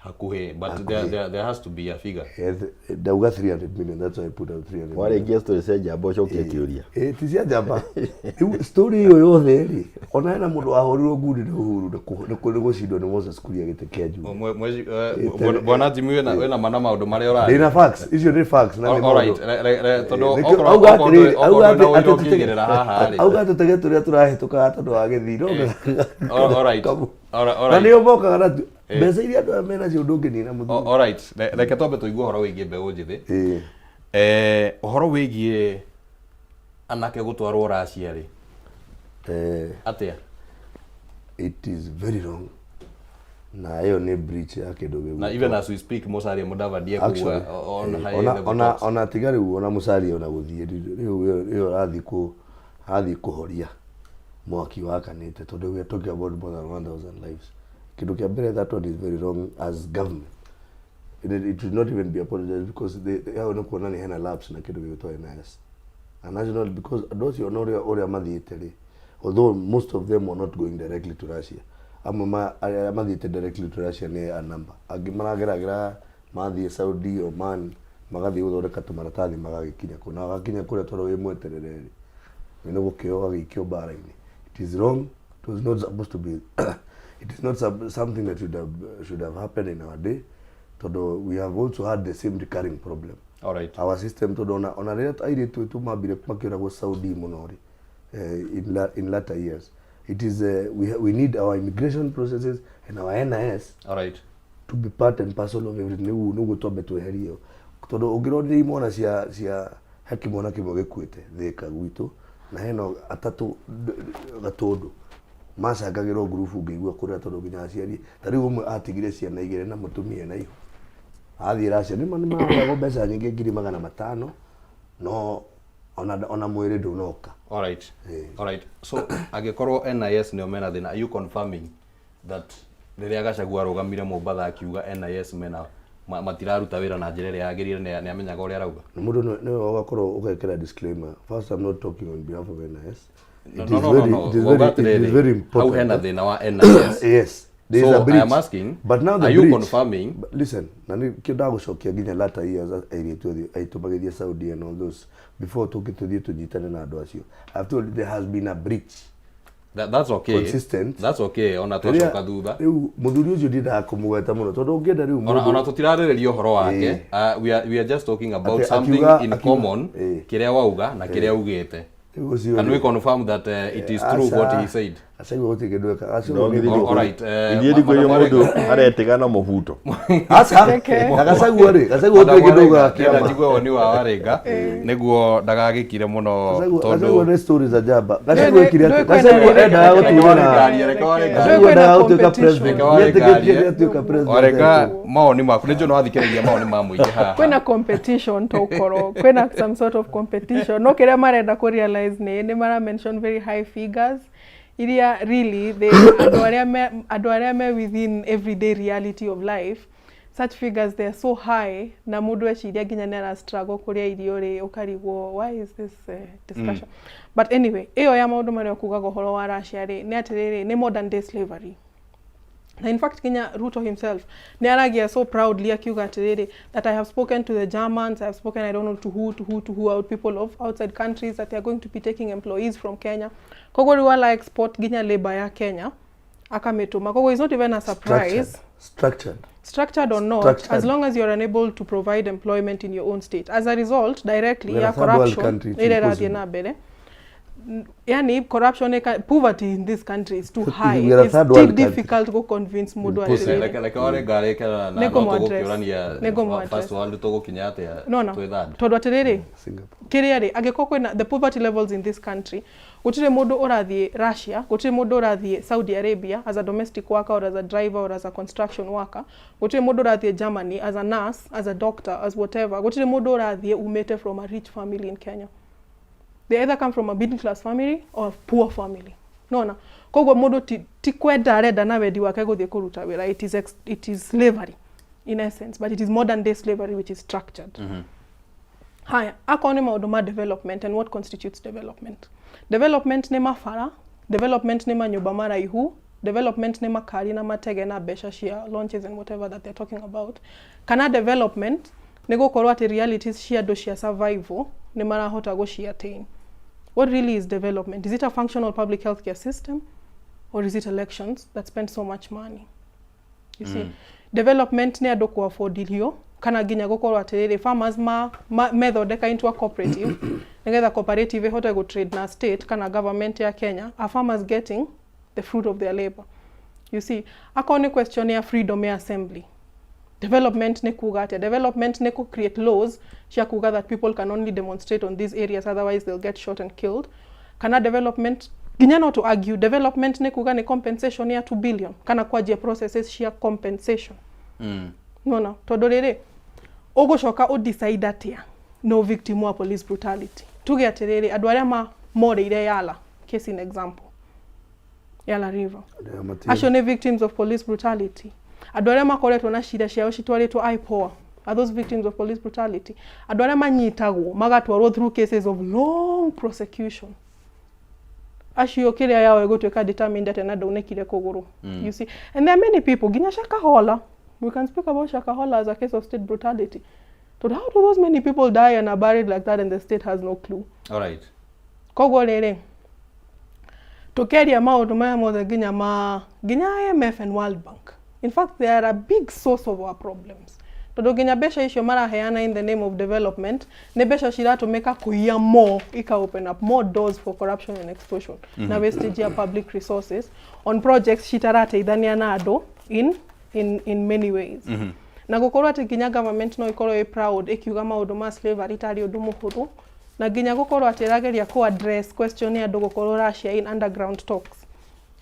Hakuhĩ, but Hakuhĩ. there has to be a figure. Yes, ndauga 300 million, that's why I put out 300 million. Warĩkia story cia njamba ũcokie kĩũria. Ĩ ti cia njamba. Rĩu story ĩyo yothe rĩ, ona hena mũndũ wahũrirwo ngundi nĩ Uhuru nĩ gũcindwo nĩ Moses Kuria gĩtĩ kĩa Juja. Bwana Jimmy, wĩna mana maũndũ marĩa ũraria. Ndĩna facts, icio nĩ facts na nĩ All right, maũndũ. tondũ Nĩkĩo okorwo auga okorwo atĩrĩrĩ, ndũrĩ auga na atĩ- ũira atĩ ũngĩigĩrĩra haha rĩ. Auga tũtege tũrĩa tũrahĩtũkaga tondũ wa gĩthii no All right. All na right. nĩo mokaga na mbeca iria andũ aya menacio ndũngĩnina mũthuri. All right. Reke twambe tũigue ũhoro wĩgiĩ mbeũ njĩthĩ. Ũhoro wĩgiĩ Anake gũtwarwo Russia rĩ atĩa? It is very wrong na ĩyo nĩ breach ya kĩndũ gĩgwĩtwo Na even as we speak Musalia Mudavadi ekuga Actually, on high level ona talks. Ona tiga rĩu ona Musalia ona gũthiĩ rĩu ĩyo arathiĩ kũ arathiĩ kũhoria mwaki wakanĩte tondũ we are talking about more than 1000 lives. Kĩndũ kĩa mbere, that one is very wrong as government. It should not even be apologized because hau nĩ kuonania hena lapse na kĩndũ gĩgwĩtwo NIS a national, because andũ acio ona ũrĩa mathiĩte rĩ, although most of them were not going directly to Russia, amwe ma arĩa mathiĩte directly to Russia nĩ a number, angĩ marageragĩra mathiĩ Saudi, Oman, magathiĩ gũthondeka tũmaratathi magagĩkinya kũu na wagakinya kũrĩa tondũ wĩ mweterere rĩ nĩ gũkĩo ũgagĩikio mbara-inĩ. It is wrong. It was not supposed to be. It is not something that should have happened in our day, tondũ we have also had the same recurring problem. Our system, tondũ ona rĩrĩa airĩtu aitũ mambire makĩũragwo Saudi mũno rĩ, in latter years, it is we need our immigration processes and our NIS to be part and parcel of everything, nĩguo twambe tweherie ĩyo, tondũ ũngĩronire imwana cia he kĩmwana kĩmwe gĩkuĩte Thĩka gwitũ na hena atatũ Gatũndũ macangagĩrwo ngurubu ngĩigua kũrĩa, tondũ nginya aciari ta rĩu ũmwe atigire ciana igĩrĩ na mũtumia na ihu athiĩ Russia. Nĩma nĩmaheagwo mbeca nyingĩ 500,000, no ona mwĩrĩ ndũnoka. All right. So angĩkorwo NIS nĩo mena thĩna, are you confirming that rĩrĩa Gachagua arũgamire Mombatha akiuga NIS mena matiraruta wĩra na njĩra ĩrĩa yagĩrĩire, nĩ amenyaga ũrĩa arauga? Na mũndũ nĩwe ũgakorwo ũgekĩra disclaimer. First, I'm not talking on behalf of NIS. No, It no, is no, no, very, no. it is Wauga very, it is atĩrĩrĩ, very hau important. hena thĩna wa NIS. Yes, there is So a breach. I am asking, But now the are you breach, confirming? But listen, na nĩ kĩo ndagũcokia nginya latter years airĩtu aitũ magĩthiĩ Saudi and all those, before tũke tũthiĩ tũnyitane na andũ acio. I've told you there has been a breach. That's okay. Consistent. That's okay. Ona twacoka thutha. Rĩu mũthuri ũcio ndiendaga kũmũgweta mũno tondũ ũngĩenda rĩu Ona, ona tũtirarĩrĩria ũhoro wake. We are just talking about something in common, kĩrĩa wauga na kĩrĩa ugĩte. Rĩu ũcio Can we rĩ- confirm that it is true what he said? Gachagua gũtirĩ kĩndũ eka. All right, Ithiĩ ndikũ iria mũndũ aretĩga na mũbuto. Aca, na Gachagua rĩ, Gachagua gũtirĩ kĩndũ augaga Ndĩrenda kĩama. njigue woni wa Warĩnga nĩguo ndagagĩkire mũno. Gachagua Tondũ nĩ stories za jaba. Gachagua ekire atĩa? Ndũĩ kwĩna Gachagua rĩrĩ- endaga gũtuĩka Reke Warĩnga. Gachagua endaga gũtuĩka competition. president. Reke Warĩnga Nĩetĩkĩtie arie. nĩatuĩka president. Warĩnga, mawoni maku nĩ njũĩ nĩ wathikĩrĩria mawoni ma mũingĩ haha. Kwĩna competition, tokorwo kwĩna some sort of competition, no kĩrĩa marenda kũ realize nĩ mara mention very high figures iria really they andũ arĩa me within everyday reality of life, such figures, they are so high na mũndũ eciria nginya nĩ ara struggle kũrĩa irio rĩ, ũkarigwo why is this discussion. But anyway, ĩyo ya maũndũ marĩa ũkugaga ũhoro wa Russia rĩ, nĩ atĩrĩrĩ, nĩ modern day slavery. Na in fact nginya Ruto himself nĩ aragia so proudly akiuga atĩrĩrĩ, that I have spoken to the Germans, I have spoken, I don't know to who, to who, to who out people of outside countries, that they are going to be taking employees from Kenya. Koguo rĩu ala export nginya labor ya Kenya akamĩtũma, koguo it's not even a surprise. Structured. Structured or not, Structured. as long as you're unable to provide employment in your own state, as a result directly We are ya a third world corruption country, it's ĩrĩa ĩrathiĩ impossible. na mbere. Yani corruption poverty in this country is too high. We are a It's third still world country. difficult go convince mũndũ Reke atĩrĩrĩ reke Warĩnga arĩke na no Nĩngũmũ-address. tũgũkĩũrania Nĩngũmũ-address. first world tũgũkinya atĩa No, no. twĩ third. Tondũ atĩrĩrĩ, kĩrĩa rĩ, angĩkorwo kwĩna the poverty levels in this country, gũtirĩ mũndũ ũrathiĩ Russia, gũtirĩ mũndũ ũrathiĩ Saudi Arabia as a domestic worker or as a driver or as a construction worker, gũtirĩ mũndũ ũrathiĩ Germany as a nurse, as a doctor, as whatever, gũtirĩ mũndũ ũrathiĩ umĩte from a rich family in Kenya. They either come from a middle class family or a poor family. Nona koguo mũndũ ti kwenda arenda na wendi wake gũthiĩ kũruta wĩra. It is slavery in essence, but it is modern day slavery which is structured. Haya, akorwo nĩ maũndũ ma development and what constitutes development, development nĩ mabara, development nĩ manyũmba maraihu, development nĩ makari na matege na mbeca cia launches and whatever that they're talking about, kana development nĩ gũkorwo atĩ realities cia andũ cia survival nĩ marahota gũci attain? What really is development? Is it a functional public healthcare system or is it elections that spend so much money? You see, development nĩ andũ kũ afford irio, kana nginya gũkorwo atĩrĩrĩ, farmers ma methondeka into a cooperative nĩgetha cooperative ĩhote gũ trade na state kana government ya Kenya? Are farmers getting the fruit of their labor? You see, akorwo nĩ question ya freedom ya assembly, Development nĩ kuga atĩa? Development nĩ kũ create laws cia kuga that people can only demonstrate on these areas otherwise they'll get shot and killed. Kana development nginya no to argue development nĩ kuga nĩ compensation ya 2 billion kana kwanjia processes cia compensation. Nona tondũ rĩrĩ ũgũcoka ũ decide atĩa no victim wa police brutality. Tuge atĩrĩrĩ andũ arĩa ma morĩire Yala case in example Yala River acio nĩ victims of police brutality. Andũ arĩa makoretwo na cira ciao citwarĩtwo IPOA are those victims of police brutality. Andũ arĩa manyitagwo magatwarwo through cases of long prosecution acio kĩrĩa yao ĩgũtuĩka determined atĩa na ndaunĩkire kũgũrũ. You see, and there are many people nginya Shakahola. We can speak about Shakahola as a case of state brutality. But how do those many people die and are buried like that and the state has no clue? All right. Koguo rĩrĩ tũkĩaria maũndũ maya mothe nginya ma nginya IMF and World Bank, in fact they are a big source of our problems, tondũ nginya mbeca icio maraheana in the name of development nĩ mbeca ciratũmĩka kũiya more, ika open up more doors for corruption and extortion na wastage ya public resources on projects citarateithania na andũ in many ways. Na gũkorwo atĩ nginya government no ĩkorwo ĩ proud ĩkiuga maũndũ ma slavery tarĩ ũndũ mũhũthũ, na nginya gũkorwo atĩ ĩrageria kũ address question ya andũ gũkorwo Russia in underground talks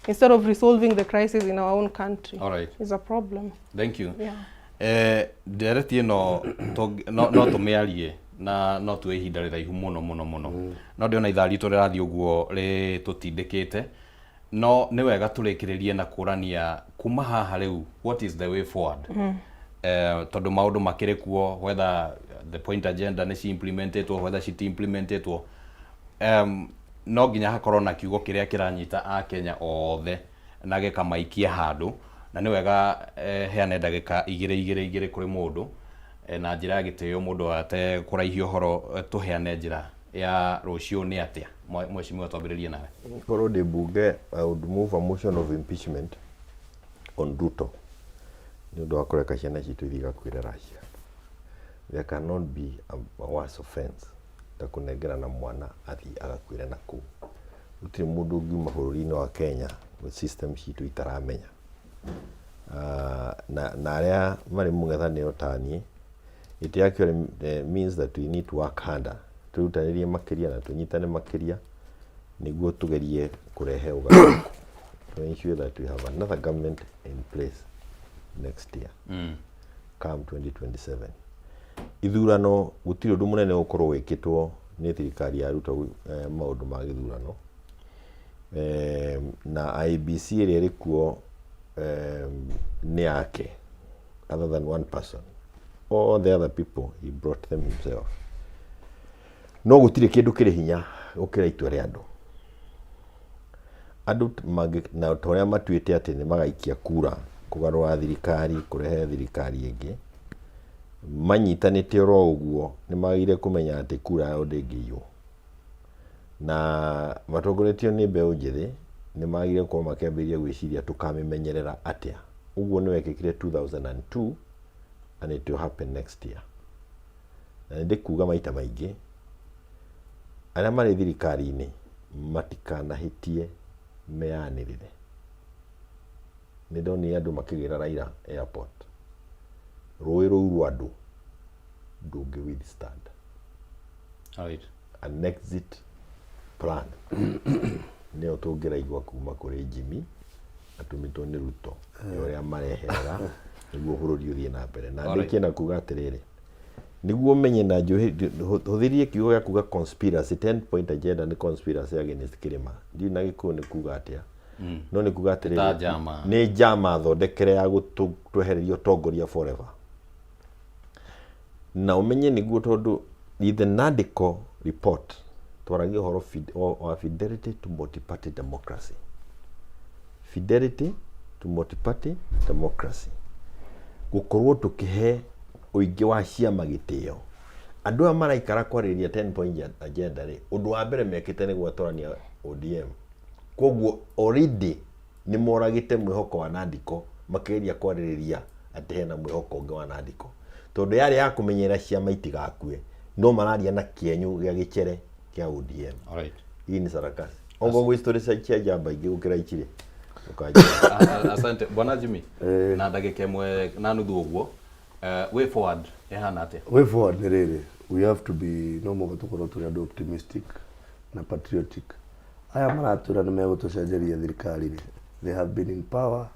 instead of resolving the crisis in our own country All right. is a problem. Thank you. Yeah. Ndereti ĩno no tũmĩarie na no tuoe ihinda rĩraihu mũno mũno mũno, no ndĩona ithaa ritũ rĩrathiĩ ũguo rĩtũtindĩkĩte, no nĩ wega tũrĩkĩrĩrie na kũrania kuma haha rĩu, what is the way forward? Tondũ maũndũ makĩrĩ kuo, whether the point agenda nĩ ci implementetwo, whether citi implementetwo, no nginya hakorwo na kiugo kĩrĩa kĩranyita akenya othe na gĩkamaikia handũ, na nĩ wega heane ndagĩka igĩrĩ igĩrĩ igĩrĩ kũrĩ mũndũ, na njĩra ya gĩtĩo mũndũ ate kũraihia ũhoro, tũheane njĩra ya rũciũ nĩ atĩa. Mheshimiwa, twambĩrĩrie nawe. Korwo ndĩ mbunge, I would move a motion of impeachment on Ruto nĩ ũndũ wa kũreka ciana citũ ithiĩ igakuĩre Russia. There cannot be a worse offense ta kũnengerana mwana athiĩ agakuĩre na kũu. Gũtirĩ mũndũ ũngiuma bũrũri-inĩ wa Kenya with system citũ itaramenya. Na arĩa marĩ mũng'ethanĩro ta niĩ, it actually means that we need to work harder, twĩrutanĩrie makĩria na tũnyitane makĩria nĩguo tũgerie kũrehe ũgarũrũku to ensure that we have another government in place next year, come 2027 ithurano. Gũtirĩ ũndũ mũnene ũgũkorwo wĩkĩtwo nĩ thirikari ya Ruto maũndũ ma gĩthurano, na IEBC ĩrĩa ĩrĩ kuo nĩ yake, other than one person, all the other people he brought them himself. No gũtirĩ kĩndũ kĩrĩ hinya gũkĩra itua rĩa andũ. Andũ na ta ũrĩa matuĩte atĩ nĩ magaikia kura kũgarũra thirikari, kũrehe thirikari ĩngĩ manyitanĩte oro ũguo, nĩ magĩrĩire kũmenya atĩ kura yao ndĩngĩiywo, na matongoretio nĩ mbeũ njĩthĩ nĩ magĩrĩire gũkorwo makĩambĩrĩria gwĩciria tũkamĩmenyerera atĩa. Ũguo nĩ wekĩkire 2002 and it will happen next year. Na nĩ ndĩkuga maita maingĩ, arĩa marĩ thirikari-inĩ matikanahĩtie meyanĩrĩre. Nĩ ndonire andũ makĩgĩra Raila airport. Rũĩ rũu rwa andũ ndũngĩ withstand. An exit plan nĩyo tũngĩraigua kuma kũrĩ Jimmy atũmĩtwo nĩ Ruto ya ũrĩa mareherera nĩguo bũrũri ũthiĩ na mbere. Na ndĩkie na kuga atĩrĩrĩ, nĩguo menye na hũthĩrie kiugo gĩa kuga conspiracy, 10 point agenda nĩ conspiracy against kĩrĩma. Ndiũĩ na Gĩkũyũ nĩ kuga atĩa, no nĩ kuga Ta atĩrĩrĩ, njama. Nĩ njama thondekere ya gũtwehereria ũtongoria forever. Na ũmenye nĩguo, tondũ the NADCO report twaragia ũhoro wa fidelity to multi-party democracy, fidelity to multi-party democracy, gũkorwo tũkĩhe ũingĩ wa ciama gĩtĩo. Andũ aya maraikara kwarĩrĩria 10 point agenda rĩ, ũndũ wa mbere mekĩte nĩ gwatũrania ODM. Koguo already nĩ moragĩte mwĩhoko wa NADCO makĩgeria kwarĩrĩria atĩ hena mwĩhoko ũngĩ wa NADCO, tondũ yarĩ ya kũmenyerera ciama itigakue, no mararia na kĩenyũ gĩa gĩcere kĩa ODM. Hii ni sarakasi. Ongo gwĩ story cia njamba ingĩ gũkĩra ichirĩ. Asante bwana Jimmy, na ndagĩka ĩmwe na nuthu ũguo. Way forward ĩhana atĩa? Way forward nĩ rĩrĩ, we have to be, no mũhaka tũkorwo tũrĩ andũ optimistic na patriotic. Aya maratwĩra nĩ megũtũcenjeria thirikari rĩ, they have been in power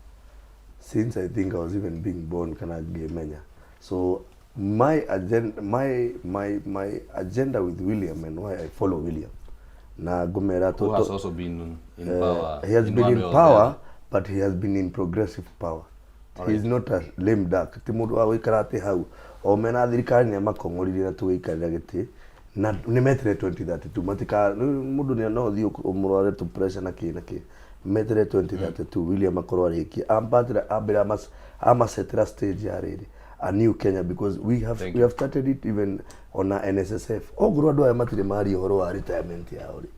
since I think I was even being born kana ngĩmenya. So my agenda, my agenda with William and why I follow William na ngũmera Who has also been in power he has in been one in way or the power other. But he has been in progressive power. All He is not a lame duck, ti mũndũ wa gũikara atĩ hau o mena thirikari nĩ amakong'oririe na tũgĩikarĩra gĩtĩ na nĩ metere 2032 matika mũndũ nĩ no ũthiĩ ũmũrware tũ pressure na kĩ na kĩ, metere 2032 William akorwo arĩkie ambatĩra ambĩra amasetera stage ya rĩrĩ a new Kenya, because we have Thank we you. have started it even ona NSSF ongorwo andũ aya matirĩ maria ũhoro wa retirement yao rĩ,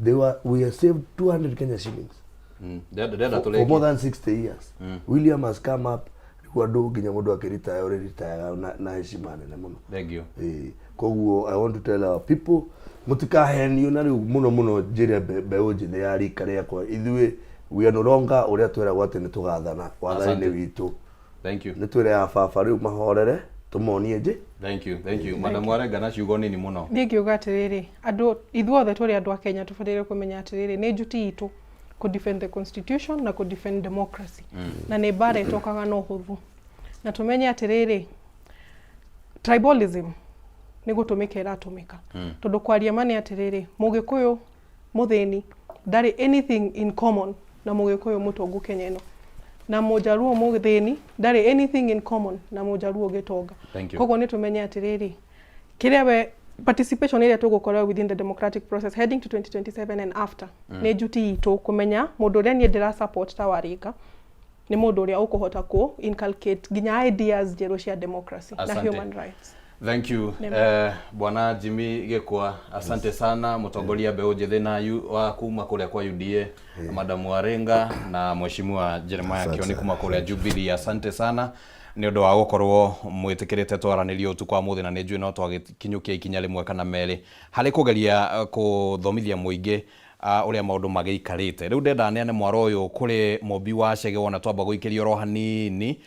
they were, we have saved 200 Kenya shillings Ndĩrenda for tũrĩkie. more than 60 years. William has come up rĩu andũ nginya mũndũ akĩritaya ũrĩritayaga na heshima nene mũno. Thank you. Ĩĩ, koguo I want to tell our people mũtikahenio na rĩu mũno mũno njĩre mbeũ njĩthĩ ya rika rĩakwa, ithuĩ we are no longer ũrĩa tweragwo atĩ nĩ tũgathana wathani Asante. nĩ witũ. Thank you. Nĩ twĩre ya baba rĩu mahorere tũmonie njĩ. Thank you, thank you. Madam Warenga na ciugo nini mũno. Niĩ ngiuga atĩrĩrĩ, andũ ithuothe tũrĩ andũ a Kenya tũbataire kũmenya atĩrĩrĩ, nĩ njuti itũ kũ defend the constitution na kũ defend democracy. Na nĩ mbara ĩtokaga na ũhũthũ, na tũmenye atĩrĩrĩ, tribalism nĩ gũtũmĩka ĩratũmĩka. Tondũ kwaria ma nĩ atĩrĩrĩ, mũgĩkũyũ mũthĩni ndarĩ anything in common na mũgĩkũyũ mũtongu Kenya ĩno, na mũjaruo mũthĩni ndarĩ anything in common na mũjaruo gĩtonga. Thank you. Koguo nĩ tũmenye atĩrĩrĩ, kĩrĩa we participation ĩrĩa tũgũkorwo within the democratic process heading to 2027 and after, nĩ njuti itũ kũmenya mũndũ ũrĩa niĩ ndĩra support ta Warĩnga nĩ mũndũ ũrĩa ũkũhota kũ inculcate nginya ideas njerũ cia democracy na Asante. human rights. Thank you. Nĩma. Bwana Jimmy Gĩkwa, asante sana mũtongoria mbeũ njĩthĩ na wa kuma kũrĩa kwa UDA, Madam Warenga na Mheshimiwa Jeremiah Asante Kioni sana. kuma kũrĩa Jubilee, asante sana nĩ ũndũ wa gũkorwo mwĩtĩkĩrĩte twaranĩrie ũtukũ wa mũthĩ, na nĩ njũĩ no twagĩkinyũkia ikinya rĩmwe kana merĩ harĩ kũgeria kũthomithia mũingĩ ũrĩa maũndũ magĩikarĩte. Rĩu ndenda neane mwaro ũyũ kũrĩ Mũmbi wa Chege, wona twamba gũikĩria oro hanini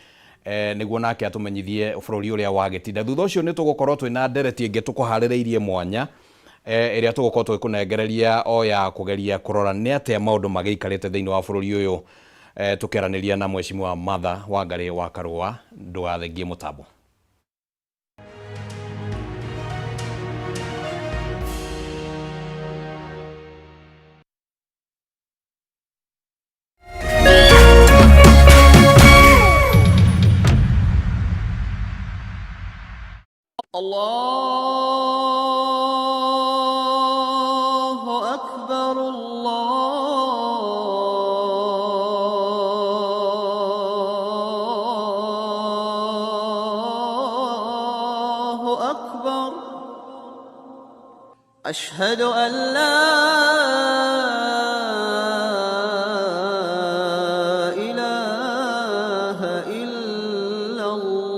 nĩguo nake atũmenyithie bũrũri ũrĩa wagĩtinda. Thutha ũcio nĩ tũgũkorwo twĩna ndereti ĩngĩ tũkũharĩrĩirie mwanya ĩrĩa tũgũkorwo tũgĩkũnengereria o ya kũgeria kũrora nĩ atĩa maũndũ magĩikarĩte thĩinĩ wa bũrũri ũyũ, tũkĩaranĩria na Mheshimiwa Martha Wangari wa Karũa. Ndũgathengie mũtambo. الله أكبر الله أكبر أشهد أن لا إله إلا الله.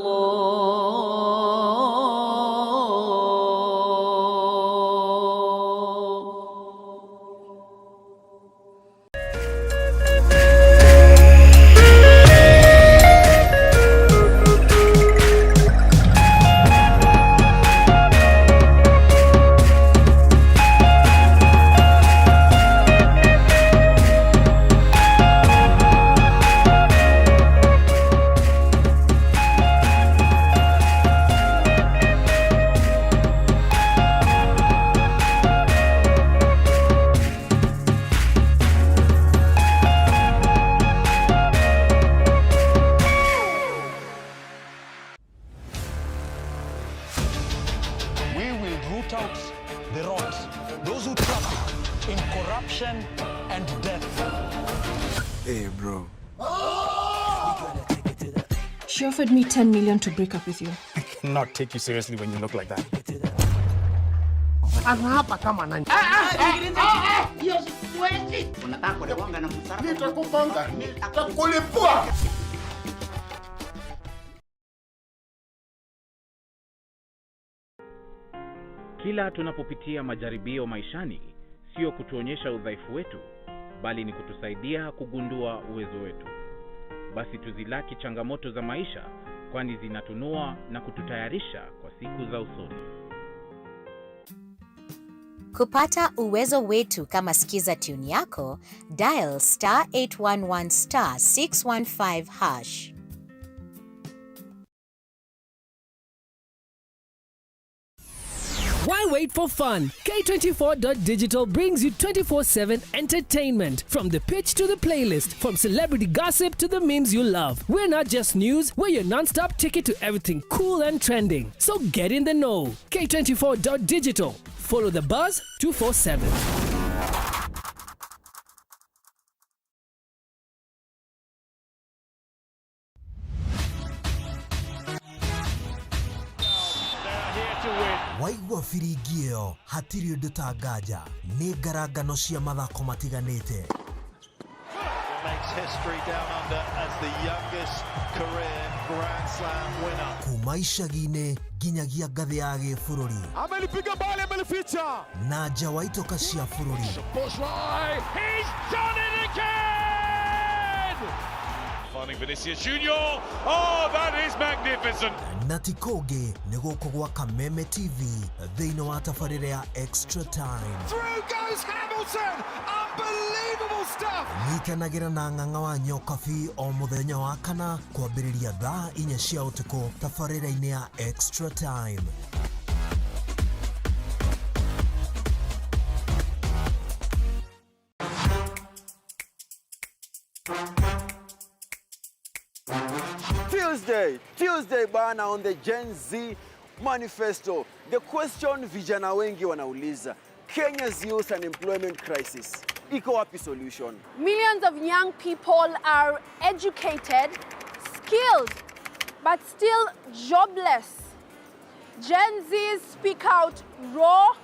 We will root out the rot, those who traffic in corruption and death. Hey, bro. She offered me 10 million to break up with you. I cannot take you seriously when you look like that. Anaapa kama nani? Hiyo siwezi. Unataka kunigonga na msalaba? Nitakugonga, nitakulipua. Kila tunapopitia majaribio maishani, sio kutuonyesha udhaifu wetu, bali ni kutusaidia kugundua uwezo wetu. Basi tuzilaki changamoto za maisha kwani zinatunua na kututayarisha kwa siku za usoni. Kupata uwezo wetu kama Skiza tune yako, dial star 811 star 615 hash. Why wait for fun? K24.digital brings you 24/7 entertainment. From the pitch to the playlist, from celebrity gossip to the memes you love. We're not just news, we're your non-stop ticket to everything cool and trending. So get in the know. K24.digital. Follow the buzz 247. Waigua biringi ĩyo hatirĩ ũndũ ta nganja nĩ ngarangano cia mathako matiganĩte. Makes history down under as the youngest career Grand Slam winner. Kuma icagi-inĩ nginyagia ngathĩ ya gĩbũrũri. Amelipiga mbali, amelificha. Na nja wa itoka cia bũrũri. He's done it again! Finding Vinicius Junior. Oh, that is magnificent. Na ti kũngĩ nĩ gũkũ gwa Kameme TV thĩinĩ wa tabarĩra ya Extra Time. Through goes Hamilton. Unbelievable stuff. Nyitanagĩra na ng'ang'a wa Nyokabi o mũthenya wa kana kwambĩrĩria thaa 4 cia ũtukũ tabarĩra-inĩ ya Extra Time. Tuesday, Tuesday bana on the Gen Z Manifesto. The question vijana wengi wanauliza, Kenya's youth unemployment crisis. Iko wapi solution? Millions of young people are educated, skilled, but still jobless. Gen Zs speak out raw,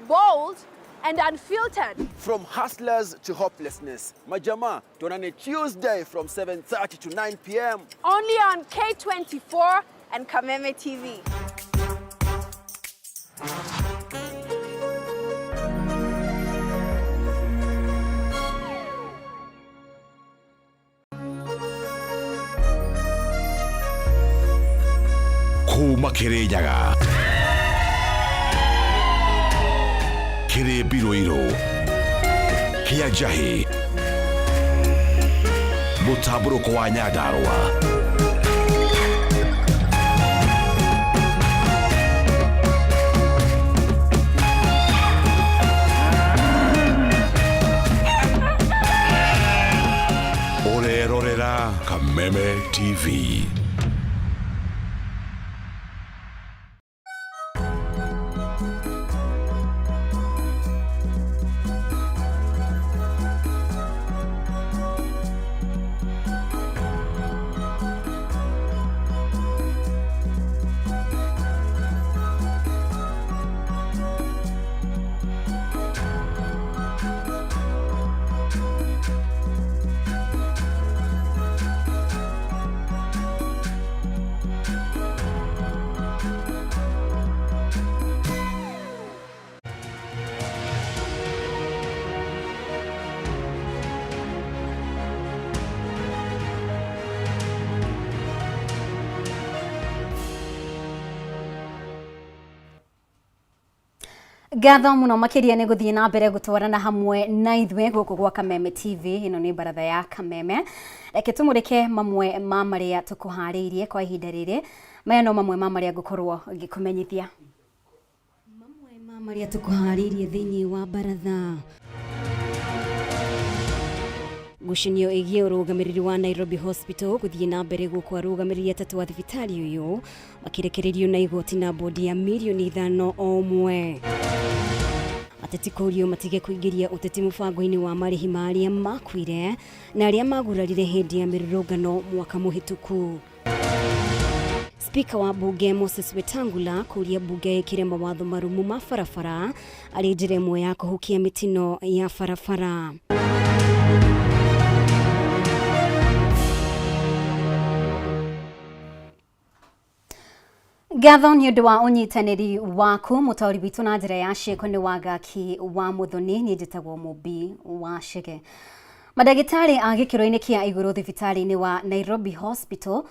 bold, and unfiltered. From hustlers to hopelessness. Majamaa, tuonane Tuesday from 7:30 to 9 p.m. Only on K24 and Kameme TV. Kuma Kirinyaga kĩrĩ mbirũirũ kĩa njahĩ mũtambũrũko wa Nyandarũa. Ũrerorera Kameme TV. Ngatho muno makiria nĩ gũthiĩ na mbere gũtwarana hamwe na ithuĩ gũkũ gwa Kameme TV. Ĩno nĩ baratha ya Kameme. Reke tũmũrĩke mamwe ma marĩa tũkũharĩirie kwa ihinda rĩrĩ. Maya no mamwe ma marĩa ngũkorwo ngĩkũmenyithia. Mamwe ma marĩa tũkũharĩirie thĩinĩ wa baratha. Ngucanio ĩgiĩ ũrũgamĩrĩri wa Nairobi Hospital gũthiĩ na mbere gũkũ arũgamĩrĩri atatũ a thibitarĩ ũyũ makĩrekererio na igoti na bodi ya mirioni 5 o ũmwe. Ateti kũũrio matige kũingĩria ũteti mũbango-inĩ wa marĩhi ma arĩa makuire na arĩa magurarire hĩndĩ ya mĩrũrũngano mwaka mũhĩtũku. Spika wa bunge Moses Wetangula kũũria bunge ĩkĩre mawatho marũmu ma barabara arĩ njĩra ĩmwe ya kũhukia mĩtino ya barabara. Ngatho nĩ ũndũ wa ũnyitanĩri waku mũtaũri witũ na njĩra ya ciĩko nĩ Wangaki wa Mũthoni. Niĩ njĩtagwo Mũmbi wa Chege. Mandagĩtarĩ a gĩkĩro-inĩ kĩa igũrũ thibitarĩ-inĩ wa Nairobi Hospital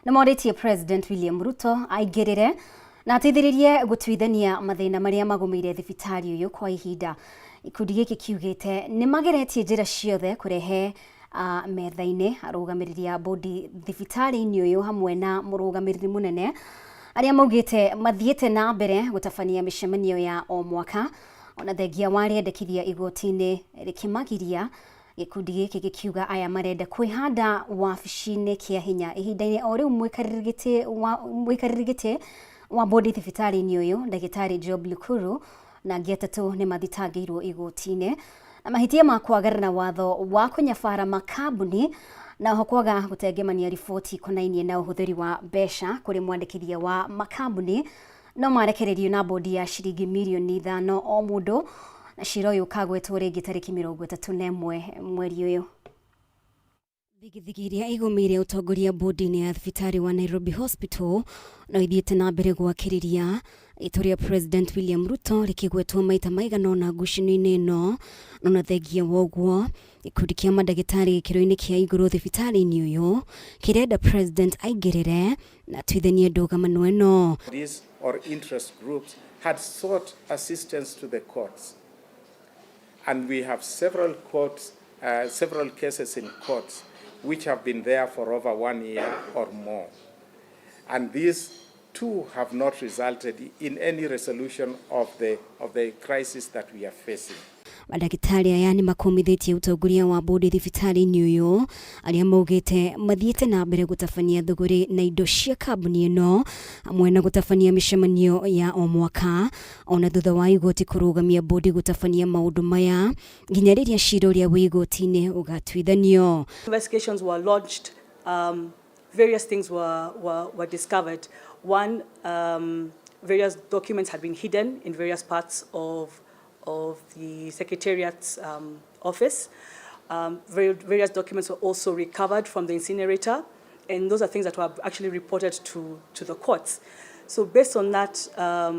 Nĩ morĩtie President William Ruto aingĩrĩre na ateithĩrĩrie gũtuithania mathĩna marĩa magũmĩire thibitarĩ ũyũ kwa ihinda. Gĩkundi gĩkĩ kiugĩte nĩ mageretie njĩra ciothe kũrehe metha-inĩ arũgamĩrĩri a bodi thibitarĩ-inĩ ũyũ hamwe na mũrũgamĩrĩri mũnene arĩa maugĩte mathiĩte na mbere gũtabania mĩcemanio ya o mwaka ona thengia wa rĩendekithia igoti-inĩ rĩkĩmagiria. Gĩkundi gĩkĩ gĩkiuga aya marenda kwĩhanda wabici-inĩ kĩa hinya ihinda-inĩ o rĩu mũikarĩri gĩtĩ wa bodi thibitarĩ-inĩ ũyũ ndagĩtarĩ Job Lukuru na angĩ atatũ nĩ mathitangĩirwo igoti-inĩ na mahĩtia ma kwagarara watho wa kũnyabara makambuni na oho kwaga gũtengemania riboti ikonainie na ũhũthĩri wa mbeca kũrĩ mwandĩkithia wa makambuni no marekererio na bodi ya ciringi mirioni 5 o mũndũ na cira ũyũ ũkagwetwo rĩngĩ tarĩki 31 mweri ũyũ. Thigithigi iria igũmĩire ũtongoria bodi-inĩ ya thibitarĩ wa Nairobi Hospital no ithiĩte na mbere gwakĩrĩria rĩtwa rĩa President William Ruto rĩkĩgwetwo maita maigana ũna ngucanio-inĩ ĩno no na thengia wa ũguo gĩkundi kĩa mandagĩtarĩ gĩkĩro-inĩ kĩa igũrũ thibitarĩ-inĩ ũyũ kĩrenda President aingĩrĩre na atuithanie ndũgamano ĩno. These or interest groups had sought assistance to the courts, and we have several courts, several cases in courts which have been there for over 1 year or more, and these too have not resulted in any resolution of the crisis that we are facing. Mandagĩtarĩ aya nĩ makomithĩtie ũtongoria wa bodi thibitarĩ-inĩ ũyũ arĩa maugĩte mathiĩte na mbere gũtabania thũgũrĩ na indo cia kambuni ĩno hamwe na gũtabania mĩcemanio ya o mwaka ona thutha wa igoti kũrũgamia bodi gũtabania maũndũ maya nginya rĩrĩa cira ũrĩa wĩ igoti-inĩ ũgatuithanio. Investigations were launched, various things were discovered. One, various documents had been hidden in various parts of the Secretariat's office. Various documents were also recovered from the incinerator, and those are things that were actually reported to the courts. So based on that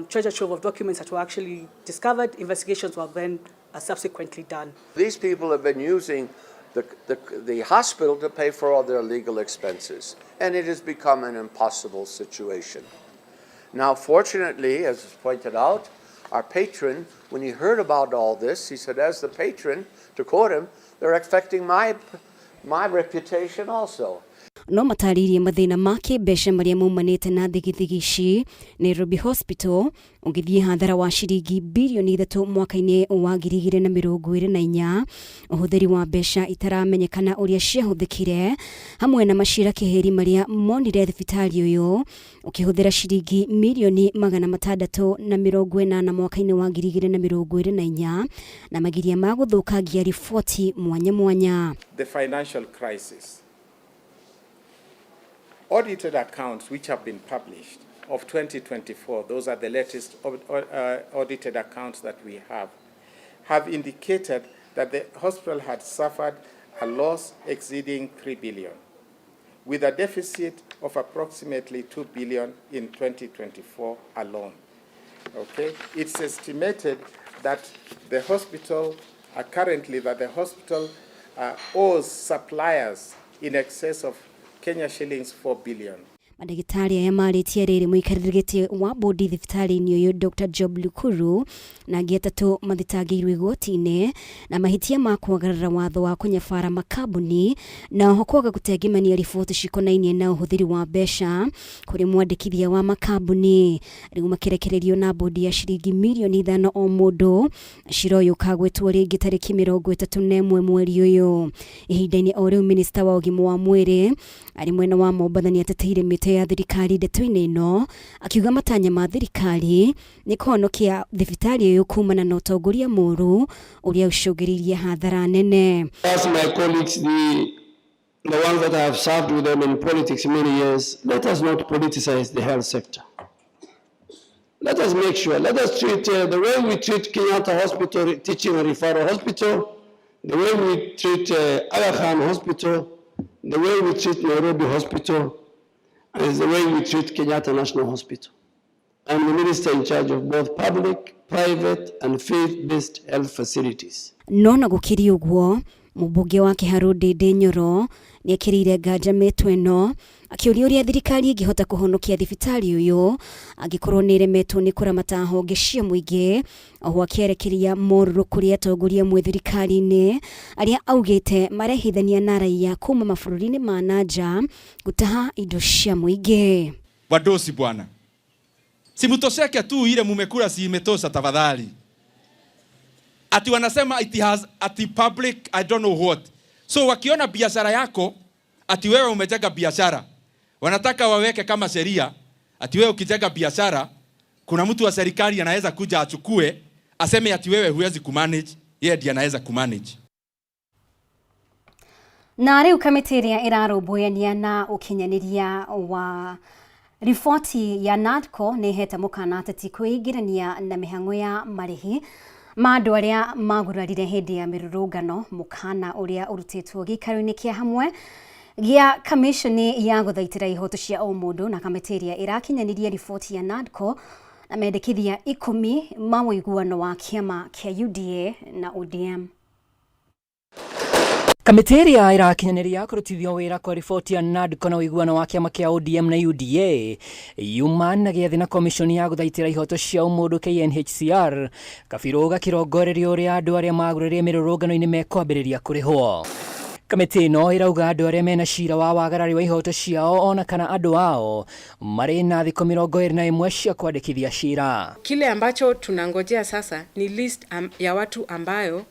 treasure trove of documents that were actually discovered, investigations were then subsequently done. These people have been using the hospital to pay for all their legal expenses, and it has become an impossible situation. Now, fortunately, as is pointed out, our patron, when he heard about all this, he said, as the patron, to quote him, they're affecting my reputation also. No matarĩirie mathĩna ma kĩmbeca marĩa maumanĩte na thigithigi ici Nairobi Hospital ũngĩthiĩ hathara wa ciringi birioni 3 mwaka-inĩ wa 2024 ũhũthĩri wa mbeca itaramenyekana ũrĩa ciahũthĩkire hamwe na macira kĩhĩri marĩa monire thibitarĩ ũyũ ũkĩhũthĩra ciringi mirioni 680 mwaka-inĩ wa 2024 na magiria ma gũthũkangia riboti mwanya mwanya. The financial crisis. Audited accounts which have been published of 2024, those are the latest audited accounts that we have indicated that the hospital had suffered a loss exceeding 3 billion, with a deficit of approximately 2 billion in 2024 alone. Okay, it's estimated that the hospital currently owes suppliers in excess of Kenya shillings 4 billion. Mandagĩtarĩ aya marĩtie rĩrĩ mũikarĩri gĩtĩ wa bodi thibitarĩ-inĩ ũyũ Dr. Job Lukuru na angĩ atatũ mathitangĩirwo igoti-inĩ na mahĩtia ma kwagarara watho wa kũnyabara makambuni na oho kwaga gũtengemania riboti cikonainie na ũhũthĩri wa mbeca kũrĩ mwandĩkithia wa makambuni. Rĩu makĩrekererio na bodi ya ciringi mirioni 5 o mũndũ. Cira ũyũ ũkagwetwo rĩngĩ tarĩki 31 mweri ũyũ. Ihinda-inĩ o rĩu minista wa ũgima wa mwĩrĩ arĩ mwena wa Mombatha nĩateteire mĩtĩ ya thirikari ndeto-inĩ ĩno akiuga matanya ma thirikari nĩ kũhonokia thibitarĩ ũyũ kumana na ũtongoria mũũru ũrĩa ũcũngĩrĩirie hathara nene. As my colleagues, the ones that I have served with them in politics many years, let us not politicize the health sector. Let us make sure, let us treat the way we treat Kenyatta Hospital, Teaching and Referral Hospital, the way we treat Aga Khan Hospital, the way we treat Nairobi Hospital, and the way we treat Kenyatta National Hospital. I'm the minister in charge of both public, private, and faith-based health facilities. No na gũkĩrĩ ũguo Mũmbunge wa Kĩharũ Ndĩndĩ Nyoro nĩekĩrĩire nganja mĩtwe ĩno akĩũria ũrĩa thirikari ĩngĩhota kũhonokia thibitarĩ ũyũ angĩkorwo nĩĩremetwo nĩ kũramata honge cia mũingĩ. Oho akĩerekeria morũrũ kũrĩ atongoria amwe thirikari-inĩ arĩa augĩte marehithania na raia kuma mabũrũri-inĩ ma na nja gũtaha indo cia mũingĩ. Wadosi bwana, simutosheke tu ile mumekula, si imetosha tafadhali. Ati wanasema it has ati public I don't know what. So wakiona biashara yako ati wewe umejenga biashara, wanataka waweke kama sheria ati wewe ukijenga biashara kuna mtu wa serikali anaweza kuja achukue aseme ati wewe huwezi kumanage, yeye ndiye anaweza kumanage. Na rĩu kamĩtĩ ĩrĩa ĩrarũmbũyania na ũkinyanĩria wa riboti ya NADCO nĩ ĩhete mũkana ateti kwĩingĩrania na mĩhang'o ya marĩhi ma andũ arĩa magurarire hĩndĩ ya mĩrũrũngano. Mũkana ũrĩa ũrutĩtwo gĩikaro-inĩ kĩa hamwe gĩa kamĩconi ya gũthaitĩra ihoto cia ũmũndũ na kamĩtĩ ĩrĩa ĩrakinyanĩria riboti ya NADCO na mendekithia 10 ma ũiguano wa kĩama kĩa UDA na ODM. Kamĩtĩ ĩrĩa ĩrakinyanĩria kũrutithio wĩra kwa riboti ya NADCO na ũiguano wa kĩama kĩa ODM na UDA yuma na gĩathĩ na komishoni ya gũthaitĩra ihoto cia ũmũndũ KNHCR kabirũ gakĩrongoreria ũrĩa andũ arĩa magurarire mĩrũrũngano-inĩ mekwambĩrĩria kũrĩhwo. Kamĩtĩ ĩno ĩrauga andũ arĩa mena cira wa wagarari wa ihoto ciao ona kana andũ ao marĩ na thikũ 21 cia kwandĩkithia cira. Kile ambacho tunangojea sasa ni list ya watu ambayo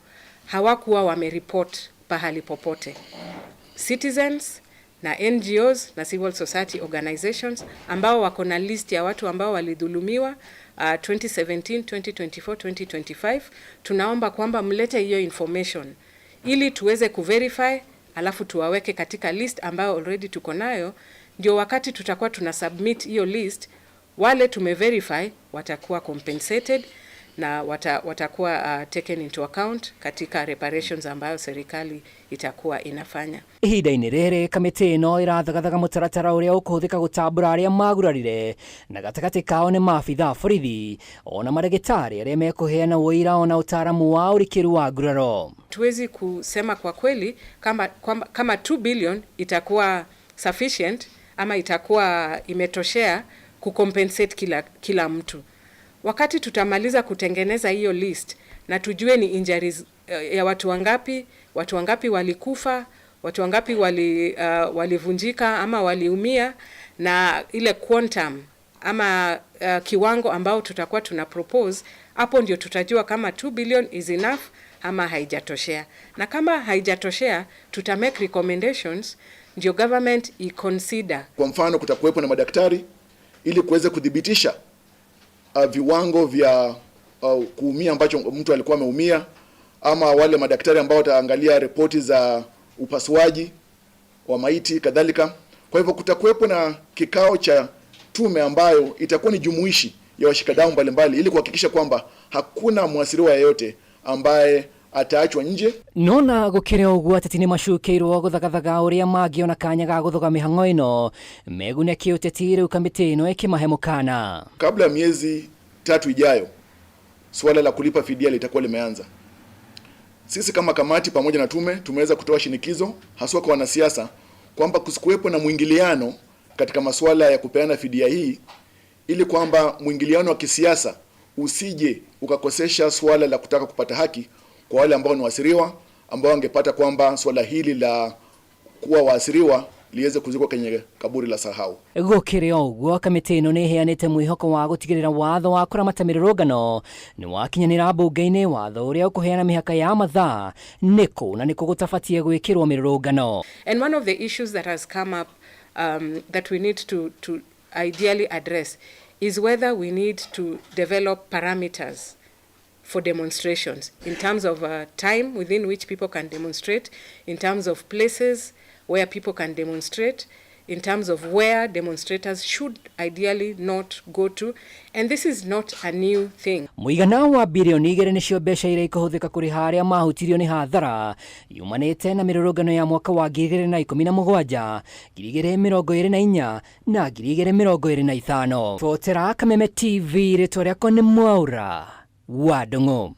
hawakuwa wameripot pahali popote. Citizens na NGOs na civil society organizations ambao wako na list ya watu ambao walidhulumiwa 2017, 2024, 2025. Tunaomba kwamba mlete hiyo information ili tuweze kuverify, alafu tuwaweke katika list ambayo already tuko nayo, ndio wakati tutakuwa tuna submit hiyo list, wale tumeverify watakuwa compensated na watakuwa taken into account katika reparations ambayo serikali itakuwa inafanya. Ihinda-inĩ rĩrĩ kamĩtĩ ĩno ĩrathagathaga mũtaratara ũrĩa ũkũhũthĩka gũtambũra arĩa magurarire na gatagatĩ kao nĩ maabitha a borithi ona marĩgĩtarĩ arĩa mekũheana ũira ona ũtaaramu wa ũrikĩru wa nguraro. Tuwezi kusema kwa kweli kama 2 billion itakuwa sufficient ama itakuwa imetoshea kucompensate kila mtu. Wakati tutamaliza kutengeneza hiyo list na tujue ni injuries ya watu wangapi walikufa, watu wangapi walivunjika ama waliumia, na ile quantum ama kiwango ambao tutakuwa tuna propose, hapo ndio tutajua kama 2 billion is enough ama haijatoshea. Na kama haijatoshea, tuta make recommendations ndio government i-consider. Kwa mfano, kutakuwepo na madaktari ili kuweza kudhibitisha viwango vya kuumia ambacho mtu alikuwa ameumia, ama wale madaktari ambao wataangalia ripoti za upasuaji wa maiti kadhalika. Kwa hivyo kutakuwepo na kikao cha tume ambayo itakuwa ni jumuishi ya washikadau mbalimbali ili kuhakikisha kwamba hakuna mwasiriwa yeyote ambaye ataachwa nje. Nona gukire uguo ateti nĩ macukeirwo gũthagathaga ũrĩa mangĩona kanya ga gũthoga mĩhang'o ĩno megune kĩũteti rĩu kamĩtĩ ĩno ĩkĩmahe mũkana. Kabla ya miezi 3 ijayo suala la kulipa fidia litakuwa limeanza. Sisi kama kamati pamoja na tume tumeweza kutoa shinikizo haswa kwa wanasiasa kwamba kusikuwepo na mwingiliano katika masuala ya kupeana fidia hii, ili kwamba mwingiliano wa kisiasa usije ukakosesha suala la kutaka kupata haki kwa wale ambao ni waasiriwa, ambao wangepata kwamba swala hili la kuwa waasiriwa liweze kuzikwa kwenye kaburi la sahau. Gukire ũguo kamĩtĩ ĩno nĩ ĩheanĩte mwĩhoko wa gũtigĩrĩra watho wa kũramata mĩrũrũngano nĩ wakinyanĩra mbunge-inĩ, watho ũrĩa ũkũheana mĩhaka ya mathaa nĩkũ na nĩkũ gũtabatiĩ gwĩkĩrwo mĩrũrũngano. And one of the issues that has come up that we need to ideally address is whether we need to develop parameters for demonstrations in terms of time within which people can demonstrate, in terms of places where people can demonstrate, in terms of where demonstrators should ideally not go to. And this is not a new thing. Mũigana wa birioni 2 nĩcio mbeca iria ikũhũthĩka kũrĩha arĩa mahutirio nĩ hathara yumanĩte na mĩrũrũngano ya mwaka wa 2017, 2024 na 2025. Botera Kameme TV, rĩtwa rĩakwa nĩ Mwaura wa Ndung'u.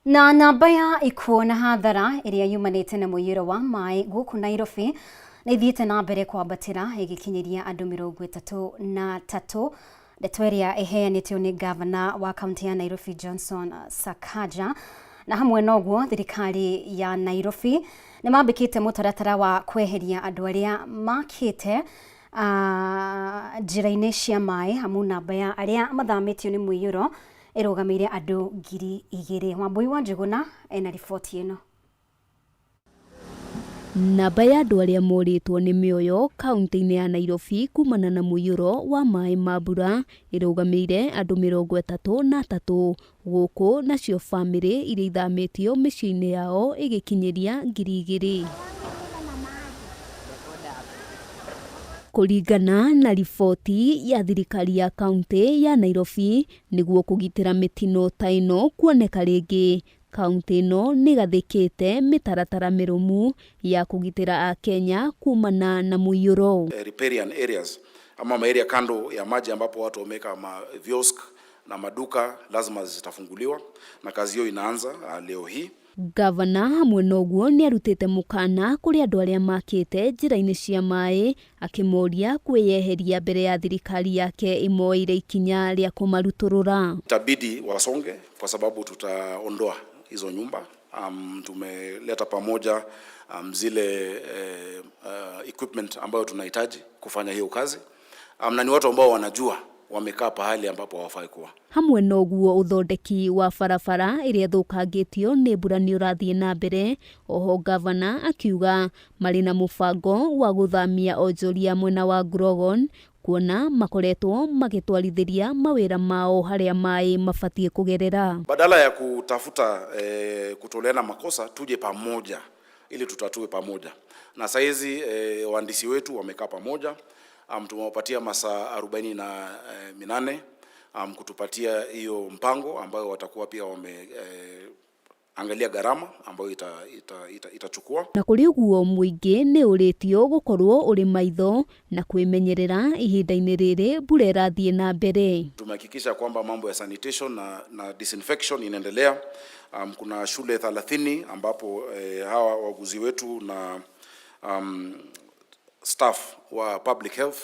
Na namba ya ikuũ na hathara ĩrĩa yumanĩte na mũiyũro wa maĩ gũkũ Nairobi nĩ ithiĩte na mbere kwambatĩra ĩgĩkinyĩria andũ 33. Ndeto ĩrĩa ĩheanĩtwo nĩ gavana wa kaunti ya Nairobi Johnson Sakaja. Na hamwe na ũguo thirikari ya Nairobi nĩ mambĩkĩte mũtaratara wa kweheria andũ arĩa makĩte njĩra-inĩ cia maĩ, amu namba ya arĩa mathamĩtio nĩ mũiyũro ĩrũgamĩire andũ 2000. Wambui wa Njũgũna ena riboti ĩno. Namba ya andũ arĩa morĩtwo nĩ mĩoyo kaunti-inĩ ya Nairobi kumana na mũiyũro wa maĩ ma mbura ĩrũgamĩire andũ 33 gũkũ nacio bamĩrĩ iria ithamĩtio mĩciĩ-inĩ yao ĩgĩkinyĩria 2000. Kũringana na riboti ya thirikari ya kaunti ya Nairobi, nĩguo kũgitĩra mĩtino ta ĩno kuoneka rĩngĩ, kaunti ĩno nĩ ĩgathĩkĩte mĩtaratara mĩrũmu ya kũgitĩra Akenya kumana na mũiyũro. Riparian areas ama area kando ya maji ambapo watu wameweka ma viosk na maduka lazima zitafunguliwa na kazi hiyo inaanza leo hii. Gavana hamwe na ũguo nĩ arutĩte mũkana kũrĩ andũ arĩa makĩte njĩra-inĩ cia maĩ akĩmoria kwĩyeheria mbere ya thirikari yake ĩmoeire ikinya rĩa kũmarutũrũra. Itabidi wasonge kwa sababu tutaondoa hizo nyumba. Tumeleta pamoja zile equipment ambayo tunahitaji kufanya hiyo kazi. Na ni watu ambao wanajua wamekaa pahali ambapo hawafai kuwa. Hamwe na ũguo ũthondeki wa barabara ĩrĩa ĩthũkangĩtio nĩ mbura nĩ ũrathiĩ na mbere. Oho gavana akiuga marĩ na mũbango wa gũthamia onjoria mwena wa Grogon kuona makoretwo magĩtwarithĩria mawĩra mao harĩa maĩ mabatiĩ kũgerera. Badala ya kutafuta kutoleana makosa, tuje pamoja ili tutatue pamoja. Na saizi waandisi wetu wamekaa pamoja. Tumewapatia masaa 48 kutupatia hiyo mpango ambayo watakuwa pia wame angalia gharama ambayo itachukua. Na kũrĩ ũguo mũingĩ nĩ ũrĩtio gũkorwo ũrĩ maitho na kwĩmenyerera ihinda-inĩ rĩrĩ mbura ĩrathiĩ na mbere. Tumehakikisha kwamba mambo ya sanitation na disinfection inaendelea. Kuna shule 30 ambapo hawa wauguzi wetu na staff wa public health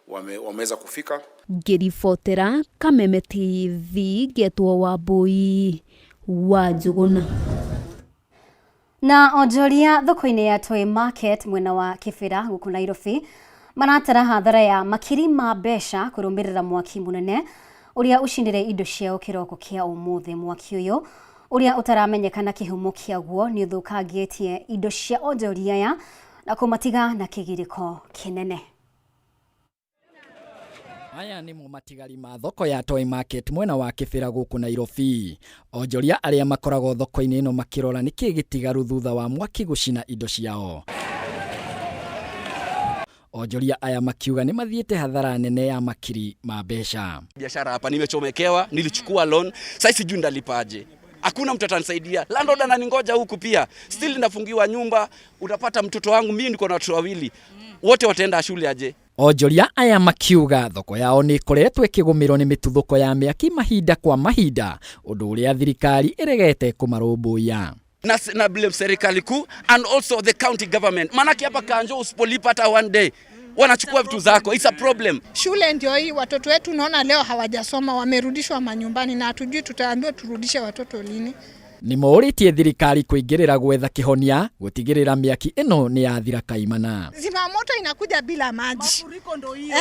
wameweza kufika. Ngĩribotera Kameme TV ngetwo Wambui wa Njũgũna. Na onjoria thoko-inĩ ya Toi Market mwena wa Kibera gũkũ Nairobi maratara hathara ya makiri ma mbeca kũrũmĩrĩra mwaki mũnene ũrĩa ũcinire indo ciao kĩroko kĩa ũmũthĩ. Mwaki ũyũ ũrĩa ũtaramenyekana kĩhumo kĩaguo nĩ ũthũkangĩtie indo cia onjoria aya na kũmatiga na kĩgirĩko kĩnene. Aya nĩmo matigari ma thoko ya Toi Market mwena wa Kibera gũkũ Nairobi. Onjoria arĩa makoragwo thoko-inĩ ĩno makĩrora nĩkĩ gĩtigaru thutha wa mwaki gũcina indo ciao. Onjoria aya makiuga nĩ mathiĩte hathara nene ya makiri ma mbeca. Biashara hapa nimechomekewa, nilichukua loan, sasa sijui ndalipaje. Hakuna mtu atanisaidia. Landlord ananingoja huku pia. Still nafungiwa nyumba, utapata mtoto wangu mimi niko na watoto wawili. Wote wataenda shule aje? Onjoria aya makiuga thoko yao nĩ ĩkoretwo ĩkĩgũmĩrwo nĩ mĩtuthũko ya mĩaki mahinda kwa mahinda, ũndũ ũrĩa thirikari ĩregete kũmarũmbũiya. Na blame serikali kuu and also the county government. Manake hapa Kanjo usipolipa hata one day wanachukua vitu zako. It's a problem. Shule ndio hii, watoto wetu naona leo hawajasoma, wamerudishwa manyumbani na hatujui tutaambiwa turudishe watoto lini. Nĩ morĩtie thirikari kũingĩrĩra gwetha kĩhonia gũtigĩrĩra mĩaki ĩno nĩ yathira kaimana. Zimamoto inakuja bila maji. Mafuriko ndio hiyo.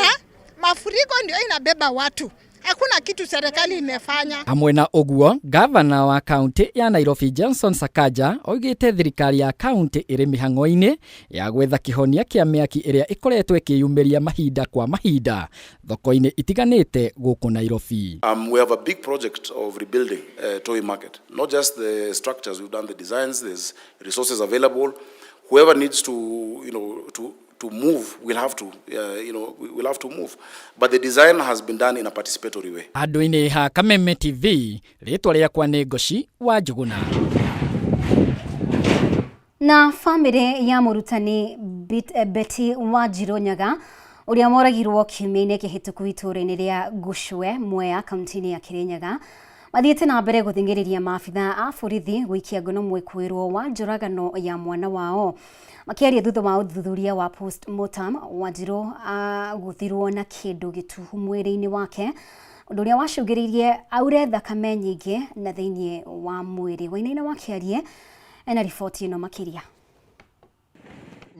Mafuriko ndio inabeba watu. Hakuna kitu serikali imefanya. Hamwe na ũguo, gavana wa kaunti ya Nairobi Johnson Sakaja oigĩte thirikari ya kaunti ĩrĩ mĩhang'o-inĩ ya gwetha kĩhonia kĩa mĩaki ĩrĩa ĩkoretwo ĩkĩyumĩria mahinda kwa mahinda thoko-inĩ itiganĩte gũkũ Nairobi. We have a big project of rebuilding Toi Market. Not just the structures, we've done the designs, there's resources available. Whoever needs to, you know, to move, we'll have to, we'll have to move. But the design has been done in a participatory way. Andũ-inĩ ha Kameme TV, rĩtwa rĩakwa nĩ Ngoci wa Njũgũna. Na famĩlĩ ya mũrutani Betty Wanjirũ Nyaga ũrĩa moragirwo kiumia-inĩ kĩhĩtũku itũũra-inĩ rĩa Gucwe, Mwea, kaunti-inĩ ya Kirinyaga Mathiĩte na mbere gũthing'ĩrĩria maabitha a borithi gũikia ngono mwĩkũĩrwo wa njũragano ya mwana wao. Makĩaria thutha wa ũthuthuria wa postmortem, Wanjirũ agũthirwo na kĩndũ gĩtuhu mwĩrĩ-inĩ wake, ũndũ ũrĩa wacũngĩrĩirie aure thakame nyingĩ na thĩinĩ wa mwĩrĩ. Wainaina wa Kĩarie ena riboti ĩno makĩria.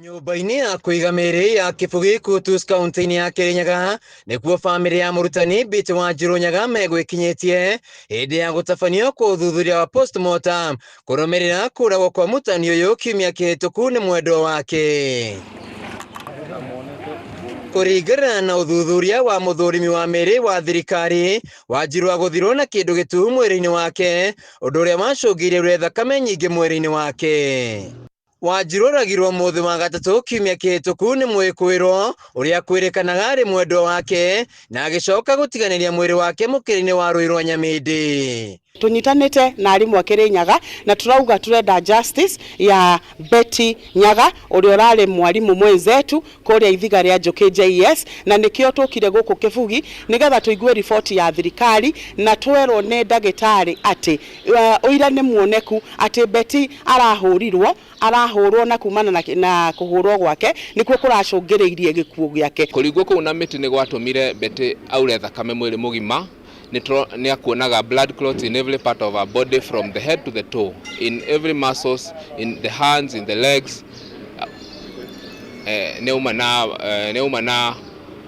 Nyũmba-inĩ ya kũiga mĩĩrĩ ya Kĩbũgĩ Kutus kaunti-inĩ ya Kĩrĩnyaga nĩkuo bamĩrĩ ya mũrutani Betty Wanjirũ Nyaga megwĩkinyĩtie hĩndĩ ya gũtabanio kwa ũthuthuria wa postmortem kũrũmĩrĩra kũragwo kwa mũrutani ũyũ kiumia kĩhĩtũku nĩ mwendwa wake. Kũringana na ũthuthuria wa mũthũrimi wa mĩĩrĩ wa thirikari, Wanjirũ agũthirwo na kĩndũ gĩtuhu mwĩrĩ-inĩ wake, ũndũ ũrĩa wacũngĩrĩirie ure thakame nyingĩ mwĩrĩ-inĩ wake. Wanjirũ oragirwo mũthĩ wa gatatũ kiumia kĩhĩtũku nĩ mwĩkũĩrwo ũrĩa kwĩrĩkanaga arĩ mwendwa wake na agĩcoka gũtiganĩria mwĩrĩ wake mũkĩra-inĩ wa rũĩ rwa Nyamĩndĩ. Tunyitanite na arimu a Kirinyaga na turauga turenda justice ya Betty Nyaga uria urari mwarimu mwenzetu kuria ithiga ria Njuki JS, na nikio tukire guku Kibugi nigetha tuigue riboti ya thirikari na twerwo ni ndagitari ati uira ni muoneku ati Betty arahurirwo arahurwo na kumana na kuhurwo gwake nikuo kuracungiriirie gikuo giake. Kurigwo kuu na miti ni gwatumire Betty aure thakame mwiri mugima. Ni akuonaga blood clots in every part of our body from the head to the toe, in every muscles, in the hands, in the legs. Neuma na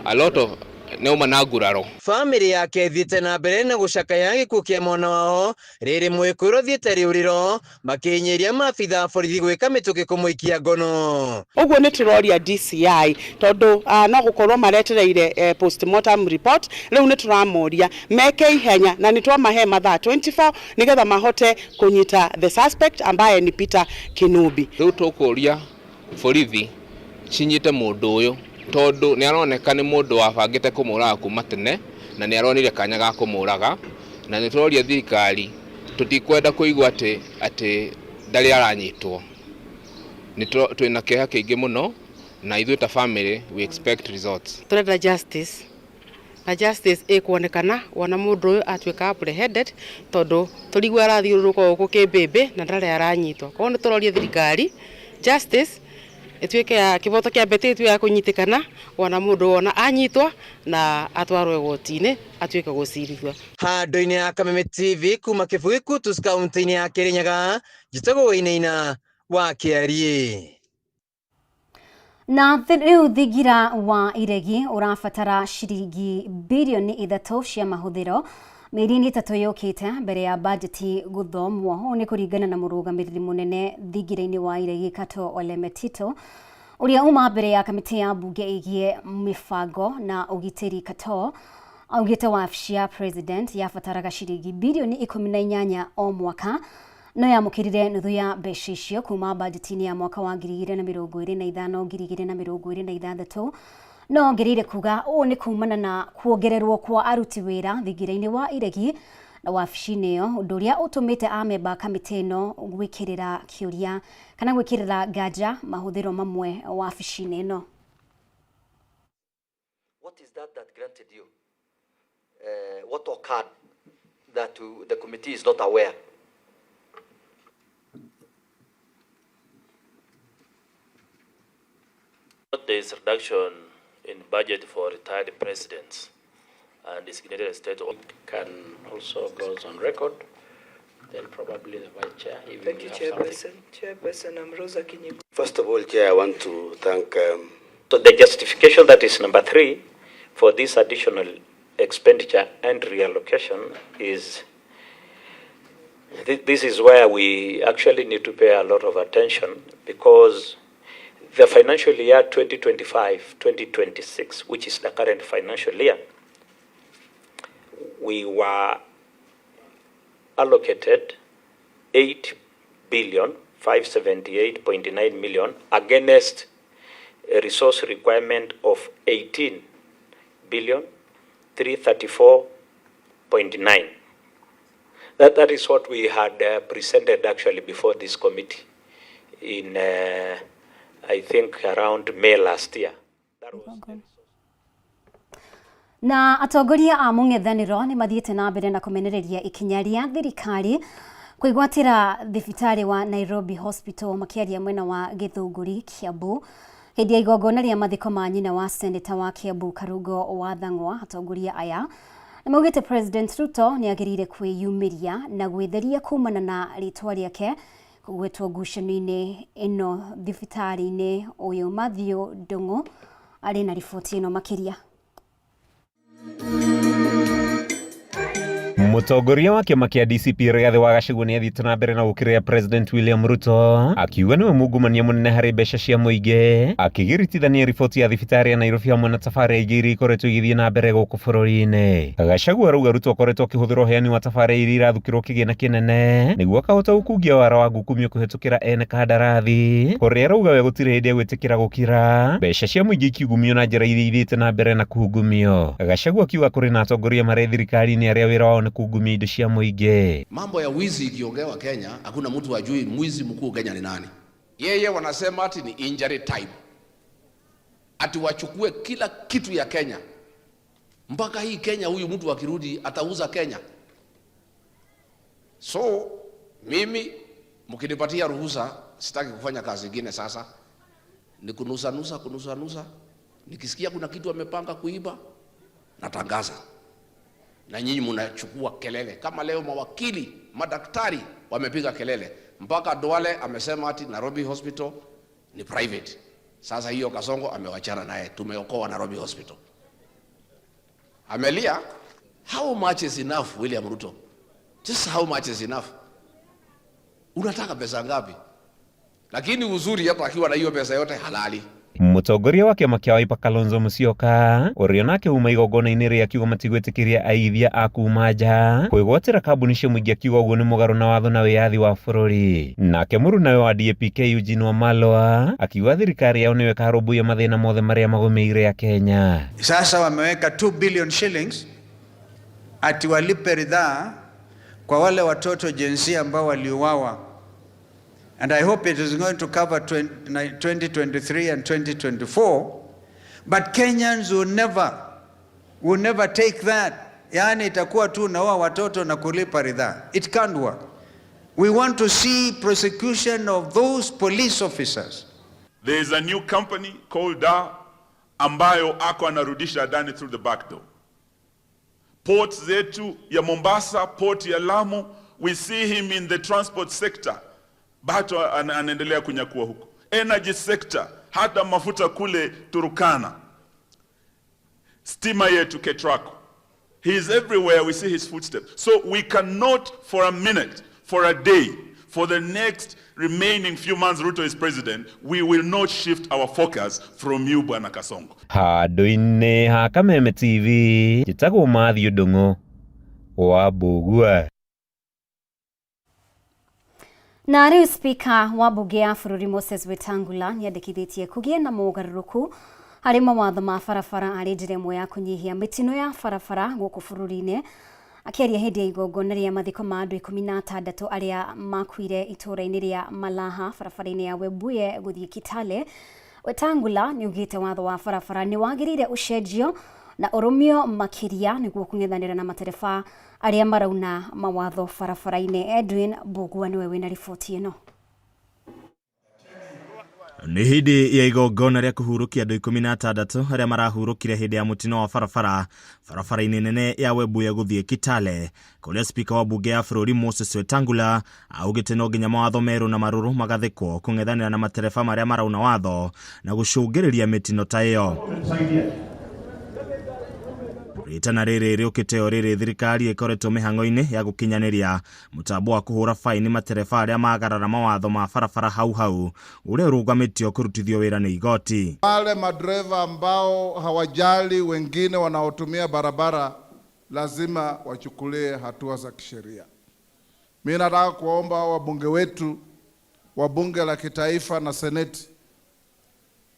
a lot of neuma na nguraro. Family yake thiete na mbere na gucakaya gikuo kia mwana wao riri mwikuirwo thiete riuriro makinyiria maabitha a borithi gwika mituki kumuikia ngono. Uguo ni turoria DCI tondu no gukorwo maretereire postmortem report, riu ni turamoria meke ihenya na ni twamahe mathaa 24 nigetha mahote kunyita the suspect ambaye ni Peter Kinubi. Riu tukuria borithi cinyite mundu uyu tondu ni aroneka ni mundu wabangite kumuraga kuma tene na ni aronire kanya ga kumuraga, na ni turoria thirikari tutikwenda kuigua ati ndari aranyitwo. Ni twina kieha kiingi muno na ithuĩ ta family we expect results. Turenda justice na justice ikuonekana wona mundu uyu atuika apprehended tondu turigua arathiururuka guku kimbimbi na ndari aranyitwo. Koguo ni turoria thirikari justice ituike ya kiboto kia Betty ituike ya kunyitikana wona mundu wona anyitwa na atwarwo igoti-ini atuike gucirithio. Handu-ini ya Kameme TV kuma Kibugi Kutus kaunti-ini ya Kirinyaga, njitagwo Wainaina wa Kiarie. Na riu thingira wa iregi urabatara ciringi birioni 3 cia mahuthiro mĩeri-inĩ 3 yũkĩte mbere ya bajeti gũthomwo. Ũũ nĩ kũringana na mũrũgamĩrĩri mũnene thingira-inĩ wa iregi Kato Ole Metito ũrĩa uma mbere ya kamĩtĩ ya mbunge ĩgiĩ mĩbango na ũgitĩri. Kato augĩte wabici ya president yabataraga ciringi birioni 18 o mwaka no yamũkĩrire nuthu ya mbeca icio kuma bajeti-inĩ ya mwaka wa 2025 2026. No ongereire kuga ũũ nĩ kumana na kuongererwo kwa aruti wĩra thingira-inĩ wa iregi na wabici-inĩ ĩyo, ũndũ ũrĩa ũtũmĩte amemba kamĩtĩ ĩno gwĩkĩrĩra kĩũria kana gwĩkĩrĩra nganja mahũthĩro mamwe wabici-inĩ ĩno. What is that that granted you? What occurred that the committee is not aware? There is reduction in budget for retired presidents and designated state can also goes on record. Then probably the vice chair. If Thank you, Chairperson. Chairperson, I'm Rosa Kinyigo. First of all, Chair, I want to thank. So the justification that is number 3 for this additional expenditure and reallocation is this is where we actually need to pay a lot of attention, because the financial year 2025-2026, which is the current financial year, we were allocated 8,578.9 million against a resource requirement of 18,334.9. That is what we had presented actually before this committee in I think around May last year. Na atongoria a mũng'ethanĩro nĩ mathiĩte na mbere na kũmenereria ikinya rĩa thirikari kwĩgwatĩra thibitarĩ wa Nairobi Hospital makĩaria mwena wa Gĩthũngũri Kiambu hĩndĩ ya igongona rĩa mathiko ma nyina wa seneta wa Kiambu Karungo wa Thang'wa. Atongoria aya nĩ maugĩte President Ruto nĩ agĩrĩire kwĩyumĩria na gwĩtheria kumana na rĩtwa rĩake kũgwetwo ngucanio-inĩ ĩno thibitarĩ-inĩ ũyũ. Matthew Ndung'u arĩ na riboti ĩno makĩria. Mũtongoria wa kĩama kĩa DCP Rigathĩ wa Gachagua nĩ athiĩte na mbere na gũkĩrĩra President William Ruto akiuga nĩwe mungumania mũnene harĩ mbeca cia mũingĩ, akĩgiritithania riboti ya thibitarĩ ya Nairobi hamwe na tabarĩra ingĩ iria ikoretwo igĩthiĩ na mbere gũkũ bũrũri-inĩ. Gachagua arauga Ruto akoretwo akĩhũthĩra ũheani wa tabarĩra iria irathukĩrwo kĩgĩna kĩnene nĩguo akahota gũkungia wara wa ngukumio kũhetũkĩra ene kandarathi, kũrĩa arauga we gũtirĩ hĩndĩ egwĩtĩkĩra gũkira mbeca cia mũingĩ ikĩungumio na njĩra iria ithiĩte na mbere na kũhungumio. Gachagua akiuga kũrĩ na atongoria marĩ thirikari-inĩ arĩa wĩra wao nĩ kungumia indo cia mũingĩ. Mambo ya wizi ikiongewa Kenya, hakuna mtu ajui mwizi mkuu Kenya ni nani. Yeye wanasema ati ni injury time, ati wachukue kila kitu ya Kenya mpaka hii Kenya, huyu mtu akirudi atauza Kenya. So mimi mkinipatia ruhusa, sitaki kufanya kazi ingine sasa, ni kunusanusa kunusanusa. Nikisikia kuna kitu amepanga kuiba, natangaza na nyinyi mnachukua kelele. Kama leo mawakili, madaktari wamepiga kelele, mpaka Duale amesema ati Nairobi Hospital ni private. Sasa hiyo Kasongo amewachana naye, tumeokoa Nairobi Hospital. Amelia, how much is enough William Ruto? Just how much is enough? Unataka pesa ngapi? Lakini uzuri hata akiwa na hiyo pesa yote halali. Mũtongoria wa kĩama kĩa Wiper Kalonzo Musyoka ũrĩa nake uma igongona-inĩ rĩa akiuga matigwĩtĩkĩria aigithia a kuma nja kwĩgwatĩra kambuni cia mũingĩ, akiuga ũguo nĩ mũgarũ na watho na wĩyathi wa bũrũri. Nake mũrunawe wa DAP-K Eugene Wamalwa akiuga thirikari yao nĩyo ĩkarũmbũiya mathĩna mothe marĩa magũmĩire ya Kenya. Sasa wameweka 2 billion shillings ati walipe ridhaa kwa wale watoto Gen Z ambao waliuawa. And I hope it is going to cover 2023 and 2024. But Kenyans will never take that. Yani itakuwa tu naua watoto na kulipa ridhaa. It can't work. We want to see prosecution of those police officers. There is a new company called DAR ambayo ako anarudisha Adani through the back door. Port zetu ya Mombasa, port ya Lamu, we see him in the transport sector. Bado anaendelea kunyakua huko. Energy sector, hata mafuta kule Turkana. Stima yetu Ketraco. He is everywhere, we see his footsteps. So we cannot for a minute, for a day, for the next remaining few months Ruto is president, we will not shift our focus from you, Bwana Kasongo. Handũ-inĩ ha Kameme TV, njĩtagwo Matthew Ndung'u wa Mbũgua. Na rĩu spika wa mbunge ya bũrũri Moses Wetangula nĩ andĩkithĩtie kũgĩe na mogarũrũku harĩ mawatho ma barabara arĩ njĩra ĩmwe ya kũnyihia mĩtino ya barabara gũkũ bũrũri-inĩ. Akĩaria hĩndĩ ya igongona rĩa mathiko ma andũ 16 arĩa makuire itũũra-inĩ rĩa Malaha barabara-inĩ ya Webuye gũthiĩ Kitale, Wetangula nĩ augĩte watho wa barabara nĩ wagĩrĩire ũcenjio na ũrũmio makĩria nĩguo kũng'ethanĩra na matereba arĩa marauna mawatho barabara-inĩ. Edwin Mbũgua nĩwe wĩna riboti ĩno. Nĩ hĩndĩ ya igongona rĩa kũhurũkia andũ 16 arĩa marahurũkire hĩndĩ ya mũtino wa barabara barabara-inĩ nene ya Webuye gũthiĩ Kitale, kũrĩa spika wa mbunge ya bũrũri Moses Wetangula augĩte no nginya mawatho merũ na marũrũ magathĩkwo kũng'ethanĩra na matereba marĩa marauna watho na gũcũngĩrĩria mĩtino ta ĩyo. Rĩtana rĩrĩ rĩũkĩte o rĩrĩ thirikari ĩkoretwo mĩhang'o-inĩ ya gũkinyanĩria mũtambo wa kũhũra baini matereba arĩa magarara mawatho ma barabara hau hau, ũrĩa ũrũgamĩtio kũrutithio wĩra nĩ igoti. Wale madereva ambao hawajali wengine wanaotumia barabara lazima wachukulie hatua za kisheria. Mimi nataka kuwaomba wabunge wetu wa bunge la kitaifa na seneti,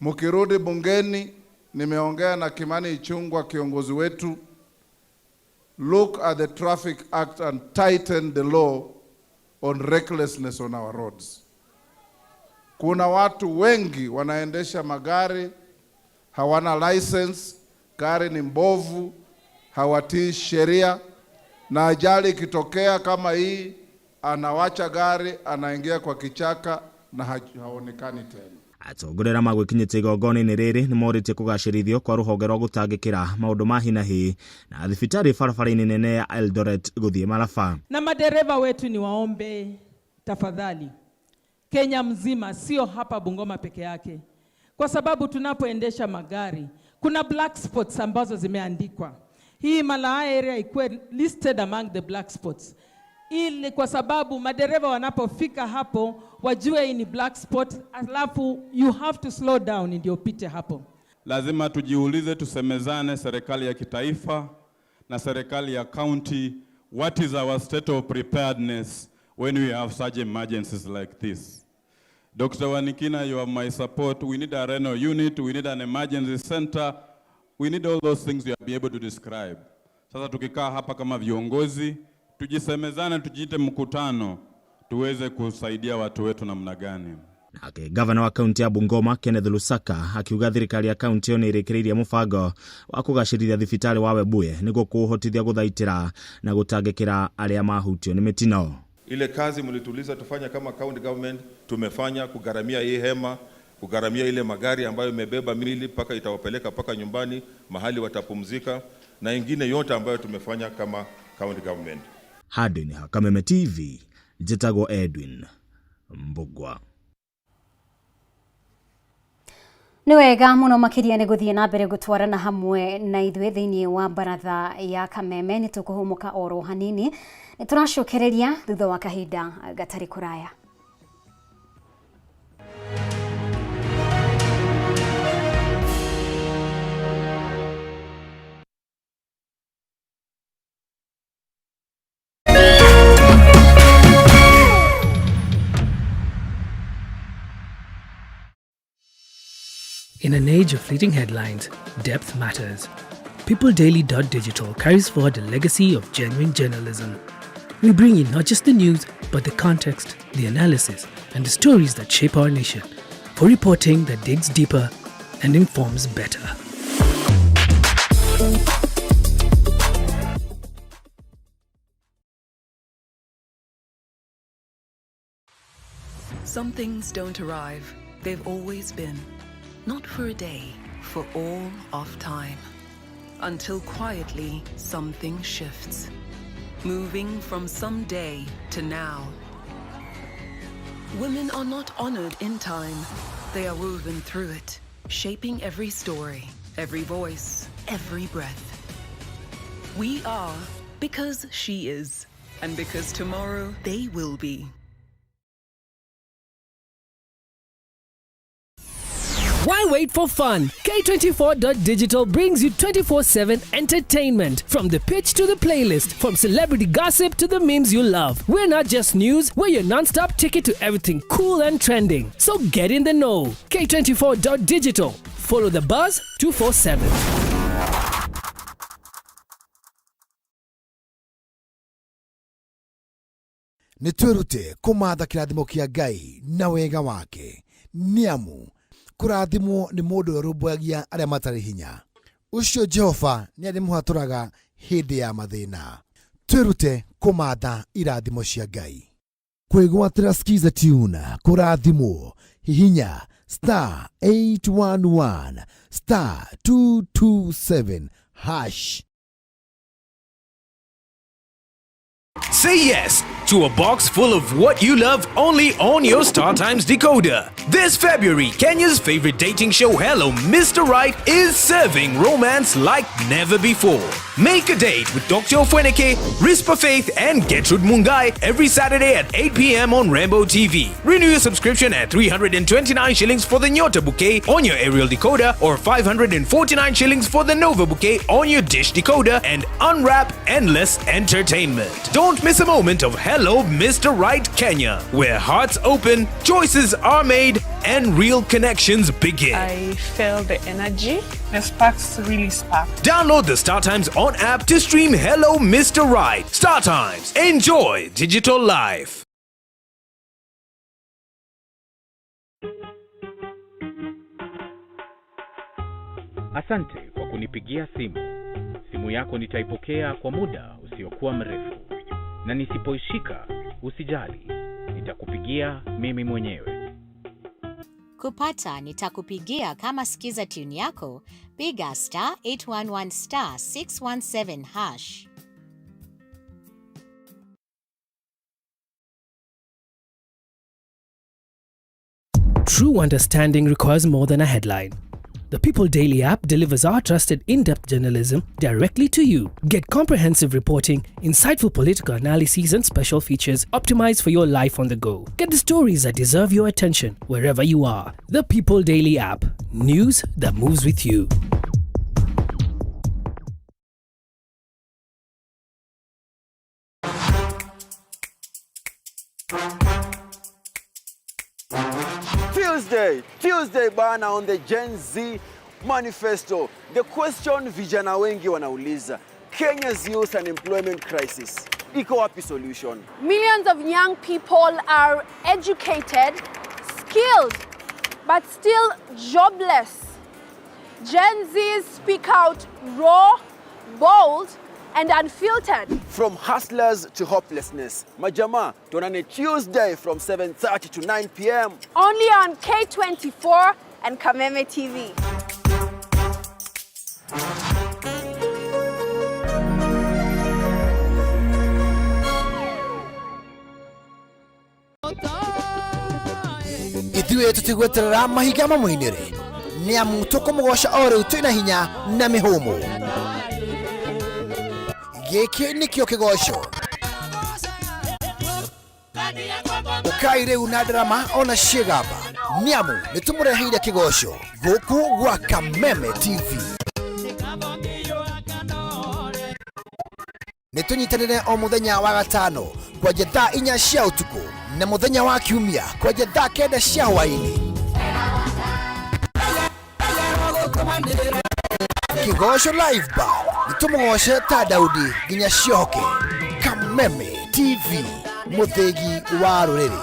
mkirudi bungeni, nimeongea na Kimani Ichung'wah kiongozi wetu, look at the Traffic Act and tighten the law on recklessness on our roads. Kuna watu wengi wanaendesha magari hawana license, gari ni mbovu. hawatii sheria, na ajali ikitokea kama hii, anawacha gari, anaingia kwa kichaka na haonekani tena. Atongoria arĩa magwĩkinyĩtie igongona-inĩ rĩrĩ nĩmorĩtie kũgacĩrithio kwa rũhonge rwa gũtangĩkĩra maũndũ ma hinahi na thibitarĩ barabara-inĩ nene ya Eldoret gũthiĩ Maraba. Na madereva wetu ni waombe tafadhali, Kenya mzima, sio hapa Bungoma peke yake, kwa sababu tunapoendesha magari kuna black spots ambazo zimeandikwa. Hii Malaa area ikuwe listed among the black spots, ili kwa sababu madereva wanapofika hapo wajue hii ni black spot, alafu you have to slow down ndio upite hapo. Lazima tujiulize, tusemezane, serikali ya kitaifa na serikali ya county, what is our state of preparedness when we have such emergencies like this? Dr. Wanikina, you have my support. We need a renal unit, we need an emergency center, we need all those things you are be able to describe. Sasa tukikaa hapa kama viongozi, tujisemezane, tujiite mkutano, tuweze kusaidia watu wetu namna gani. Nake gavana wa kaunti ya Bungoma Kenneth Lusaka akiuga thirikari ya kaunti ĩyo nĩ ĩrĩkĩrĩirie mũbango wa kũgacĩrithia thibitarĩ wa Webuye nĩguo kũũhotithia gũthaitĩra na gũtangĩkĩra arĩa mahutio nĩ mĩtino. Ile kazi mlituuliza tufanye kama county government tumefanya, kugharamia hii hema, kugharamia ile magari ambayo imebeba mili mpaka itawapeleka mpaka nyumbani mahali watapumzika, na ingine yote ambayo tumefanya kama county government. Handũ-inĩ ha Kameme TV, njĩtagwo Edwin Mbugwa. Nĩ wega mũno makĩria nĩ gũthiĩ na mbere gũtwarana hamwe na ithuĩ thĩinĩ wa baratha ya Kameme. Nĩ tũkũhũmũka oro hanini, nĩ tũracokereria thutha wa kahinda gatarĩ kũraya. In an age of fleeting headlines, depth matters. PeopleDaily.digital carries forward a legacy of genuine journalism. We bring you not just the news, but the context, the analysis, and the stories that shape our nation, for reporting that digs deeper and informs better. Some things don't arrive, they've always been. Not for a day, for all of time. Until quietly, something shifts. Moving from someday to now. Women are not honored in time. They are woven through it, shaping every story, every voice, every breath. We are because she is, and because tomorrow they will be. Why wait for fun? K24.digital brings you 24/7 entertainment. From the pitch to the playlist, from celebrity gossip to the memes you love. We're not just news, we're your non-stop ticket to everything cool and trending. So get in the know. K24.digital. Follow the buzz 247. Nĩ twĩrute kũmatha kĩrathimo kĩa Ngai na wega wake, nĩ amu kũrathimwo nĩ mũndũ ũrĩa ũrũmbũyagia arĩa matarĩ hinya. Ũcio Jehova nĩ arĩmũhatũraga hĩndĩ ya mathĩna. Twĩrute kũmatha irathimo cia Ngai. Kwĩgwatĩra Skiza Tune kũrathimwo, hihinya star 811 star 227 hash. Say yes to a box full of what you love only on your Star Times decoder. This February, Kenya's favorite dating show, Hello Mr. Right, is serving romance like never before. Make a date with Dr. Ofweneke, Rispa Faith, and Gertrude Mungai every Saturday at 8 p.m. on Rambo TV. Renew your subscription at 329 shillings for the Nyota Bouquet on your aerial decoder or 549 shillings for the Nova Bouquet on your dish decoder and unwrap endless entertainment. Don't miss a moment of Hello Mr. Right Kenya, where hearts open, choices are made, and real connections begin. I felt the energy. The sparks really sparked. Download the Star Times On app to stream Hello Mr. Right. Star Times. Enjoy digital life. Asante kwa kunipigia simu. Simu Simu yako nitaipokea kwa muda usiokuwa mrefu, na nisipoishika usijali, nitakupigia mimi mwenyewe. Kupata nitakupigia kama skiza tune yako, piga star 811 star 617 hash. True understanding requires more than a headline. The People Daily app delivers our trusted in depth journalism directly to you. Get comprehensive reporting, insightful political analyses, and special features optimized for your life on the go. Get the stories that deserve your attention wherever you are. The People Daily app news that moves with you. Tuesday, Tuesday bana on the Gen Z manifesto. The question vijana wengi wanauliza, Kenya's youth unemployment crisis. Iko wapi solution? Millions of young people are educated, skilled, but still jobless. Gen Zs speak out raw, bold, and unfiltered. From hustlers to hopelessness. Majamaa, tuonane Tuesday from 7:30 to 9 p.m. Only on K24 and Kameme TV. Ithuĩ tũtigweterera mahinga mamũinĩre nĩ amu tũkũmũgoca o rĩu twĩna hinya na mĩhũmũ. Gĩkĩ nĩkĩo kĩgoco. Ũkai rĩu na ndarama ona ciĩgamba nĩ amu nĩ tũmũreheire kĩgoco gũkũ gwa Kameme TV. Nĩ tũnyitanĩre o mũthenya wa gatano kwanja thaa 4 cia ũtukũ na mũthenya wa kiumia kwanja thaa 9 cia hwaĩ-inĩ. Kĩgoco Live Band nĩ tũmũgoce ta Daudi nginya ciohoke. Kameme TV, mũthĩgi wa rũrĩrĩ.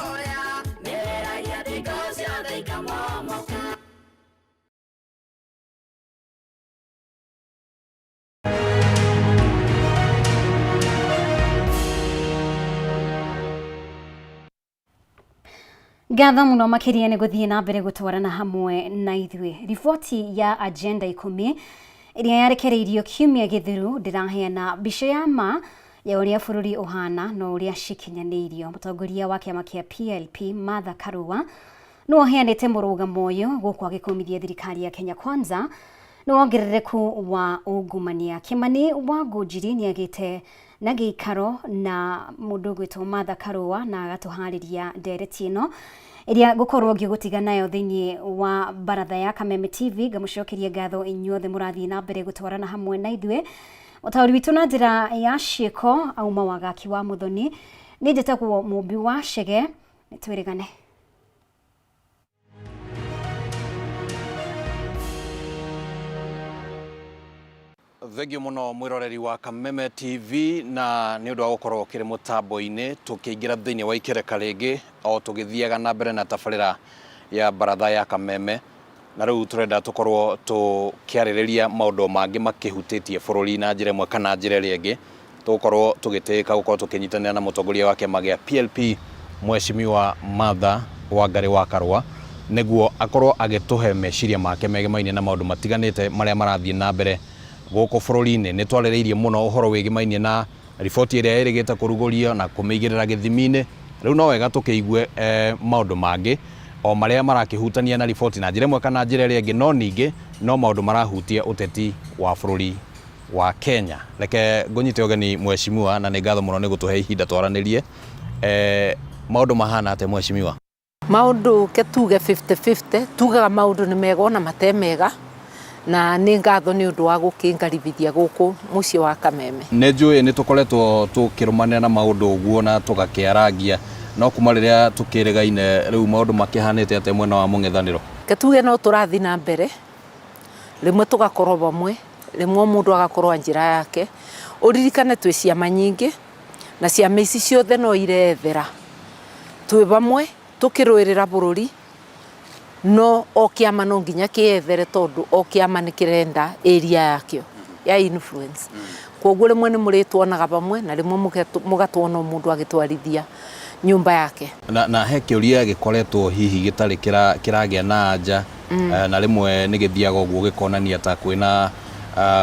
Ngatho muno makiria nĩ gũthiĩ na mbere gũtwarana hamwe na ithuĩ. Riboti ya Agenda 10 ĩrĩa yarekereirio kiumia gĩthiru ndĩraheana mbica ya ma ya ũrĩa bũrũri ũhana na ũrĩa cikinyanĩirio. Mũtongoria wa kĩama kĩa PLP Martha Karua nĩwe ũheanĩte mũrũgamo ũyũ gũkũ agĩkũmithia thirikari ya Kenya Kwanza nĩ wongerereku wa ungumania. Kimani wa Ngũnjiri nĩ agĩte na gĩikaro na mũndũ ũgwĩtwo Martha Karua na agatũharĩria ndereti ĩno ĩrĩa ngũkorwo ngĩgũtiga nayo thĩinĩ wa baratha ya Kameme TV. Ngamũcokeria ngatho inyuothe mũrathiĩ na mbere gũtwarana hamwe na ithuĩ. Ũtaũri witũ na njĩra ya ciĩko auma Wagaki wa Mũthoni. Nĩ njĩtagwo Mũmbi wa Chege, nĩ twĩrĩgane. Thengio muno mwiroreri wa Kameme TV na nĩ ũndũ wa gũkorwo ũkĩrĩ mũtambo-inĩ tũkĩingĩra thĩinĩ wa ikereka rĩngĩ o tũgĩthiaga na mbere na tabarĩra ya baratha ya Kameme, na rĩu tũrenda tũkorwo tũkĩarĩrĩria maũndũ mangĩ makĩhutĩtie bũrũri na njĩra ĩmwe kana njĩra ĩrĩa ĩngĩ. Tũgũkorwo tũgĩtĩĩka gũkorwo tũkĩnyitanĩra na mũtongoria wa kĩama gĩa PLP Mheshimiwa Martha Wangari wa Karua nĩguo akorwo agĩtũhe meciria make megemainie na maũndũ matiganĩte marĩa marathiĩ na mbere gũkũ bũrũri-inĩ. Nĩ twarĩrĩirie mũno ũhoro wĩgĩmainie na riboti ĩrĩa ĩrĩgĩte kũrugũrio na kũmĩigĩrĩra gĩthimi-inĩ. Rĩu no wega tũkĩigue maũndũ mangĩ o marĩa marakĩhutania na riboti na njĩra ĩmwe kana njĩra ĩrĩa ĩngĩ, no ningĩ no maũndũ marahutia ũteti wa bũrũri wa Kenya. Reke ngũnyite ũgeni mheshimiwa, na nĩ ngatho mũno nĩ gũtũhe ihinda twaranĩrie. Maũndũ mahana atĩa mheshimiwa? Maũndũ ke tuge 50-50, tugaga maũndũ nĩ mega ona mate mega, na nĩ ngatho nĩ ũndũ wa gũkĩngaribithia gũkũ mũciĩ wa Kameme. Nĩ njũĩ nĩ tũkoretwo tũkĩrũmanĩra na maũndũ ũguo na tũgakĩarangia, no kuma rĩrĩa tũkĩrĩgaine rĩu maũndũ makĩhanĩte atĩa mwena wa mũng'ethanĩro? Ke tuge no tũrathiĩ na mbere, rĩmwe tũgakorwo vamwe, rĩmwe mũndũ agakorwo njĩra yake. Ũririkane twĩ ciama nyingĩ na ciama ici ciothe no irethera twĩ vamwe tũkĩrũĩrĩra bũrũri, no o kĩama no nginya kĩethere tondũ o kĩama nĩ kĩrenda area yakĩo. ya influence. Kwoguo rĩmwe nĩ mũrĩtuonaga vamwe na rĩmwe mũgatuona o mũndũ agĩtwarithia nyũmba yake. Na, na he kĩũria gĩkoretwo hihi gĩtarĩ kĩra, kĩragĩa na anja na rĩmwe nĩ gĩthiaga ũguo gĩkonania ta kwĩna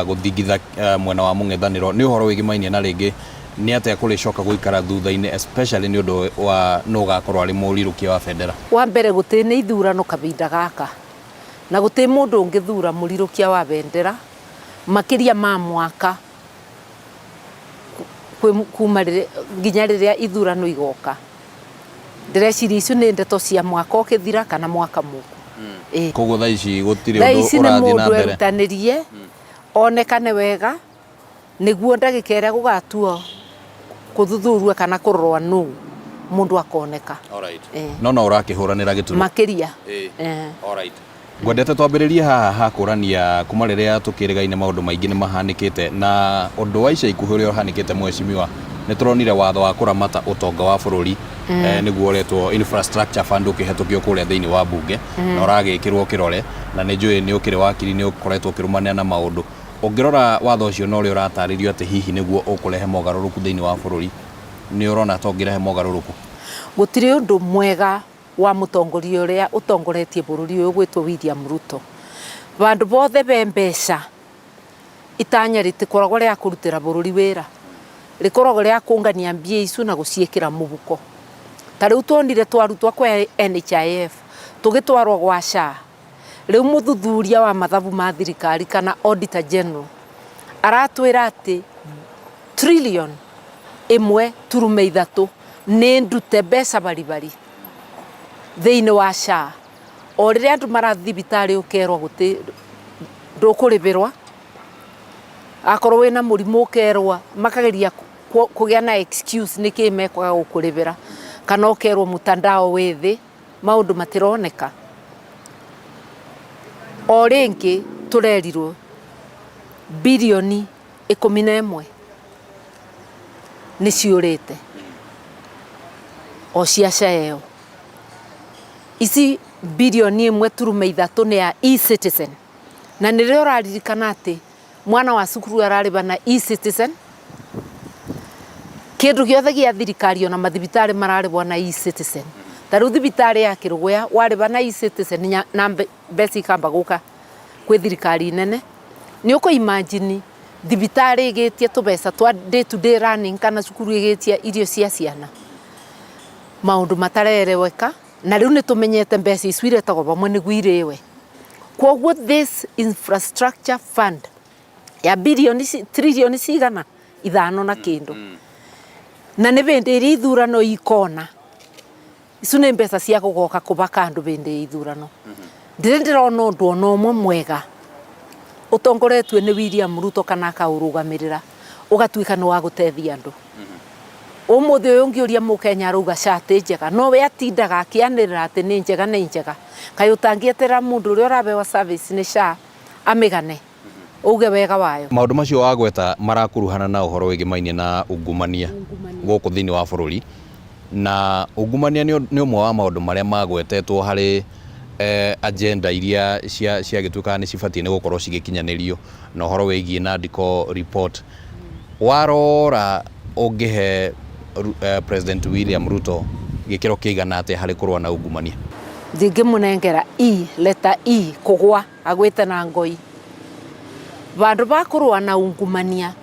gũthingitha mwena wa mũng'ethanĩro nĩ ũhoro wĩgĩmainie na rĩngĩ nĩ atĩa kũrĩcoka gũikara thutha-inĩ especially nĩ ũndũ wa nũ ũgakorwo arĩ mũrirũkia wa bendera. Wa mbere gũtĩ nĩ ithurano kahinda gaka na gũtĩ mũndũ ũngĩthura mũrirũkia wa bendera makĩria ma mwaka kuma nginya rĩrĩa ithurano igoka. Ndĩreciria icio nĩ ndeto cia mwaka ũkĩthira kana mwaka mũku. Ĩĩ. Koguo thaa ici gũtirĩ Thaa ũndũ ici nĩ ũrathiĩ na mũndũ mbere. erutanĩrie onekane wega nĩguo ndagĩka ĩrĩa gũgatua kũthuthurua kana kũrorwa nũ mũndũ akoneka. Alright. No no ũrakĩhũranĩra gĩturwa. Makĩria. Alright. Ngwendete twambĩrĩrie haha ha kũrania kuma rĩrĩa tũkĩrĩgaine maũndũ maingĩ nĩ mahanĩkĩte na ũndũ wa ica ikuhĩ ũrĩa ũhanĩkĩte mheshimiwa nĩ tũronire watho wa kũramata ũtonga wa bũrũri nĩguo ũretwo infrastructure fund ũkĩhetũkio kũrĩa thĩinĩ wa bunge na ũragĩkĩrwo kĩrore na nĩ njũĩ nĩ ũkĩrĩ wakiri nĩ ũkoretwo ũkĩrũmanĩra na maũndũ. Ũngĩrora watho ũcio na ũrĩa ũratarĩrio atĩ hihi nĩguo ũkũrehe mogarũrũku thĩinĩ wa bũrũri nĩ ũrona ta ũngĩrehe mogarũrũku? Gũtirĩ ũndũ mwega wa mũtongoria ũrĩa ũtongoretie bũrũri ũyũ ũgwĩtwo William Ruto. Vandũ vothe ve mbeca itanya rĩtikoragwo rĩa kũrutĩra bũrũri wĩra, rĩkoragwo rĩa kũngania mbia icu na gũciĩkĩra mũhuko. Ta rĩu tuonire twarutwa kwa NHIF tũgĩtwarwo gwa SHA, rĩu mũthuthuria wa mathabu ma thirikari kana Auditor General aratwĩra atĩ trillion 1.3 nĩ ndute mbeca baribari thĩinĩ wa SHA. O rĩrĩa andũ marathiĩ thibitarĩ ũkerwo gũtĩ ndũkũrĩbĩrwa, akorwo wĩna mũrimũ ũkerwo, makageria kũgĩa na excuse nĩkĩ mekwaga gũkũrĩbĩra, kana ũkerwo mtandao wĩ thĩ, maũndũ matironeka. O rĩngĩ tũrerirwo birioni 11 nĩ ciũrĩte o cia SHA ĩyo. Ici birioni 1.3 nĩ ya eCitizen, na nĩrĩo ũraririkana atĩ mwana wa cukuru ararĩba na eCitizen, kĩndũ gĩothe gĩa thirikari ona mathibitarĩ mararĩbwo na eCitizen. Ta rĩu thibitarĩ ya Kĩrũgũya warĩba na eCitizen na mbeca ikamba gũka kwĩ thirikari nene, nĩ ũkũ imagine thibitarĩ ĩgĩtie tũbeca twa day to day running kana cukuru ĩgĩtia irio cia ciana, maũndũ matarereweka, na rĩu nĩ tũmenyete mbeca icu iretagwo vamwe nĩguo irĩwe. Kwoguo this infrastructure fund ya bilioni trilioni cigana 5 na kĩndũ, na nĩ bĩndĩ ĩrĩa ithurano ikona, icu nĩ mbeca cia gũgoka kũbaka andũ bĩndĩ ya ithurano. Ndĩrĩ ndĩrona ũndũ ona ũmwe mwega ũtongoretio nĩ William Ruto kana akaũrũgamĩrĩra ũgatuĩka nĩ wa gũteithia andũ. Ũmũthĩ ũyũ ũngĩũria mũkenya arauga SHA ti njega, no we atindaga akĩanĩrĩra atĩ nĩ njega nĩ njega. Kaĩ ũtangĩeterera mũndũ ũrĩa ũrabewa service nĩ SHA amĩgane uge wega wayo? Maũndũ macio wagweta marakuruhana na ũhoro wĩgĩmainie na ungumania gũkũ thĩinĩ wa bũrũri, na ungumania nĩ ũmwe wa maũndũ marĩa magwetetwo harĩ agenda iria ciagĩtuĩkaga nĩ cibatiĩ nĩ gũkorwo cigĩkinyanĩrio, na ũhoro wĩgiĩ Nandiko report. Warora ũngĩhe President William Ruto gĩkĩro kĩigana atĩa harĩ kũrũa na ungumania? Ndingĩmũnengera E, letter E, kũgwa agwĩte na ngoi. Vandũ va kũrũa na ungumania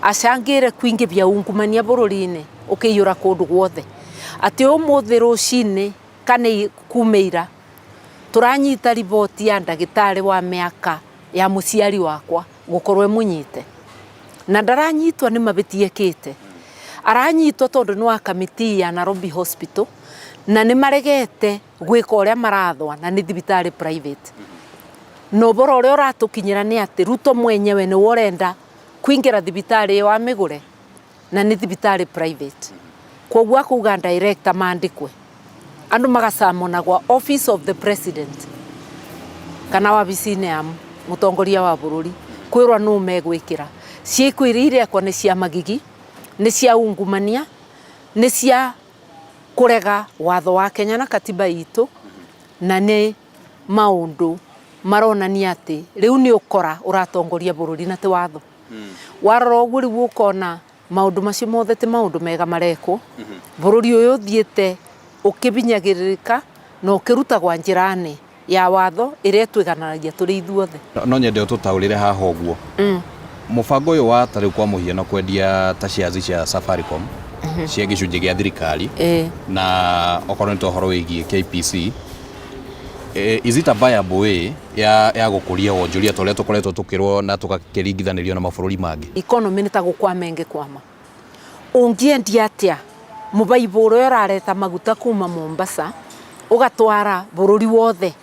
acangĩre kwingĩbia ungumania bũrũri-inĩ ũkĩiyũra kũndũ guothe. Atĩ ũmũthĩ rũcinĩ kana kuma ira tũranyita riboti ya ndagĩtarĩ wa mĩaka ya mũciari wakwa gũkorwo ĩmũnyite, na ndaranyitwo nĩ mabĩtia ekĩte, aranyitwo tondũ nĩ wa kamĩtĩ ya Nairobi Hospital na nĩ maregete gwĩka ũrĩa marathwa na nĩ thibitarĩ private. Na ũboro ũrĩa ũratũkinyĩra nĩ atĩ Ruto mwenyewe nĩwe ũrenda kũingĩra thibitarĩ ĩyo amĩgũre na nĩ thibitarĩ private. Kwoguo akauga director mandĩkwe, andũ magacamonagwa office of the president kana wabici-inĩ ya mũtongoria wa bũrũri kwĩrwo nũ megwĩkĩra. Ciĩko iria irekwo nĩ cia magigi, nĩ cia ungumania, nĩ cia kũrega watho wa Kenya na katiba itũ, na nĩ maũndũ Maronania atĩ rĩu nĩ ũkora ũratongoria bũrũri na ti watho. Warora ũguo rĩu ũkona maũndũ macio mothe ti maũndũ mega marekwo. Bũrũri ũyũ ũthiĩte ũkĩbinyagĩrĩrĩka na ũkĩrutagwa njĩra-inĩ ya watho ĩrĩa ĩtwĩgananagia tũrĩ ithuothe. No nyende ũtũtaũrĩre haha ũguo. Mũbango ũyũ wa ta rĩu kwa mũhiano kwendia ta shares cia Safaricom cia gĩcunjĩ gĩa thirikari na okorwo nĩ ta ũhoro wĩgiĩ KPC, is it a viable way ya gũkũria wonjoria ta ũrĩa tũkoretwo tũkĩrwo na tũgakĩringithanĩrio na mabũrũri mangĩ? Economy nĩ ta gũkwama ĩngĩkwama. Ũngĩendia atĩa mũbaibũ ũrĩa ũrareta maguta kuma Mombasa ũgatwara bũrũri wothe?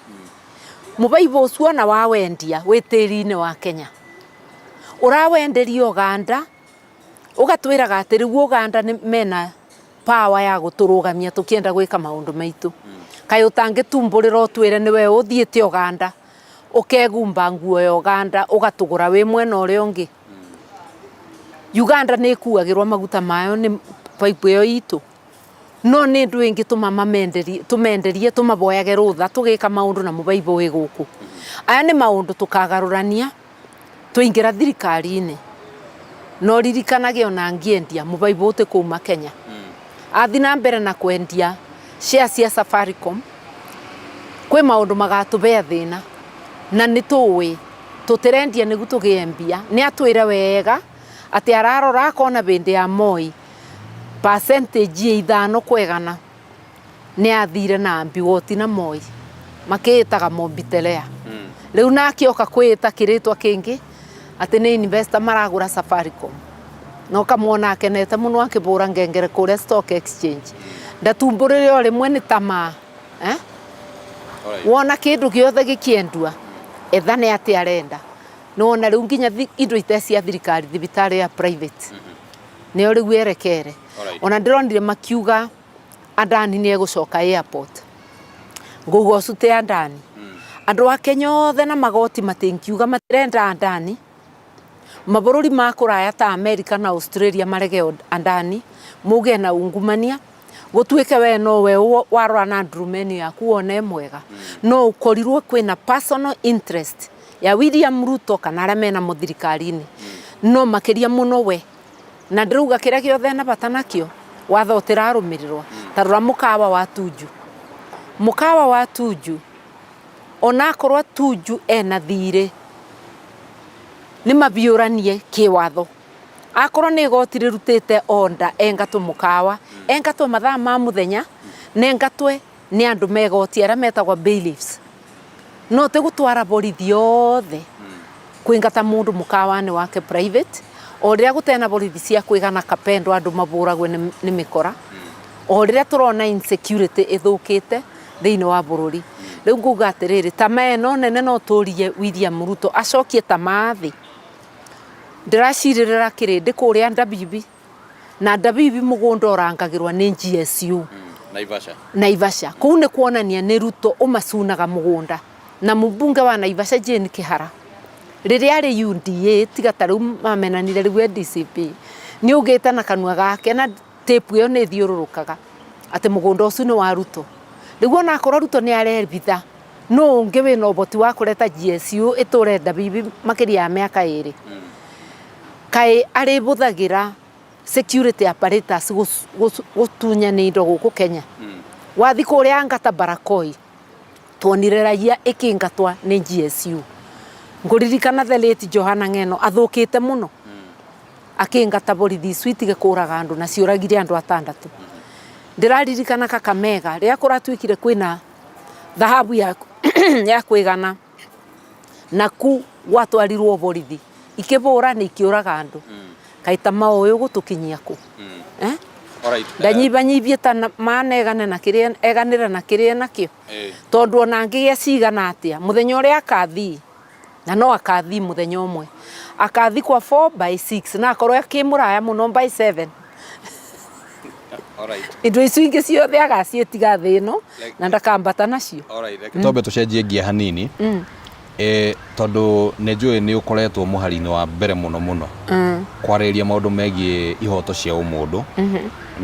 Mũbaibũ ũcio ona wawendia wĩ tĩri-inĩ wa Kenya. Ũrawenderia Uganda, ũgatwĩraga atĩ rĩu Uganda nĩ mena power ya gũtũrũgamia tũkĩenda gwĩka maũndũ maitũ. Kaĩ ũtangĩtumbũrĩra ũtwĩre nĩwe ũthiĩte Uganda, ũkegumba nguo ya Uganda ũgatũgũra wĩ mwena ũrĩa ũngĩ? Uganda nĩ ĩkuagĩrwo maguta mayo nĩ pipe ĩyo itũ. No nĩ ndũ ĩngĩtũma mamenderie, tũmenderie tũmaboyage rũtha tũgĩka maũndũ na mũbaibũ wĩ gũkũ. Aya nĩ maũndũ tũkagarũrania twaingĩra thirikari-inĩ. Na ũririkanage ona ngĩendia mũbaibũ ũtĩ kuma Kenya. Athi na mbere na kwendia share cia Safaricom, kwĩ maũndũ magatũbea thĩna. Na nĩ tũĩ tũtirendia nĩguo tũgĩe mbia. Nĩ atwĩre wega atĩ ararora akona hĩndĩ ya Moi percentage ya ithano kwegana nĩ yathire na Biwott na Moi makĩĩtaga Mobitelea. Rĩu nake oka kwĩĩta kĩrĩtwa kĩngĩ atĩ nĩ investor maragũra Safaricom. Na ũkamwona akenete mũno akĩbũra ngengere kũrĩa stock exchange. Ndatumbũrĩre o rĩmwe nĩ tamaa. Eh? Wona kĩndũ gĩothe gĩkĩendua, etha nĩ atĩ arenda. Nĩ wona rĩu nginya indo ite cia thirikari, thibitarĩ ya private. Nĩyo rĩu erekere. Ona ndĩronire makiuga Adani nĩ egũcoka airport. Ngauga ũcio ti Adani. Andũ a Kenya othe na magoti matingiuga matirenda Adani. Mabũrũri ma kũraya ta America na Australia marege Adani, mauge na ungumania. Gũtuĩke we nowe warora na ndurumeni yaku wone mwega. No ũkorirwo kwĩna personal interest ya William Ruto kana arĩa mena mo thirikari-inĩ. No makĩria mũno we. Na ndĩrauga kĩrĩa gĩothe ena bata nakĩo, watho ũtĩrarũmĩrĩrwo. Ta rora mũkawa wa Tuju. Mũkawa wa Tuju, onakorwo Tuju ena thirĩ, nĩ mabiũranie kĩwatho. Akorwo nĩ igoti rĩrutĩte order engatwo mũkawa, engatwo mathaa ma mũthenya, na engatwe nĩ andũ me igoti arĩa metagwo bailiffs. No ti gũtwara borithi othe kũingata mũndũ mũkawa-inĩ wake private, o rĩrĩa gũtena borithi cia kũigana Kapendo andũ mabũragwo nĩ mĩkora, o rĩrĩa tũrona insecurity ĩthũkĩte thĩinĩ wa bũrũri. Rĩu ngauga atĩrĩrĩ, tamaa ĩno nene no tũrie William Ruto acokie tamaa thĩ. Ndĩracirĩrĩra kĩrĩndĩ kũrĩa Ndabibi, na Ndabibi mũgũnda ũrangagĩrwo nĩ GSU. Naivasha. Naivasha. Kũu nĩ kuonania nĩ Ruto ũmacunaga mũgũnda. Na mũmbunge wa Naivasha Jane Kĩhara, rĩrĩa arĩ UDA, tiga ta rĩu mamenanire rĩu e DCP, nĩ augĩte na kanua gake na tape ĩyo nĩ ĩthiũrũrũkaga atĩ mũgũnda ũcio nĩ wa Ruto. Rĩu onakorwo Ruto nĩ arebitha, nũ ũngĩ wĩna ũhoti wa kũreta GSU ĩtũre Ndabibi makĩria ya mĩaka ĩrĩ? Kaĩ arĩbũthagĩra security apparatus gũtunyana indo gũkũ Kenya? Wathi kũrĩa Angata Barakoi, tuonire raia ĩkĩingatwa nĩ GSU. Ngũririkana the late Johana Ng'eno athũkĩte mũno akĩingata borithi icu itige kũraga andũ na ciũragire andũ atandatũ. Ndĩraririkana Kakamega rĩrĩa kũratuĩkire kwĩna thahabu ya kwĩgana na ku gwatwarirwo borithi ikĩbũra na ikĩũraga andũ. Kaĩ ta maũĩ ũgũtũkinyia kũ? Eh? Ndanyibanyibie ta manegane na kĩrĩa eganĩre na kĩrĩa nakĩo. Tondũ ona angĩgĩa cigana atĩa mũthenya ũrĩa akathii, na no akathii mũthenya ũmwe, akathi kwa 4 by 6 na akorwo akĩ mũraya mũno by 7. Indo icio ingĩ ciothe agaciĩtiga thĩ ĩno na ndakambata nacio. Reke twambe tũcenjie ngia hanini. Tondũ nĩ njũĩ nĩ ũkoretwo mũhari-inĩ wa mbere mũno mũno kwarĩrĩria maũndũ megiĩ ihoto cia ũmũndũ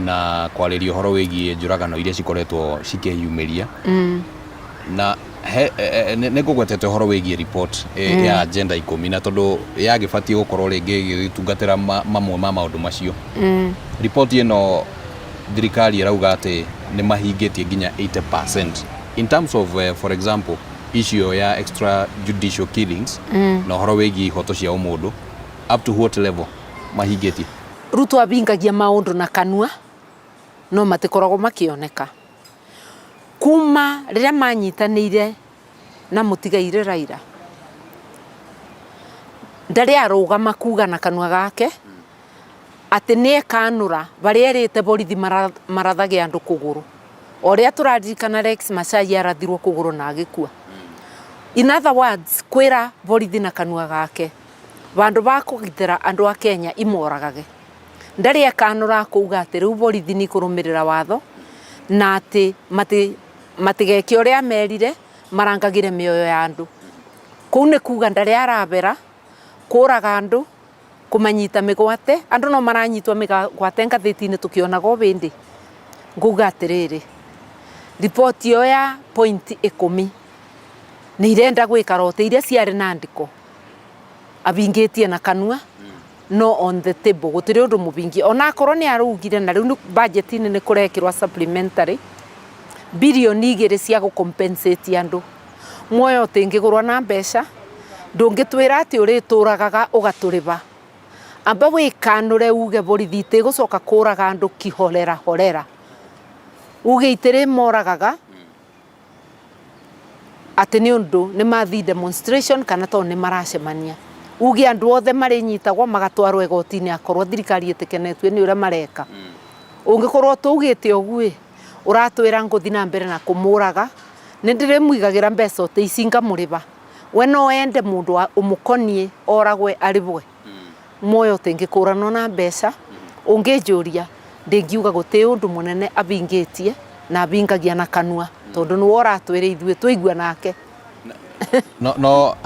na kwarĩrĩria ũhoro wĩgiĩ njũragano iria cikoretwo cikĩyumĩria. Na He nĩ ngũgwetete ũhoro wĩgiĩ report ya agenda 10 na tondũ yagĩbatiĩ gũkorwo rĩngĩ ĩgĩtungatĩra mamwe ma maũndũ macio. Report ĩno thirikari ĩrauga atĩ nĩ mahingĩtie nginya 80% in terms of for example issue ya extrajudicial killings na ũhoro wĩgiĩ ihoto cia ũmũndũ, up to what level mahingĩtie? Ruto abingagia maũndũ na kanua no matikoragwo makĩoneka. Kuma rĩrĩa manyitanĩire na mũtigaire Raila, ndarĩ arũgama kuga na kanua gake atĩ nĩ ekanũra barĩa erĩte borithi marathage andũ kũgũrũ. O ũrĩa tũraririkana Rex Masai arathirwo kũgũrũ na agĩkua. In other words, kwĩra borithi na kanua gake vandũ va kũgitĩra andũ a Kenya imoragage. Ndarĩ ekanũra kuga atĩ rĩu borithi nĩ ikũrũmĩrĩra watho na atĩ matigeke ũrĩa amerire marangagĩre mĩoyo ya andũ. Kũu nĩ kuga ndarĩ arabera kũraga andũ, kũmanyita mĩgwate. Andũ no maranyitwo mĩgwate ngathĩti-inĩ tũkĩonaga o bĩndĩ. Nguga atĩrĩrĩ, riboti ĩyo ya point 10 nĩ irenda gwĩkara o ta iria ciarĩ na andĩko abingĩtie na kanua no on the table gũtirĩ ũndũ mũbingie. Ona akorwo nĩ araugire na rĩu budget-inĩ nĩ kũrekĩrwo supplementary bilioni 2 cia gũ-compensate andũ. Muoyo ũtingĩgũrwo na mbeca, ndũngĩtwĩra atĩ ũrĩtũragaga ũgatũrĩba. Amba wĩkanũre uge borithi itigũcoka kũraga andũ kihorera horera. Uge itirĩmoragaga atĩ nĩ ũndũ nĩ mathi demonstration kana tondũ nĩ maracemania. Uge andũ othe marĩnyitagwo magatwarwo igoti-inĩ akorwo thirikari ĩtĩkenetio nĩ ũrĩa mareka. Ũngĩkorwo tũugĩte ũguo ĩ, ũratwĩra ngũthi na mbere na kũmũraga, nĩ ndĩrĩmũigagĩra mbeca o ta ici ngamũrĩba. We no ende mũndũ ũmũkoniĩ oragwe arĩbwe. Muoyo ũtingĩkũranwo na mbeca. Ũngĩnjũria ndingiuga gũtĩ ũndũ mũnene abingĩtie na abingagia na kanua tondũ nĩwe ũratwĩra ithuĩ tũigua nake. No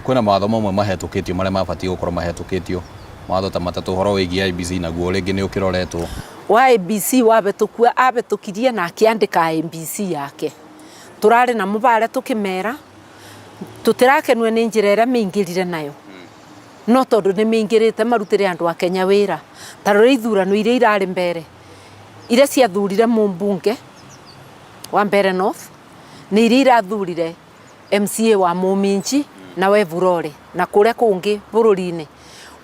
kwĩna mawatho mamwe mahetũkĩtio marĩa mabatiĩ gũkorwo mahetũkĩtio, mawatho ta matatũ ũhoro wĩgiĩ IEBC naguo rĩngĩ nĩ ũkĩroretwo. Wa IEBC wabetũkua abetũkirie na akĩandĩka IEBC yake. Tũrarĩ na mũbare tũkĩmera tũtirakenio nĩ njĩra ĩrĩa mĩingĩrire nayo. No tondũ nĩ mĩingĩrĩte marutĩre andũ a Kenya wĩra. Ta rora ithurano iria irarĩ mbere iria ciathurire mũmbunge wa Mbeere North nĩ iria irathurire MCA wa Mũminji na Wevurore na kũrĩa kũngĩ bũrũri-inĩ.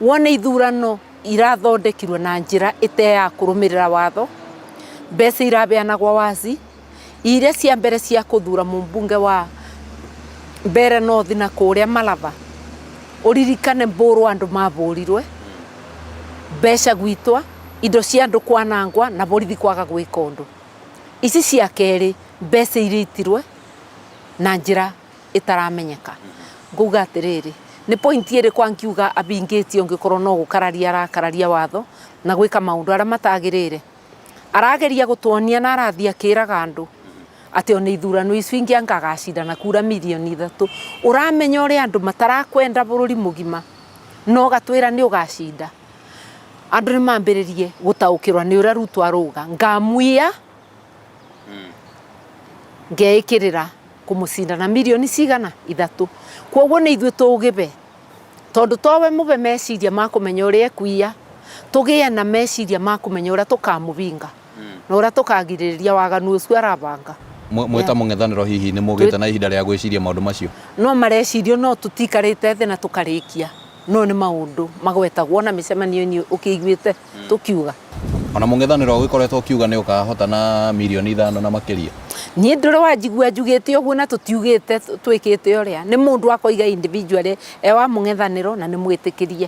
Wone ithurano irathondekirwo na njĩra ĩte ya kũrũmĩrĩra watho, mbeca irabeanagwo wazi, iria cia mbere cia kũthura mũmbunge wa Mbeere North na kũrĩa Malava, ũririkane mbũrwo andũ mabũrirwe, mbeca gwitwa, indo cia andũ kwanangwa na borithi kwaga gwĩka ũndũ. Ici cia kerĩ mbeca irĩitirwe na njĩra ĩtaramenyeka. Ngauga atĩrĩrĩ, nĩ point ĩrĩkũ angiuga abingĩtie ũngĩkorwo no gũkararia arakararia watho na gwĩka maũndũ arĩa matagĩrĩire. Arageria gũtuonia na arathiĩ akĩraga andũ atĩ ona ithurano icio ingĩ anga agacindana kura milioni 3. Ũramenya ũrĩa andũ matarakwenda bũrũri mũgima no ũgatwĩra nĩ ũgacinda. Andũ nĩ mambĩrĩrie gũtaũkĩrwo nĩ ũrĩa Ruto arauga ngamuiya ngeĩkĩrĩra kũmũcinda na milioni cigana 3. Koguo nĩ ithuĩ tũgĩbe tondũ towe mũbe meciria ma kũmenya ũrĩa ekuiya, tũgĩe na meciria ma kũmenya ũrĩa tũkamũbinga na ũrĩa tũkagirĩrĩria waganu ũcio arabanga. Mwĩta mũng'ethanĩro hihi nĩ mũgĩte na ihinda rĩa gwĩciria maũndũ macio? No marecirio no tũtikarĩte thĩ na tũkarĩkia, no nĩ maũndũ magwetagwo na mĩcemanio-inĩ ũkĩiguĩte tũkiuga. Ona mũng'ethanĩro ũgĩkoretwo ũkiuga nĩ ũkahota na milioni 5 na makĩria. Niĩ ndũrĩ wanjigua njugĩte ũguo na tũtiugĩte twĩkĩte ũrĩa. Nĩ mũndũ akoiga individually e wa mũng'ethanĩro na nĩ mwĩtĩkĩrie.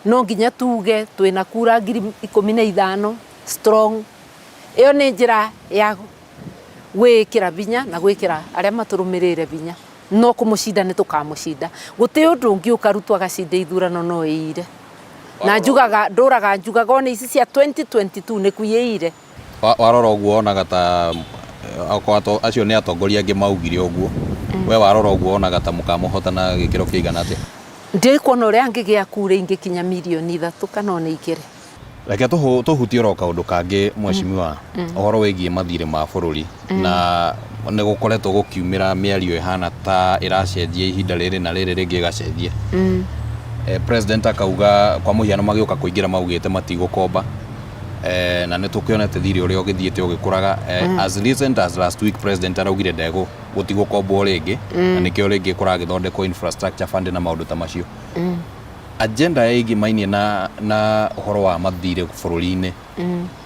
No nginya tuge twĩna kura 15,000 strong. Ĩyo nĩ njĩra ya gwĩkĩra binya na gwĩkĩra arĩa matũrũmĩrĩire binya. No kũmũcinda nĩ tũkamũcinda. Gũtĩ ũndũ ũngĩ ũkarutwo agacinda ithurano no ĩire. Na njugaga, ndũraga njugaga ona ici cia 2022 nĩ kuiyĩire. Warora ũguo wonaga ta okorwo acio nĩ atongoria angĩ maugire ũguo, we warora ũguo wonaga ta mũkamũhota na gĩkĩro kĩigana atĩa? Ndikuona ũrĩa angĩgĩa kura ingĩkinya milioni 3 kana ona 2. Reke tũhutie oro kaũndũ kangĩ mheshimiwa, ũhoro wĩgiĩ mathirĩ ma bũrũri, na nĩ gũkoretwo gũkiumĩra mĩario ĩhana ta ĩracenjia ihinda rĩrĩ na rĩrĩ rĩngĩ ĩgacenjia. President akauga kwa mũhiano magĩũka kũingĩra maugĩte matigũkomba, na nĩ tũkĩonete thirĩ ũrĩa ũgĩthiĩte ũgĩkũraga. As recent as last week president araugire ndegũ gũtigũkombwo rĩngĩ, na nĩkĩo rĩngĩ kũragĩthondekwo infrastructure fund na maũndũ ta macio. Agenda ĩgimainie na ũhoro wa mathirĩ bũrũri-inĩ,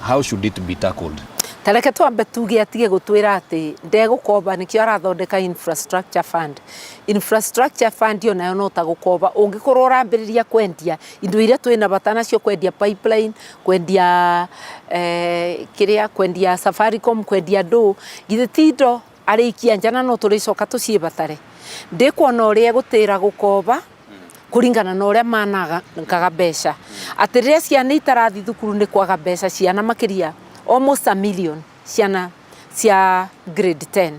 how should it be tackled? Ta reke twambe tuge atige gũtwĩra atĩ ndegũkomba nĩkĩo arathondeka infrastructure fund. Infrastructure fund onayo no ta gũkomba, ũngĩkorwo ũrambĩrĩria kwendia indo iria twĩna bata nacio, kwendia pipeline, kwendia kĩrĩa, kwendia Safaricom, kwendia ndũ, githĩ ti indo arĩikia nja na no tũrĩcoka tũciĩbatare? Ndĩkuona ũrĩa egũtĩra gũkomba kũringana na ũrĩa manangaga mbeca, atĩ rĩrĩa ciana itarathi thukuru nĩ kwaga mbeca, ciana makĩria almost a million, ciana cia grade 10,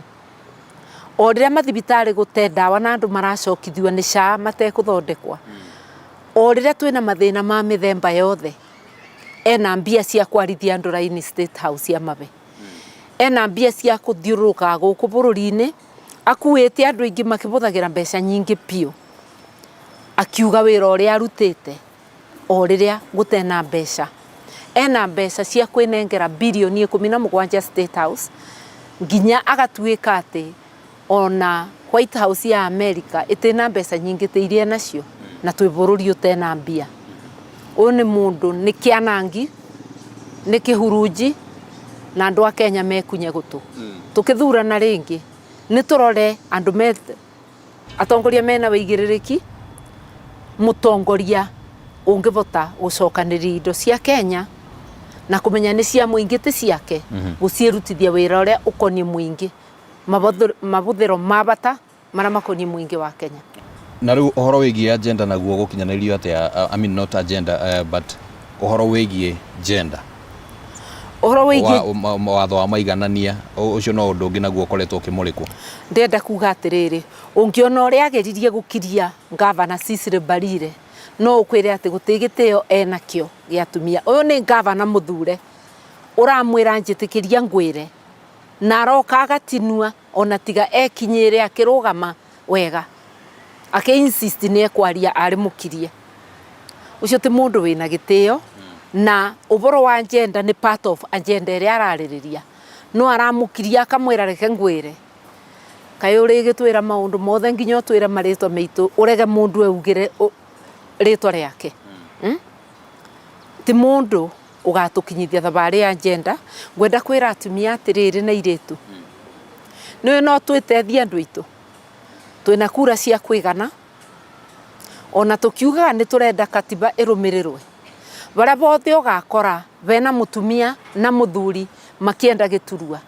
o rĩrĩa mathibitarĩ gũte ndawa na andũ maracokithio nĩ SHA matekũthondekwa, o rĩrĩa twĩna mathĩna ma mĩthemba yothe, ena mbia cia kwarithia andũ raini State House ya Mabe, ena mbia cia kũthiũrũrũka gũkũ bũrũri-inĩ akuĩte andũ aingĩ makĩbũthagĩra mbeca nyingĩ biũ, akiuga wĩra ũrĩa arutĩte o rĩrĩa gũtena mbeca. Ena mbeca cia kwĩnengera birioni 17 State House, nginya agatuĩka atĩ ona White House ya America ĩtĩna mbeca nyingĩ ta iria nacio, na twĩ bũrũri ũtena mbia. Ũyũ nĩ mũndũ nĩ kĩanangi, nĩ kĩhurunji, na andũ a Kenya mekunye gũtũ. Tũkĩthurana rĩngĩ nĩ tũrore andũ me atongoria mena wĩigĩrĩrĩki, mũtongoria ũngĩbota gũcokanĩrĩria indo cia Kenya na kũmenya nĩ cia mũingĩ ti ciake, gũciĩrutithia wĩra ũrĩa ũkoniĩ mũingĩ, mabũthĩro ma bata marĩa makoniĩ mũingĩ wa Kenya. Na rĩu ũhoro wĩgiĩ agenda naguo gũkinyanĩrio atĩa? I mean not agenda, but ũhoro wĩgiĩ gender. Ũhoro wĩgiĩ watho wa maiganania ũcio no ũndũ ũngĩ naguo ũkoretwo ũkĩmũrĩkwo. Ndĩrenda kuga atĩrĩrĩ, ũngĩona ũrĩa ageririe gũkiria ngavana Cecily Mbarire, no ũkwĩre atĩ gũtirĩ gĩtĩo enakĩo gĩa atumia. Ũyũ nĩ ngavana mũthure ũramwĩra njĩtĩkĩria ngwĩre, na aroka agatinua ona tiga ekinyĩre akĩrũgama wega akĩ insist nĩ ekwaria arĩ mũkirie. Ũcio ti mũndũ wĩna gĩtĩo, na ũboro wa agenda nĩ part of agenda ĩrĩa ararĩrĩria, no aramũkiria akamwĩra reke ngwĩre, kaĩ ũrĩgĩtwĩra maũndũ mothe nginya ũtwĩre marĩtwa maitũ, ũrege mũndũ augĩre rĩtwa rĩake. Ti mũndũ ũgatũkinyithia thabarĩ ya agenda. Ngwenda kwĩra atumia atĩrĩrĩ na irĩtu, nĩũĩ no twĩtethie andũ aitũ, twĩna kura cia kũigana, ona tũkiugaga nĩ tũrenda katiba ĩrũmĩrĩrwe, barĩa bothe ũgakora bena mũtumia na mũthuri makĩenda gĩturwa,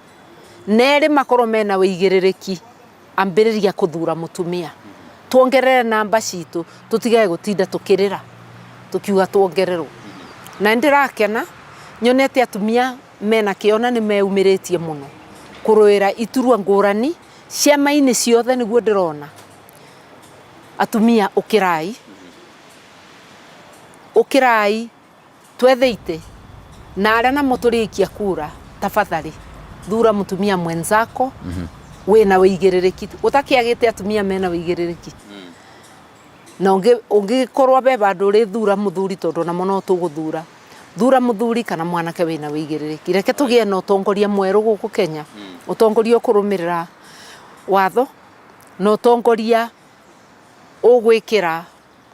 na erĩ makorwo mena wĩigĩrĩrĩki, ambĩrĩria kũthura mũtumia, tuongerere namba citũ, tũtigage gũtinda tũkĩrĩra tũkiuga tuongererwo. Na nĩndĩrakena nyonete atumia mena kĩo na nĩmeyumĩrĩtie mũno kũrũĩra iturwa ngũrani ciama-inĩ ciothe, nĩguo ndĩrona atumia ũkĩrai, ũkĩrai twethe itĩ, na arĩa namo tũrĩkia kura, tafadhali thura mũtumia mwenzako wĩna wĩigĩrĩrĩki. Gũtakĩagĩte atumia mena wĩigĩrĩrĩki, na ũngĩkorwo be bandũ ũrĩthura mũthuri, tondũ namo no tũgũthura, thura mũthuri kana mwanake wĩna wĩigĩrĩrĩki. Reke tũgĩe na ũtongoria mwerũ gũkũ Kenya, ũtongoria ũkũrũmĩrĩra watho na ũtongoria ũgwĩkĩra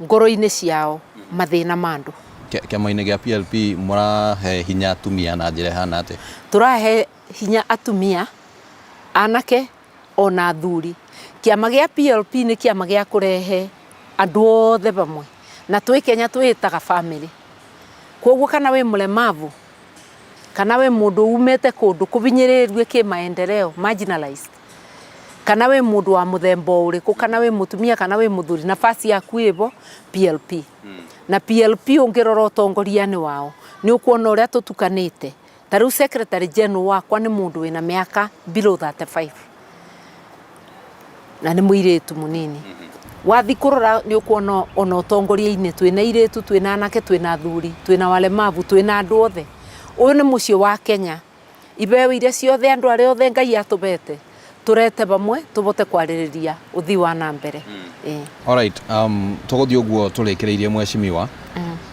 ngoro-inĩ ciao mathĩna ma andũ. Kĩama-inĩ gĩa PLP mũrahe hinya atumia na njĩra ĩhana atĩa? Tũrahe hinya atumia, anake ona athuri. Kĩama gĩa PLP nĩ kĩama gĩa kũrehe andũ othe vamwe, na twĩ Kenya twĩĩtaga family. Koguo kana wĩ mũlemavu, kana wĩ mũndũ umĩte kũndũ kũbinyĩrĩrue kĩmaendeleo, marginalized, kana wĩ mũndũ wa mũthemba ũrĩkũ, kana wĩ mũtumia kana wĩ mũthuri, nafasi yaku ĩvo PLP. Na PLP ũngĩrora ũtongoria-inĩ wao nĩ ũkuona ũrĩa tũtukanĩte. Ta rĩu secretary general wakwa nĩ mũndũ wĩna mĩaka below 35 na nĩ mũirĩtu mũnini. Wathi kũrora nĩ ũkuona ona ũtongoria-inĩ twĩna airĩtu, twĩna anake, twĩna athuri, twĩna walemavu, twĩna andũ othe. Ũyũ nĩ mũciĩ wa Kenya. Ibeo iria ciothe andũ arĩa othe Ngai atũbete tũrete vamwe tũvote kwarĩrĩria ũthii wa na mbere. Ĩĩ. Alright, tũgũthiĩ ũguo tũrĩkĩrĩirie mweshimiwa,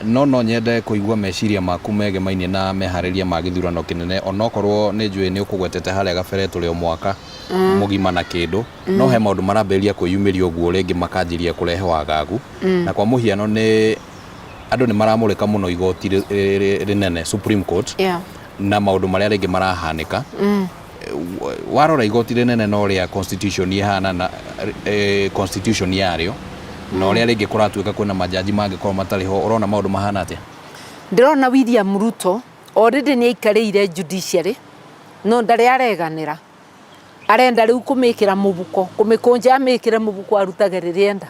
no no nyende kũigua meciria maku megemainie na meharĩria ma gĩthurano kĩnene onokorwo nĩ njũĩ nĩ ũkũgwetete harĩa gabere tũrĩ o mwaka mũgima na kĩndũ, no he maũndũ marambĩrĩria kwĩyumĩria ũguo rĩngĩ makanjĩria kũrehe wagagu, na kwa mũhiano nĩ andũ nĩ maramũrĩka mũno igoti rĩnene Supreme Court na maũndũ marĩa rĩngĩ marahanĩka. Warora igoti rĩnene na ũrĩa constitution ĩhana na constitution yarĩo na ũrĩa rĩngĩ kũratuĩka kwĩna majaji mangĩkorwo matarĩ ho, ũrona maũndũ mahana atĩa? Ndĩrona William Ruto already nĩ aikarĩire judiciary no ndarĩ areganĩra, arenda rĩu kũmĩkĩra mũbuko, kũmĩkũnja amĩkĩre mũbuko arutage rĩrĩa enda.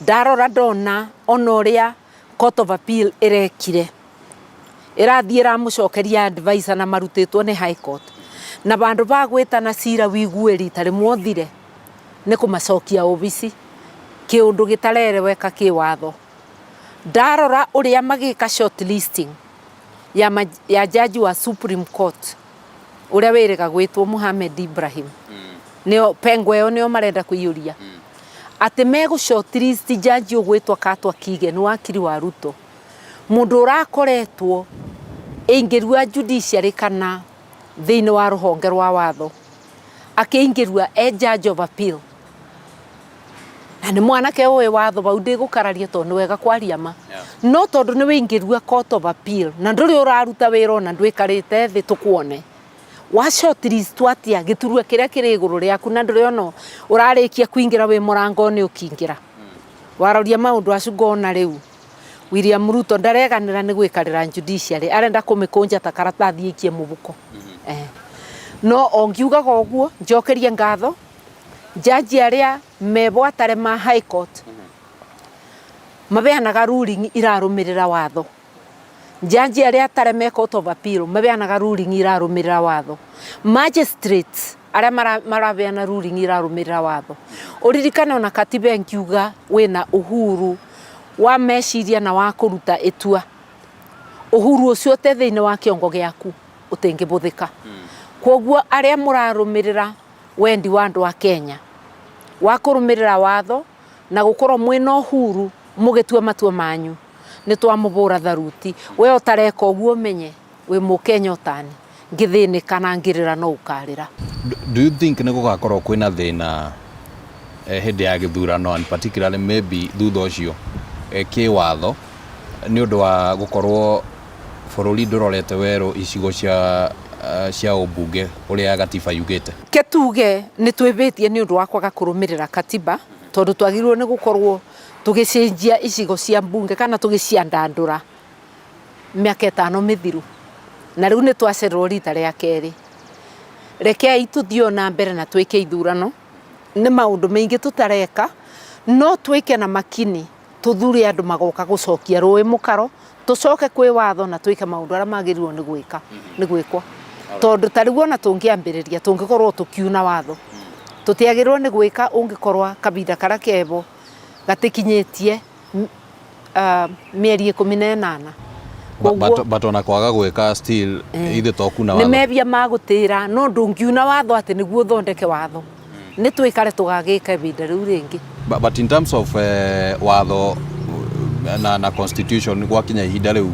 Ndarora ndona ona ũrĩa Court of Appeal ĩrekire, ĩrathiĩ ĩramũcokeria advice na marutĩtwo nĩ High Court, na vandũ va gwĩtana cira wigue rita rĩmwe ũthire, nĩ kũmacokia obici, kĩũndũ gĩtarereweka kĩwatho. Ndarora ũrĩa magĩka shortlisting ya judge wa Supreme Court ũrĩa wĩrĩga gwĩtwo Mohamed Ibrahim, nĩo pengo ĩyo nĩo marenda kũiyũria, atĩ megũ shortlist judge ũgwĩtwo Katwa Kigen, wakiri wa Ruto, mũndũ ũrakoretwo ĩingĩrua judiciary kana thĩinĩ wa rũhonge rwa watho, akĩingĩrua e judge of appeal, na nĩ mwanake ũĩ watho vau ndĩgũkararia tondũ nĩ wega kwaria ma, no tondũ nĩ wĩingĩrua court of appeal na ndũrĩ ũraruta wĩra ona ndwĩkarĩte thĩ tũkuone, wa shortlist atĩa gĩturwa kĩrĩa kĩrĩ igũrũ rĩaku na ndũrĩ ona ũrarĩkia kũingĩra wĩ mũrango-inĩ ũkĩingĩra. Waroria maũndũ acio ngona rĩu William Ruto ndareganĩra nĩ gwĩkarĩra judiciary, arenda kũmĩkũnja ta karatathi aikie mũbuko. No o ngiugaga ũguo njokerie ngatho jaji arĩa mebo atare ma High Court mabeanaga ruling irarũmĩrĩra watho. Jaji arĩa atare me Court of Appeal mabeanaga ruling irarũmĩrĩra watho. Magistrates arĩa marabeana ruling irarũmĩrĩra watho. Ũririkane ona katiba ĩngiuga wĩna uhuru wa meciria na wa kũruta itua, uhuru ũcio ũte thĩinĩ wa kĩongo gĩaku ũtingĩbũthĩka. Kwoguo arĩa mũrarũmĩrĩra wendi wa andũ a Kenya wa kũrũmĩrĩra watho na gũkorwo mwĩna uhuru mũgĩtua matua manyu, nĩ twamũbũra tharuti. We ũtareka ũguo ũmenye wĩ mũkenya ũtani, ngĩthĩnĩka na ngĩrĩra no ũkarĩra. Do you think nĩ gũgakorwo kwĩna thĩna hĩndĩ ya gĩthurano and particularly maybe thutha ũcio kĩwatho nĩ ũndũ wa gũkorwo bũrũri ndũrorete werũ icigo cia ũmbunge ũrĩa gatiba yugĩte? Ke tuge nĩ twĩvĩtie nĩ ũndũ wa kwaga kũrũmĩrĩra katiba, tondũ twagĩrĩirwo nĩ gũkorwo tũgĩcenjia icigo cia mbunge kana tũgĩciandandũra mĩaka 5 mĩthiru, na rĩu nĩ twacererwo rita rĩa kerĩ. Rekei tũthiĩ o na mbere na twĩke ithurano, nĩ maũndũ maingĩ tũtareka, no twĩke na makini, tũthure andũ magoka gũcokia rũĩ mũkaro, tũcoke kwĩ watho na twĩke maũndũ arĩa magĩrĩirwo nĩ gwĩka, nĩ gwĩkwo. Tondũ ta rĩu ona tũngĩambĩrĩria tũngĩkorwo tũkiuna watho, tũtiagĩrĩirwo nĩ gwĩka ũngĩkorwo kahinda karĩa keho gatikinyĩtie mĩeri 18. But ona kwaga gwĩka still ithuĩ to kuna watho. Nĩ mebia ma gũtĩra, no ndũngiuna watho atĩ nĩguo ũthondeke watho. Nĩ twĩkare tũgagĩka ihinda rĩu rĩngĩ. But in terms of watho na constitution gwakinya ihinda rĩu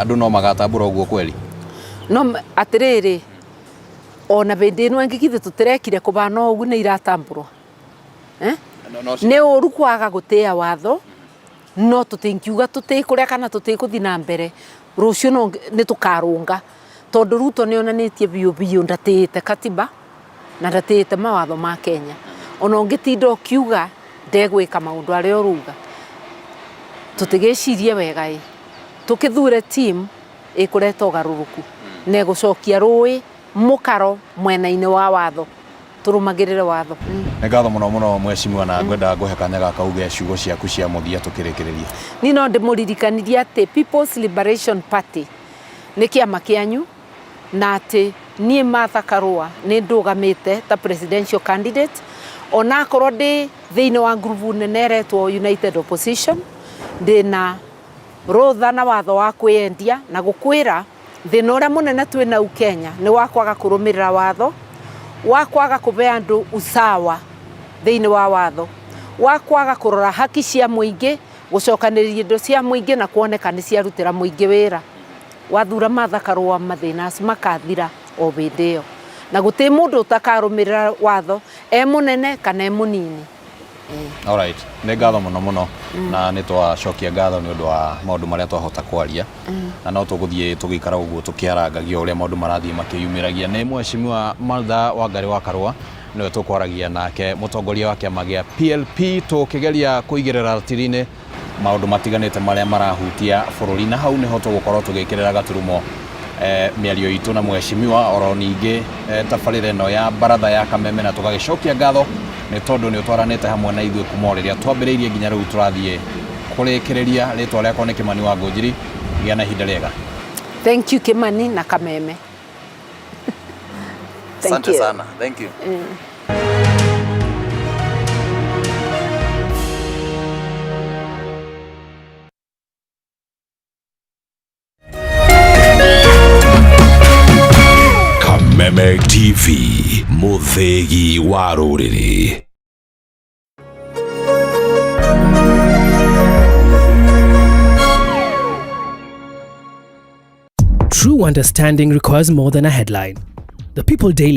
andũ no magatambũra ũguo kweli? No atĩrĩrĩ, ona hĩndĩ ĩno ĩngĩ githĩ tũtirekire kũbana ũguo nĩ iratambũrwo. Nĩ ũru kwaga gũtĩa watho, no tũtingiuga tũtikũrĩa kana tũtikũthiĩ na mbere, rũciũ no nĩ tũkarũnga, tondũ Ruto nĩ onanĩtie biũ biũ ndatĩĩte katiba na ndatĩĩte mawatho ma Kenya. Ona ũngĩtinda ũkiuga ndegwĩka maũndũ arĩa ũrauga, tũtigĩcirie wega ĩ, tũkĩthure team ĩkũreta ũgarũrũku na ĩgũcokia rũĩ mũkaro mwena-inĩ wa watho, tũrũmagĩrĩre watho. Nĩ ngatho mũno mũno mheshimiwa, na ngwenda ngũhe kanya gaka uge ciugo ciaku cia mũthia tũkĩrĩkĩrĩria. Niĩ no ndĩmũririkanirie atĩ People's Liberation Party nĩ kĩama kĩanyu, na atĩ niĩ Martha Karua nĩ ndũgamĩte ta presidential candidate. Onakorwo ndi thiini wa ngurubu nene iretwo United Opposition, ndina rutha na watho wa kwiyendia na gukwira thina uria munene twi nau Kenya ni wa kwaga kurumirira watho, wa kwaga kuve andu usawa thiini wa watho, wa kwaga kurora haki cia muingi, gucokaniriria indo cia muingi na kuoneka ni ciarutira muingi wira. Wathura Martha Karua mathina acio makathira o hĩndĩ ĩyo, na guti mundu utakarumirira watho e munene kana e munini. Alright, nĩ ngatho mũno mũno na nĩ twacokia ngatho nĩ ũndũ wa maũndũ marĩa twahota kwaria na no tũgũthiĩ tũgĩikara ũguo tũkĩarangagia ũrĩa maũndũ marathiĩ makĩyumĩragia. Nĩ Mheshimiwa Martha Wangari wa Karua nĩwe tũkwaragia nake, mũtongoria wa kĩama gĩa PLP, tũkĩgeria kũigĩrĩra ratiri-inĩ maũndũ matiganĩte marĩa marahutia bũrũri, na hau nĩho tũgũkorwo tũgĩkĩrĩra gaturumo mĩario itũ na mheshimiwa oro ningĩ tabarĩra ĩno ya baratha ya Kameme, na tũgagĩcokia ngatho nĩ tondũ nĩ ũtwaranĩte hamwe na ithuĩ kuma o rĩrĩa twambĩrĩirie nginya rĩu tũrathiĩ kũrĩkĩrĩria. Rĩtwa rĩakwa nĩ Kĩmani wa Ngũnjiri, gĩa na ihinda rĩega. Thank you Kimani na Kameme. Thank Asante you. sana. Thank you. Kameme TV, mũthĩgi wa rũrĩrĩ. True understanding requires more than a headline. The People Daily